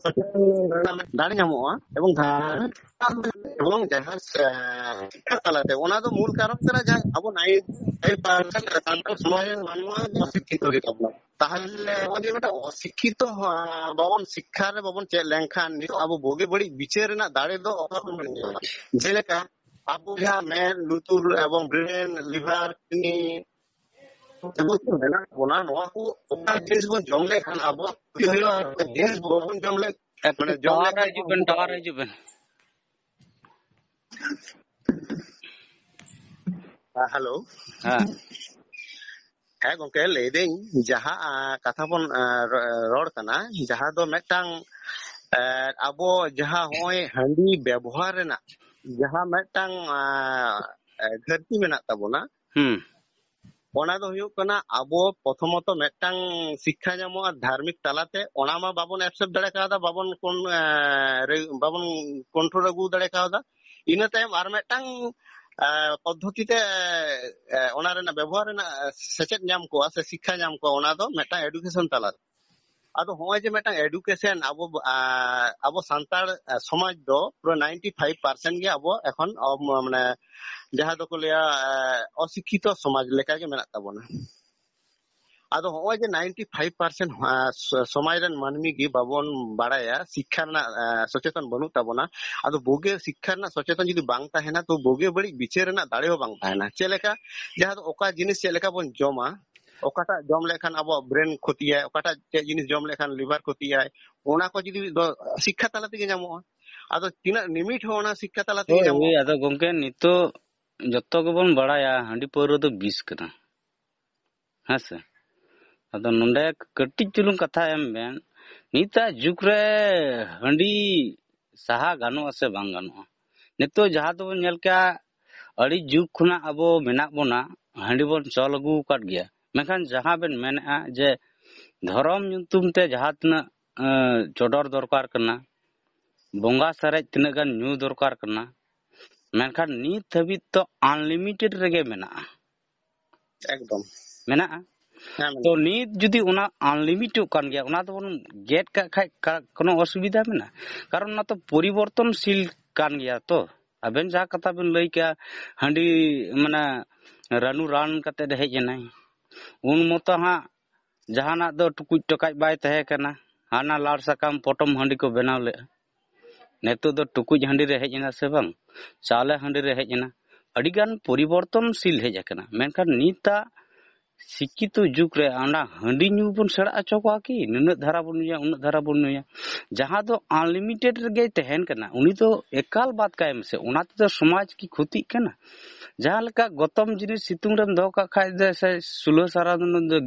ᱫᱟᱲᱮ ᱧᱟᱢᱚᱜᱼᱟ, ᱮᱵᱚᱝ ᱫᱷᱟᱨᱢᱤᱠ ᱮᱵᱚᱝ ᱡᱟᱦᱟᱸ, ᱟᱸ, ᱥᱤᱠᱠᱷᱟ ᱛᱟᱞᱟᱛᱮ, ᱚᱱᱟ ᱫᱚ ᱢᱩᱞ ᱠᱟᱨᱚᱱ ᱠᱟᱱᱟ, ᱡᱟᱦᱟᱸ ᱟᱵᱚ ᱱᱟᱭᱤᱱᱴᱤ ᱯᱷᱟᱭᱤᱵᱷ ᱯᱟᱨᱥᱮᱱᱴ ᱥᱟᱱᱛᱟᱲ ᱥᱚᱢᱟᱡᱽ ᱨᱮᱱ ᱢᱟᱱᱣᱟ ᱜᱮ ᱚᱥᱤᱠᱠᱷᱤᱛᱚ ᱜᱮᱛᱟ ᱵᱚᱱᱟ᱾ ᱛᱟᱦᱞᱮ ᱱᱚᱜᱼᱚᱭ ᱡᱮ ᱢᱤᱫᱴᱟᱝ ᱚᱥᱤᱠᱠᱷᱤᱛᱚ, ᱟᱸ, ᱵᱟᱵᱚᱱ ᱥᱤᱠᱠᱷᱟ ᱨᱮ ᱵᱟᱵᱚᱱ ᱪᱮᱫ ᱞᱮᱱᱠᱷᱟᱱ, ᱱᱤᱛᱚᱜ ᱟᱵᱚ ᱵᱩᱜᱤ ᱵᱟᱹᱲᱤᱡ ᱵᱤᱪᱟᱹᱨ ᱨᱮᱱᱟᱜ ᱫᱟᱲᱮ ᱫᱚ ᱚᱠᱟ ᱠᱷᱚᱱ ᱵᱚᱱ ᱧᱟᱢᱟ? ᱡᱮᱞᱮᱠᱟ ᱟᱵᱚ ᱡᱟᱦᱟᱸ ᱢᱮᱫ, ᱞᱩᱛᱩᱨ ᱮᱵᱚᱝ ᱵᱨᱮᱱ, ᱞᱤᱵᱷᱟᱨ, ᱠᱤᱰᱱᱤ, ᱡᱟᱵᱚᱛᱤᱭᱚ ᱢᱮᱱᱟᱜ ᱛᱟᱵᱚᱱᱟ, ᱱᱚᱣᱟ ᱠᱚ ᱚᱠᱟ ᱡᱤᱱᱤᱥ ᱵᱚᱱ ᱡᱚᱢ ᱞᱮᱠᱷᱟᱱ ᱟᱵᱚᱣᱟᱜ ᱠᱷᱚᱛᱤ ᱦᱩᱭᱩᱜᱼᱟ, ᱟᱨ ᱚᱠᱟ ᱡᱤᱱᱤᱥ ᱵᱟᱵᱚᱱ ᱡᱚᱢ ᱞᱮ-, ᱢᱟᱱᱮ ᱡᱚᱢ ᱴᱟᱣᱟᱨ ᱞᱮᱠᱷᱟᱱ ᱨᱮ ᱦᱤᱡᱩᱜ ᱵᱮᱱ, ᱴᱟᱣᱟᱨ ᱨᱮ ᱦᱤᱡᱩᱜ ᱵᱮᱱ᱾ ᱦᱮᱸ, ᱦᱮᱞᱳ᱾ ᱦᱮᱸ᱾ ᱦᱮᱸ ᱜᱚᱝᱠᱮ, ᱞᱟᱹᱭᱫᱟᱹᱧ ᱡᱟᱦᱟᱸ, ᱟ, ᱠᱟᱛᱷᱟ ᱵᱚᱱ, ᱟ, ᱨᱚ-, ᱨᱚᱲ ᱠᱟᱱᱟ, ᱡᱟᱦᱟᱸ ᱫᱚ ᱢᱤᱫᱴᱟᱝ, ᱟ, ᱟᱵᱚ ᱡᱟᱦᱟᱸ ᱦᱚᱸᱜᱼᱚᱭ ᱦᱟᱺᱰᱤ ᱵᱮᱵᱚᱦᱟᱨ ᱨᱮᱱᱟᱜ ᱡᱟᱦᱟᱸ ᱢᱤᱫᱴᱟᱝ, ᱟ, ᱟ, ᱜᱷᱟᱹᱴᱛᱤ ᱢᱮᱱᱟᱜ ᱛᱟᱵᱚᱱᱟ, ᱦᱩᱸ᱾ ᱚᱱᱟ ᱫᱚ ᱦᱩᱭᱩᱜ ᱠᱟᱱᱟ ᱟᱵᱚ ᱯᱨᱚᱛᱷᱚᱢᱚᱛᱚ ᱢᱤᱫᱴᱟᱝ ᱥᱤᱠᱠᱷᱟ ᱧᱟᱢᱚᱜᱼᱟ ᱫᱷᱟᱨᱢᱤᱠ ᱛᱟᱞᱟᱛᱮ, ᱚᱱᱟ ᱢᱟ ᱵᱟᱵᱚᱱ ᱮᱠᱥᱮᱯᱴ ᱫᱟᱲᱮ ᱠᱟᱣᱫᱟ, ᱵᱟᱵᱚᱱ ᱠᱚᱱ-, ᱮ, ᱨᱮ-, ᱵᱟᱵᱚᱱ ᱠᱚᱱᱴᱨᱳᱞ ᱟᱹᱜᱩ ᱫᱟᱲᱮ ᱠᱟᱣᱫᱟ᱾ ᱤᱱᱟᱹ ᱛᱟᱭᱚᱢ ᱟᱨ ᱢᱤᱫᱴᱟᱝ, ᱮ, ᱯᱚᱫᱽᱫᱷᱚᱛᱤ ᱛᱮ, ᱮ, ᱚᱱᱟ ᱨᱮᱱᱟᱜ ᱵᱮᱵᱚᱦᱟᱨ ᱨᱮᱱᱟᱜ ᱥᱮᱪᱮᱫ ᱧᱟᱢ ᱠᱚᱣᱟ ᱥᱮ ᱥᱤᱠᱠᱷᱟ ᱧᱟᱢ ᱠᱚᱣᱟ, ᱚᱱᱟ ᱫᱚ ᱢᱤᱫᱴᱟᱝ ᱮᱰᱩᱠᱮᱥᱚᱱ ᱛᱟᱞᱟᱛᱮ᱾ ᱟᱫᱚ ᱦᱚᱸᱜᱼᱚᱭ ᱡᱮ ᱢᱤᱫᱴᱟᱝ ᱮᱰᱩᱠᱮᱥᱚᱱ ᱟᱵᱚ, ᱟ, ᱟᱵᱚ ᱥᱟᱱᱛᱟᱲ, ᱟ, ᱥᱚᱢᱟᱡᱽ ᱫᱚ ᱯᱩᱨᱟᱹ ᱱᱟᱭᱤᱱᱴᱤ ᱯᱷᱟᱭᱤᱵᱷ ᱯᱟᱨᱥᱮᱱᱴ ᱜᱮ ᱟᱵᱚ ᱮᱠᱷᱚᱱ ᱚ-, ᱢᱟᱱᱮ ᱡᱟᱦᱟᱸ ᱫᱚᱠᱚ ᱞᱟᱹᱭᱟ, ᱟ, ᱚᱥᱤᱠᱠᱷᱤᱛᱚ ᱥᱚᱢᱟᱡᱽ ᱞᱮᱠᱟ ᱜᱮ ᱢᱮᱱᱟᱜ ᱛᱟᱵᱚᱱᱟ᱾ ᱟᱫᱚ ᱦᱚᱸᱜᱼᱚᱭ ᱡᱮ ᱱᱟᱭᱤᱱᱴᱤ ᱯᱷᱟᱭᱤᱵᱷ ᱯᱟᱨᱥᱮᱱᱴ ᱥᱚᱢᱟᱡᱽ ᱨᱮᱱ ᱢᱟᱹᱱᱢᱤ ᱜᱮ ᱵᱟᱵᱚᱱ ᱵᱟᱲᱟᱭᱟ, ᱥᱤᱠᱠᱷᱟ ᱨᱮᱱᱟᱜ ᱥᱚᱪᱮᱛᱚᱱ ᱵᱟᱹᱱᱩᱜ ᱛᱟᱵᱚᱱᱟ᱾ ᱟᱫᱚ ᱵᱩᱜᱤ ᱥᱤᱠᱠᱷᱟ ᱨᱮᱱᱟᱜ ᱥᱚᱪᱮᱛᱚᱱ ᱡᱩᱫᱤ ᱵᱟᱝ ᱛᱟᱦᱮᱱᱟ, ᱛᱚ ᱵᱩᱜᱤ ᱵᱟᱹᱲᱤᱡ ᱵᱤᱪᱟᱹᱨ ᱨᱮᱱᱟᱜ ᱫᱟᱲᱮ ᱦᱚᱸ ᱵᱟᱝ ᱛᱟᱦᱮᱱᱟ᱾ ᱪᱮᱫ ᱞᱮᱠᱟ? ᱡᱟᱦᱟᱸ ᱫᱚ ᱚᱠᱟ ᱡᱤᱱᱤᱥ ᱪᱮᱫ ᱞᱮᱠᱟ ᱵᱚᱱ ᱡᱚᱢᱟ, ᱚᱠᱟᱴᱟᱜ ᱡᱚᱢ ᱞᱮᱠᱷᱟᱱ ᱟᱵᱚᱣᱟᱜ ᱵᱨᱮᱱ ᱠᱷᱚᱛᱤᱭᱟᱭ, ᱚᱠᱟᱴᱟᱜ ᱪᱮᱫ ᱡᱤᱱᱤᱥ ᱡᱚᱢ ᱞᱮᱠᱷᱟᱱ ᱞᱤᱵᱷᱟᱨ ᱠᱷᱚᱛᱤᱭᱟᱭ, ᱚᱱᱟ ᱠᱚ ᱡᱩᱫᱤ ᱫᱚ ᱥᱤᱠᱠᱷᱟ ᱛᱟᱞᱟ ᱛᱮᱜᱮ ᱧᱟᱢᱚᱜᱼᱟ᱾ ᱟᱫᱚ ᱛᱤᱱᱟᱹᱜ ᱞᱤᱢᱤᱴ ᱦᱚᱸ ᱚᱱᱟ ᱥᱤᱠᱠᱷᱟ ᱛᱟᱞᱟ ᱛᱮᱜᱮ ᱦᱳᱭ, ᱧᱟᱢᱚᱜᱼᱟ᱾ ᱦᱳᱭ, ᱟᱫᱚ ᱜᱚᱝᱠᱮ, ᱱᱤᱛᱚᱜ ᱡᱚᱛᱚ ᱜᱮᱵᱚᱱ ᱵᱟᱲᱟᱭᱟ ᱦᱟᱺᱰᱤ ᱯᱟᱹᱣᱨᱟᱹ ᱫᱚ ᱵᱤᱥ ᱠᱟᱱᱟ, ᱦᱮᱸ ᱥᱮ? ᱟᱫᱚ ᱱᱚᱰᱮ ᱠᱟᱹᱴᱤᱡ ᱪᱩᱞᱩᱝ ᱠᱟᱛᱷᱟ ᱮᱢ ᱵᱮᱱ, ᱱᱤᱛᱟᱜ ᱡᱩᱜᱽ ᱨᱮ ᱦᱟᱺᱰᱤ ᱥᱟᱦᱟ ᱜᱟᱱᱚᱜᱼᱟ ᱥᱮ ᱵᱟᱝ ᱜᱟᱱᱚᱜᱼᱟ? ᱱᱤᱛᱚᱜ ᱡᱟᱦᱟᱸ ᱫᱚᱵᱚᱱ ᱧᱮᱞ ᱠᱮᱜᱼᱟ, ᱟᱹᱰᱤ ᱡᱩᱜᱽ ᱠᱷᱚᱱᱟᱜ ᱟᱵᱚ ᱢᱮᱱᱟᱜ ᱵᱚᱱᱟ, ᱦᱟᱺᱰᱤ ᱵᱚᱱ ᱪᱚᱞ ᱟᱹᱜᱩ ᱟᱠᱟᱫ ᱜᱮᱭᱟ᱾ ᱢᱮᱱᱠᱷᱟᱱ ᱡᱟᱦᱟᱸ ᱵᱮᱱ ᱢᱮᱱᱮᱜᱼᱟ ᱡᱮ ᱫᱷᱚᱨᱚᱢ ᱧᱩᱛᱩᱢ ᱛᱮ ᱡᱟᱦᱟᱸ ᱛᱤᱱᱟᱹᱜ, ᱮᱸ, ᱪᱚᱰᱚᱨ ᱫᱚᱨᱠᱟᱨ ᱠᱟᱱᱟ, ᱵᱚᱸᱜᱟ ᱥᱟᱨᱮᱡ ᱛᱤᱱᱟᱹᱜ ᱜᱟᱱ ᱧᱩ ᱫᱚᱨᱠᱟᱨ ᱠᱟᱱᱟ, ᱢᱮᱱᱠᱷᱟᱱ ᱱᱤᱛ ᱦᱟᱹᱵᱤᱡ ᱛᱚ ᱟᱱᱞᱤᱢᱤᱴᱮᱰ ᱨᱮᱜᱮ ᱢᱮᱱᱟᱜᱼᱟ᱾ ᱮᱠᱫᱚᱢ᱾ ᱢᱮᱱᱟᱜᱼᱟ᱾ ᱦᱮᱸ, ᱢᱮᱱᱟᱜᱼᱟ᱾ ᱛᱚ ᱱᱤᱛ ᱡᱩᱫᱤ ᱚᱱᱟ ᱟᱱᱞᱤᱢᱤᱴᱚᱜ ᱠᱟᱱ ᱜᱮᱭᱟ, ᱚᱱᱟ ᱫᱚᱵᱚᱱ ᱜᱮᱫ ᱠᱟᱜ ᱠᱷᱟᱡ ᱠᱟ-, ᱠᱳᱱᱳ ᱚᱥᱩᱵᱤᱫᱷᱟ ᱢᱮᱱᱟᱜᱼᱟ? ᱠᱟᱨᱚᱱ ᱚᱱᱟ ᱛᱚ ᱯᱚᱨᱤᱵᱚᱨᱛᱚᱱᱥᱤᱞ ᱠᱟᱱ ᱜᱮᱭᱟ ᱛᱚ᱾ ᱟᱵᱮᱱ ᱡᱟᱦᱟᱸ ᱠᱟᱛᱷᱟ ᱵᱮᱱ ᱞᱟᱹᱭ ᱠᱮᱜᱼᱟ, ᱦᱟᱺᱰᱤ ᱢᱟᱱᱮ ᱨᱟᱹᱱᱩ ᱨᱟᱱ ᱠᱟᱛᱮ ᱦᱮᱡ ᱮᱱᱟᱭ, ᱩᱱ ᱢᱚᱛᱚ ᱦᱟᱸᱜ ᱡᱟᱦᱟᱱᱟᱜ ᱫᱚ ᱴᱩᱠᱩᱡ ᱴᱚᱠᱟᱡ ᱵᱟᱭ ᱛᱟᱦᱮᱸ ᱠᱟᱱᱟ, ᱦᱟᱱᱟ ᱞᱟᱲ ᱥᱟᱠᱟᱢ ᱯᱚᱴᱚᱢ ᱦᱟᱺᱰᱤ ᱠᱚ ᱵᱮᱱᱟᱣ ᱞᱮᱫᱼᱟ᱾ ᱱᱤᱛᱚᱜ ᱫᱚ ᱴᱩᱠᱩᱡ ᱦᱟᱺᱰᱤ ᱨᱮ ᱦᱮᱡ ᱮᱱᱟ ᱥᱮ ᱵᱟᱝ, ᱪᱟᱣᱞᱮ ᱦᱟᱺᱰᱤ ᱨᱮ ᱦᱮᱡ ᱮᱱᱟ, ᱟᱹᱰᱤᱜᱟᱱ ᱯᱚᱨᱤᱵᱚᱨᱛᱚᱱᱥᱤᱞ ᱦᱮᱡ ᱟᱠᱟᱱᱟ᱾ ᱢᱮᱱᱠᱷᱟᱱ ᱱᱤᱛᱟᱜ ᱥᱤᱠᱠᱷᱤᱛᱚ ᱡᱩᱜᱽ ᱨᱮ ᱚᱱᱟ ᱦᱟᱺᱰᱤ ᱧᱩ ᱵᱚᱱ ᱥᱮᱬᱟ ᱦᱚᱪᱚ ᱠᱚᱣᱟ ᱠᱤ? ᱱᱩᱱᱟᱹᱜ ᱫᱷᱟᱨᱟ ᱵᱚᱱ ᱧᱩᱭᱟ, ᱩᱱᱟᱹᱜ ᱫᱷᱟᱨᱟ ᱵᱚᱱ ᱧᱩᱭᱟ, ᱡᱟᱦᱟᱸ ᱫᱚ ᱟᱱᱞᱤᱢᱤᱴᱮᱰ ᱨᱮᱜᱮ ᱛᱟᱦᱮᱱ ᱠᱟᱱᱟ, ᱩᱱᱤ ᱫᱚ ᱮᱠᱟᱞ ᱵᱟᱫ ᱠᱟᱭ ᱢᱮᱥᱮ᱾ ᱚᱱᱟ ᱛᱮᱫᱚ ᱥᱚᱢᱟᱡᱽ ᱠᱤ ᱠᱷᱚᱛᱤᱜ ᱠᱟᱱᱟ? ᱡᱟᱦᱟᱸ ᱞᱮᱠᱟ ᱜᱚᱛᱚᱢ ᱡᱤᱱᱤᱥ ᱥᱤᱛᱩᱝ ᱨᱮᱢ ᱫᱚᱦᱚ ᱠᱟᱜ ᱠᱷᱟᱡ ᱫᱚ ᱥᱮ ᱥᱩᱞᱟᱹ ᱥᱟᱨᱟ ᱫᱤᱱ ᱫᱚ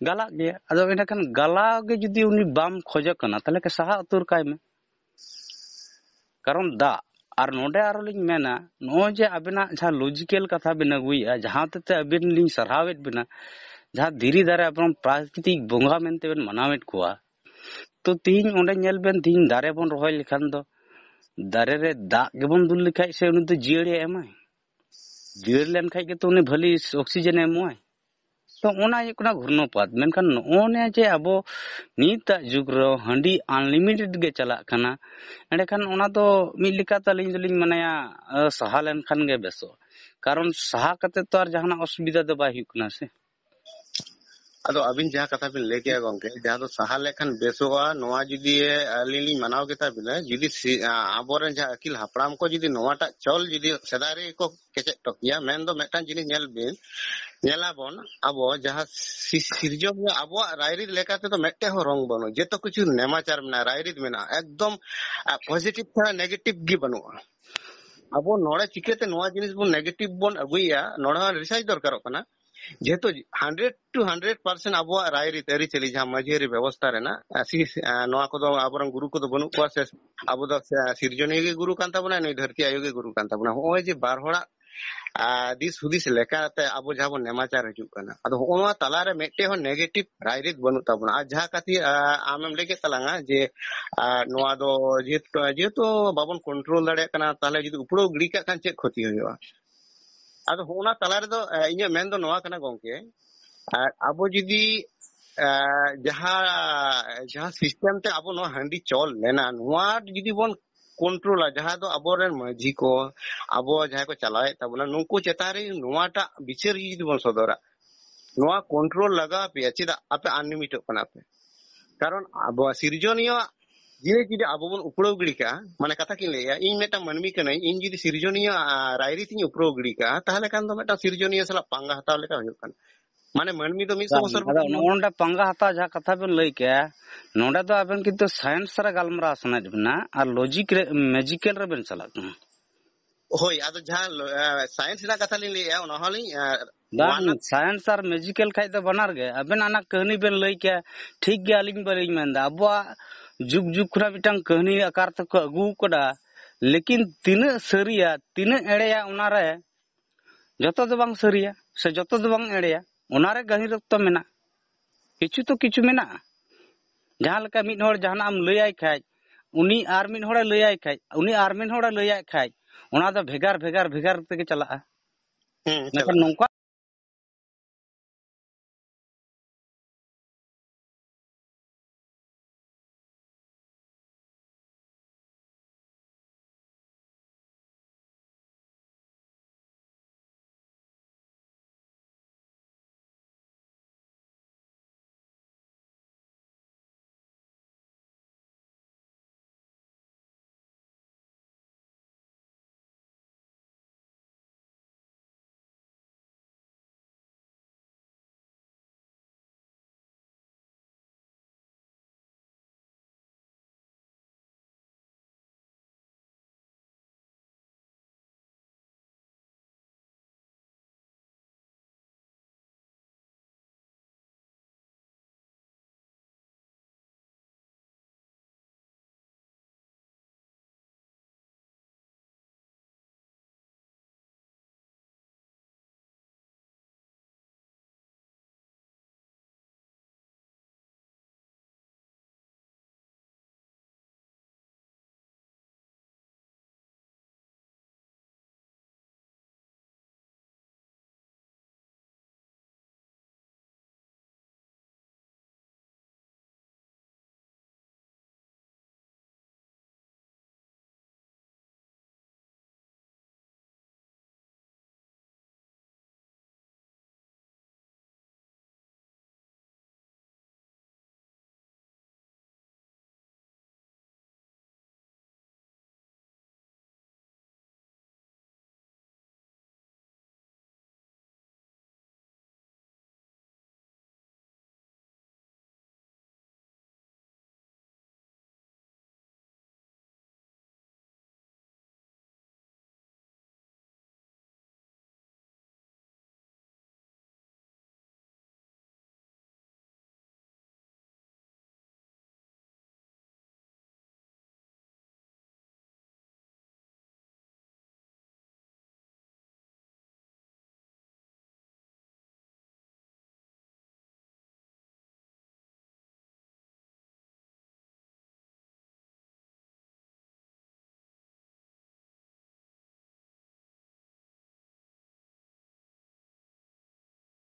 ᱜᱟᱞᱟᱜ ᱜᱮᱭᱟ᱾ ᱟᱫᱚ ᱮᱸᱰᱮᱠᱷᱟᱱ ᱜᱟᱞᱟᱣ ᱜᱮ ᱡᱩᱫᱤ ᱩᱱᱤ ᱵᱟᱢ ᱠᱷᱚᱡᱚᱜ ᱠᱟᱱᱟ, ᱛᱟᱦᱚᱞᱮ ᱠᱷᱟᱱ ᱥᱟᱦᱟ ᱩᱛᱟᱹᱨ ᱠᱟᱭ ᱢᱮ᱾ ᱠᱟᱨᱚᱱ ᱫᱟᱜ᱾ ᱟᱨ ᱱᱚᱰᱮ ᱟᱨᱚ ᱞᱤᱧ ᱢᱮᱱᱟ, ᱱᱚᱜᱼᱚᱭ ᱡᱮ ᱟᱵᱮᱱᱟᱜ ᱡᱟᱦᱟᱸ ᱞᱚᱡᱤᱠᱮᱞ ᱠᱟᱛᱷᱟ ᱵᱮᱱ ᱟᱹᱜᱩᱭᱮᱫᱼᱟ, ᱡᱟᱦᱟᱸ ᱦᱚᱛᱮᱛᱮ ᱟᱵᱮᱱ ᱞᱤᱧ ᱥᱟᱨᱦᱟᱣᱮᱫ ᱵᱮᱱᱟ, ᱡᱟᱦᱟᱸ ᱫᱷᱤᱨᱤ ᱫᱟᱨᱮ ᱟᱵᱚ ᱯᱨᱟᱠᱨᱤᱛᱤᱠ ᱵᱚᱸᱜᱟ ᱢᱮᱱᱛᱮ ᱵᱮᱱ ᱢᱟᱱᱟᱣᱮᱫ ᱠᱚᱣᱟ, ᱛᱚ ᱛᱤᱦᱤᱧ ᱚᱸᱰᱮ ᱧᱮᱞ ᱵᱮᱱ, ᱛᱤᱦᱤᱧ ᱫᱟᱨᱮ ᱵᱚᱱ ᱨᱚᱦᱚᱭ ᱞᱮᱠᱷᱟᱱ ᱫᱚ, ᱫᱟᱨᱮ ᱨᱮ ᱫᱟᱜ ᱜᱮᱵᱚᱱ ᱫᱩᱞ ᱞᱮᱠᱷᱟᱡ ᱥᱮ ᱩᱱᱤ ᱫᱚ ᱡᱤᱭᱟᱹᱲᱮ ᱮᱢᱟᱭ? ᱡᱤᱭᱟᱹᱲ ᱞᱮᱱᱠᱷᱟᱡ ᱜᱮᱛᱚ ᱩᱱᱤ ᱵᱷᱟᱹᱞᱤ ᱚᱠᱥᱤᱡᱮᱱᱮ ᱮᱢᱚᱜᱼᱟᱭ᱾ ᱛᱚ ᱚᱱᱟ ᱦᱩᱭᱩᱜ ᱠᱟᱱᱟ ᱜᱷᱩᱨᱱᱚᱯᱟᱛ᱾ ᱢᱮᱱᱠᱷᱟᱱ ᱱᱚᱜᱼᱚ ᱱᱤᱭᱟᱹ ᱡᱮ ᱟᱵᱚ ᱱᱤᱛᱟᱜ ᱡᱩᱜᱽ ᱨᱮ ᱦᱟᱺᱰᱤ ᱟᱱᱞᱤᱢᱤᱴᱮᱰ ᱜᱮ ᱪᱟᱞᱟᱜ ᱠᱟᱱᱟ, ᱮᱸᱰᱮᱠᱷᱟᱱ ᱚᱱᱟ ᱫᱚ ᱢᱤᱫ ᱞᱮᱠᱟᱛᱮ ᱟᱹᱞᱤᱧ ᱫᱚᱞᱤᱧ ᱢᱚᱱᱮᱭᱟ, ᱟ, ᱥᱟᱦᱟ ᱞᱮᱱᱠᱷᱟᱱ ᱜᱮ ᱵᱮᱥᱚᱜᱼᱟ᱾ ᱠᱟᱨᱚᱱ ᱥᱟᱦᱟ ᱠᱟᱛᱮ ᱛᱚ ᱟᱨ ᱡᱟᱦᱟᱱᱟᱜ ᱚᱥᱩᱵᱤᱫᱷᱟ ᱫᱚ ᱵᱟᱭ ᱦᱩᱭᱩᱜ ᱠᱟᱱᱟ ᱥᱮ᱾ ᱟᱫᱚ ᱟᱹᱵᱤᱱ ᱡᱟᱦᱟᱸ ᱠᱟᱛᱷᱟ ᱵᱤᱱ ᱞᱟᱹᱭ ᱠᱮᱜᱼᱟ ᱜᱚᱝᱠᱮ, ᱡᱟᱦᱟᱸ ᱫᱚ ᱥᱟᱦᱟ ᱞᱮᱠᱷᱟᱱ ᱵᱮᱥᱚᱜᱼᱟ, ᱱᱚᱣᱟ ᱡᱩᱫᱤ ᱟᱹᱞᱤᱧ ᱞᱤᱧ ᱢᱟᱱᱟᱣ ᱠᱮᱛᱟ ᱵᱤᱱᱟ, ᱡᱩᱫᱤ ᱥᱤ-, ᱟ-, ᱟᱵᱚᱨᱮᱱ ᱡᱟᱦᱟᱸ ᱟᱹᱠᱤᱞ ᱦᱟᱯᱲᱟᱢ ᱠᱚ ᱡᱩᱫᱤ ᱱᱚᱣᱟᱴᱟᱜ ᱪᱚᱞ ᱡᱩᱫᱤ ᱥᱮᱫᱟᱭ ᱨᱮᱜᱮ ᱠᱚ ᱠᱮᱪᱮᱫ ᱦᱚᱴᱚ ᱠᱮᱭᱟ, ᱢᱮᱱᱫᱚ ᱢᱤᱫᱴᱟᱝ ᱡᱤᱱᱤᱥ ᱧᱮᱞ ᱵᱤᱱ, ᱧᱮᱞᱟᱵᱚᱱ ᱟᱵᱚ ᱡᱟᱦᱟᱸ ᱥᱤ-, ᱥᱤᱨᱡᱚᱱ ᱨᱮ ᱟᱵᱚᱣᱟᱜ ᱨᱟᱭᱨᱤᱛ ᱞᱮᱠᱟ ᱛᱮᱫᱚ ᱢᱤᱫᱴᱮᱡ ᱦᱚᱸ ᱨᱚᱝ ᱵᱟᱹᱱᱩᱜᱼᱟ, ᱡᱚᱛᱚ ᱠᱤᱪᱷᱩ ᱱᱮᱢᱟᱪᱟᱨ ᱢᱮᱱᱟᱜᱼᱟ, ᱨᱟᱭᱨᱤᱛ ᱢᱮᱱᱟᱜᱼᱟ, ᱮᱠᱫᱚᱢ, ᱟ, ᱯᱚᱡᱤᱴᱤᱵᱷ ᱪᱷᱟᱲᱟ ᱱᱮᱜᱮᱴᱤᱵᱷ ᱜᱮ ᱵᱟᱹᱱᱩᱜᱼᱟ᱾ ᱟᱵᱚ ᱱᱚᱰᱮ ᱪᱤᱠᱟᱹᱛᱮ ᱱᱚᱣᱟ ᱡᱤᱱᱤᱥ ᱵᱚᱱ ᱱᱮᱜᱮᱴᱤᱵᱷ ᱵᱚᱱ ᱟᱹᱜᱩᱭᱮᱭᱟ, ᱱᱚᱰᱮ ᱦᱚᱸ ᱨᱤᱥᱟᱨᱪ ᱫᱚᱨᱠᱟᱨᱚᱜ ᱠᱟᱱᱟ᱾ ᱡᱮᱦᱮᱛᱩ hundred to hundred percent ᱟᱵᱚᱣᱟᱜ ᱨᱟᱭᱨᱤᱛ ᱟᱹᱨᱤᱪᱟᱹᱞᱤ, ᱡᱟᱦᱟᱸ ᱢᱟᱹᱡᱷᱤ ᱟᱹᱨᱤ ᱵᱮᱵᱚᱥᱛᱷᱟ ᱨᱮᱱᱟᱜ, ᱟ, ᱥᱤ-, ᱟ, ᱱᱚᱣᱟ ᱠᱚᱫᱚ ᱟᱵᱚᱨᱮᱱ ᱜᱩᱨᱩ ᱠᱚᱫᱚ ᱵᱟᱹᱱᱩᱜ ᱠᱚᱣᱟ, ᱥᱮ ᱟᱵᱚ ᱫᱚ, ᱥᱮ ᱥᱤᱨᱡᱚᱱᱤᱭᱟᱹ ᱜᱮ ᱜᱩᱨᱩ ᱠᱟᱱ ᱛᱟᱵᱚᱱᱟ, ᱱᱩᱭ ᱫᱷᱟᱹᱨᱛᱤ ᱟᱭᱳ ᱜᱮ ᱜᱩᱨᱩ ᱠᱟᱱ ᱛᱟᱵᱚᱱᱟ᱾ ᱦᱚᱸᱜᱼᱚᱭ ᱡᱮ ᱵᱟᱨ ᱦᱚᱲᱟᱜ, ᱟ, ᱫᱤᱥ ᱦᱩᱫᱤᱥ ᱞᱮᱠᱟᱛᱮ ᱟᱵᱚ ᱡᱟᱦᱟᱸ ᱵᱚᱱ ᱱᱮᱢᱟᱪᱟᱨ ᱦᱤᱡᱩᱜ ᱠᱟᱱᱟ, ᱟᱫᱚ ᱦᱚᱸᱜᱼᱚ ᱱᱚᱣᱟ ᱛᱟᱞᱟᱨᱮ ᱢᱤᱫᱴᱮᱡ ᱦᱚᱸ ᱱᱮᱜᱮᱴᱤᱵᱷ ᱨᱟᱭᱨᱤᱛ ᱵᱟᱹᱱᱩᱜ ᱛᱟᱵᱚᱱᱟ᱾ ᱟᱨ ᱡᱟᱦᱟᱸ ᱠᱟᱛᱷᱟ, ᱟ, ᱟᱢᱮᱢ ᱞᱟᱹᱭ ᱠᱮᱫ ᱛᱟᱞᱟᱝᱟ ᱡᱮ, ᱟ, ᱱᱚᱣᱟ ᱫᱚ ᱡᱮᱦᱮᱛᱩ, ᱡᱮᱦᱮᱛᱩ ᱵᱟᱵᱚᱱ ᱠᱚᱱᱴᱨᱳᱞ ᱫᱟᱲᱮᱭᱟᱜ ᱠᱟᱱᱟ, ᱛᱟᱦᱚᱞᱮ ᱡᱩᱫᱤ ᱩᱯᱲᱟᱹᱣ ᱜᱤᱰᱤ ᱠᱟᱜ ᱠᱷᱟᱱ ᱪᱮᱫ ᱠᱷᱚᱛᱤ ᱦᱩᱭᱩᱜᱼᱟ? ᱟᱫᱚ ᱦᱚᱸᱜᱼᱚ ᱱᱟ ᱛᱟᱞᱟ ᱨᱮᱫᱚ, ᱮ, ᱤᱧᱟᱹᱜ ᱢᱮᱱ ᱫᱚ ᱱᱚᱣᱟ ᱠᱟᱱᱟ ᱜᱚᱝᱠᱮ, ᱟᱨ ᱟᱵᱚ ᱡᱩᱫᱤ, ᱮ, ᱡᱟᱦᱟᱸ, ᱡᱟᱦᱟᱸ ᱥᱤᱥᱴᱮᱢ ᱛᱮ ᱟᱵᱚ ᱱᱚᱣᱟ ᱦᱟᱺᱰᱤ ᱪᱚᱞ ᱞᱮᱱᱟ, ᱱᱚᱣᱟ ᱡᱩᱫᱤ ᱵᱚᱱ ᱠᱚᱱᱴᱨᱳᱞᱟ, ᱡᱟᱦᱟᱸ ᱫᱚ ᱟᱵᱚᱨᱮᱱ ᱢᱟᱹᱡᱷᱤ ᱠᱚ, ᱟᱵᱚ ᱡᱟᱦᱟᱸᱭ ᱠᱚ ᱪᱟᱞᱟᱣᱮᱫ ᱛᱟᱵᱚᱱᱟ, ᱱᱩᱠᱩ ᱪᱮᱛᱟᱱ ᱨᱮ ᱱᱚᱣᱟᱴᱟᱜ ᱵᱤᱪᱟᱹᱨ ᱡᱩᱫᱤ ᱵᱚᱱ ᱥᱚᱫᱚᱨᱟ, ᱱᱚᱣᱟ ᱠᱚᱱᱴᱨᱳᱞ ᱞᱟᱜᱟᱣ ᱟᱯᱮᱭᱟ, ᱪᱮᱫᱟᱜ ᱟᱯᱮ ᱟᱱᱞᱤᱢᱤᱴᱚᱜ ᱠᱟᱱᱟ ᱯᱮ? ᱠᱟᱨᱚᱱ ᱟᱵᱚᱣᱟᱜ ᱥᱤᱨᱡᱚᱱᱤᱭᱟᱹᱣᱟᱜ ᱡᱤᱱᱤᱥ ᱡᱩᱫᱤ ᱟᱵᱚ ᱵᱚᱱ ᱩᱯᱲᱟᱹᱣ ᱜᱤᱰᱤ ᱠᱟᱜᱼᱟ, ᱢᱟᱱᱮ ᱠᱟᱛᱷᱟ ᱠᱤᱱ ᱞᱟᱹᱭᱟ, ᱤᱧ ᱢᱤᱫᱴᱟᱝ ᱢᱟᱹᱱᱢᱤ ᱠᱟᱹᱱᱟᱹᱧ, ᱤᱧ ᱡᱩᱫᱤ ᱥᱤᱨᱡᱚᱱᱤᱭᱟᱹ, ᱟ, ᱨᱟᱭᱨᱤᱛ ᱤᱧ ᱩᱯᱲᱟᱹᱣ ᱜᱤᱰᱤ ᱠᱟᱜᱼᱟ, ᱛᱟᱦᱚᱞᱮ ᱠᱷᱟᱱ ᱫᱚ ᱢᱤᱫᱴᱟᱝ ᱥᱤᱨᱡᱚᱱᱤᱭᱟᱹ ᱥᱟᱞᱟᱜ ᱯᱟᱸᱜᱟ ᱦᱟᱛᱟᱣ ᱞᱮᱠᱟ ᱦᱩᱭᱩᱜ ᱠᱟᱱᱟ᱾ ᱢᱟᱱᱮ ᱢᱟᱹᱱᱢᱤ ᱫᱚ ᱢᱤᱫ ᱵᱟᱝ, ᱥᱚᱢᱚᱥᱥᱟ ᱨᱮ ᱟᱫᱚ ᱵᱚᱱ ᱱᱚᱜᱼᱚ ᱱᱚᱰᱮ ᱯᱟᱸᱜᱟ ᱦᱟᱛᱟᱣ ᱡᱟᱦᱟᱸ ᱠᱟᱛᱷᱟ ᱵᱮᱱ ᱞᱟᱹᱭ ᱠᱮᱜᱼᱟ, ᱱᱚᱰᱮ ᱫᱚ ᱟᱵᱮᱱ ᱠᱤᱱᱛᱩ ᱥᱟᱭᱮᱱᱥ ᱨᱮ ᱜᱟᱞᱢᱟᱨᱟᱣ ᱥᱟᱱᱟᱭᱮᱫ ᱵᱮᱱᱟ ᱟᱨ ᱞᱚᱡᱤᱠ ᱨᱮ, ᱢᱮᱡᱤᱠᱮᱞ ᱨᱮᱵᱮᱱ ᱪᱟᱞᱟᱜ ᱠᱟᱱᱟ᱾ ᱦᱳᱭ, ᱟᱫᱚ ᱡᱟᱦᱟᱸ ᱞᱚ-, ᱮ, ᱥᱟᱭᱮᱱᱥ ᱨᱮᱱᱟᱜ ᱠᱟᱛᱷᱟ ᱞᱤᱧ ᱞᱟᱹᱭᱮᱜᱼᱟ, ᱚᱱᱟ ᱦᱚᱸᱞᱤᱧ, ᱮ, ᱵᱟᱝ, ᱱᱚᱣᱟ ᱨᱮᱱᱟᱜ ᱥᱟᱭᱮᱱᱥ ᱟᱨ ᱢᱮᱡᱤᱠᱮᱞ ᱠᱷᱟᱡ ᱫᱚ ᱵᱟᱱᱟᱨ ᱜᱮ᱾ ᱟᱵᱮᱱ ᱚᱱᱟ ᱠᱟᱹᱦᱱᱤ ᱵᱮᱱ ᱞᱟᱹᱭ ᱠᱮᱭᱟ, ᱴᱷᱤᱠ ᱜᱮ, ᱟᱹᱞᱤᱧ ᱵᱟᱹᱞᱤᱧ ᱢᱮᱱᱫᱟ᱾ ᱟᱵᱚᱣᱟᱜ ᱡᱩᱜᱽ ᱡᱩᱜᱽ ᱠᱷᱚᱱᱟᱜ ᱢᱤᱫᱴᱟᱝ ᱠᱟᱹᱦᱱᱤ ᱟᱠᱟᱨ ᱛᱮᱠᱚ ᱟᱹᱜᱩ ᱟᱠᱟᱫᱟ, ᱞᱮᱠᱤᱱ ᱛᱤᱱᱟᱹᱜ ᱥᱟᱹᱨᱤᱭᱟ, ᱛᱤᱱᱟᱹᱜ ᱮᱲᱮᱭᱟ, ᱚᱱᱟᱨᱮ ᱡᱚᱛᱚ ᱫᱚ ᱵᱟᱝ ᱥᱟᱹᱨᱤᱭᱟ, ᱥᱮ ᱡᱚᱛᱚ ᱫᱚ ᱵᱟᱝ ᱮᱲᱮᱭᱟ, ᱚᱱᱟᱨᱮ ᱜᱟᱹᱦᱤᱨ ᱚᱠᱛᱚ ᱢᱮᱱᱟᱜᱼᱟ᱾ ᱠᱤᱪᱷᱩ ᱛᱚ ᱠᱤᱪᱷᱩ ᱢᱮᱱᱟᱜᱼᱟ᱾ ᱡᱟᱦᱟᱸ ᱞᱮᱠᱟ ᱢᱤᱫ ᱦᱚᱲ ᱡᱟᱦᱟᱱᱟᱜ ᱮᱢ ᱞᱟᱹᱭᱟᱭ ᱠᱷᱟᱡ, ᱩᱱᱤ ᱟᱨ ᱢᱤᱫ ᱦᱚᱲᱮ ᱞᱟᱹᱭᱟᱭ ᱠᱷᱟᱡ, ᱩᱱᱤ ᱟᱨ ᱢᱤᱫ ᱦᱚᱲᱮ ᱞᱟᱹᱭᱟᱭ ᱠᱷᱟᱡ, ᱚᱱᱟ ᱫᱚ ᱵᱷᱮᱜᱟᱨ, ᱵᱷᱮᱜᱟᱨ, ᱵᱷᱮᱜᱟᱨ ᱛᱮᱜᱮ ᱪᱟᱞᱟᱜᱼᱟ᱾ ᱦᱩᱸ, ᱢᱮᱱᱠᱷᱟᱱ ᱪᱟᱞᱟᱜᱼᱟ᱾ ᱱᱚᱝᱠᱟ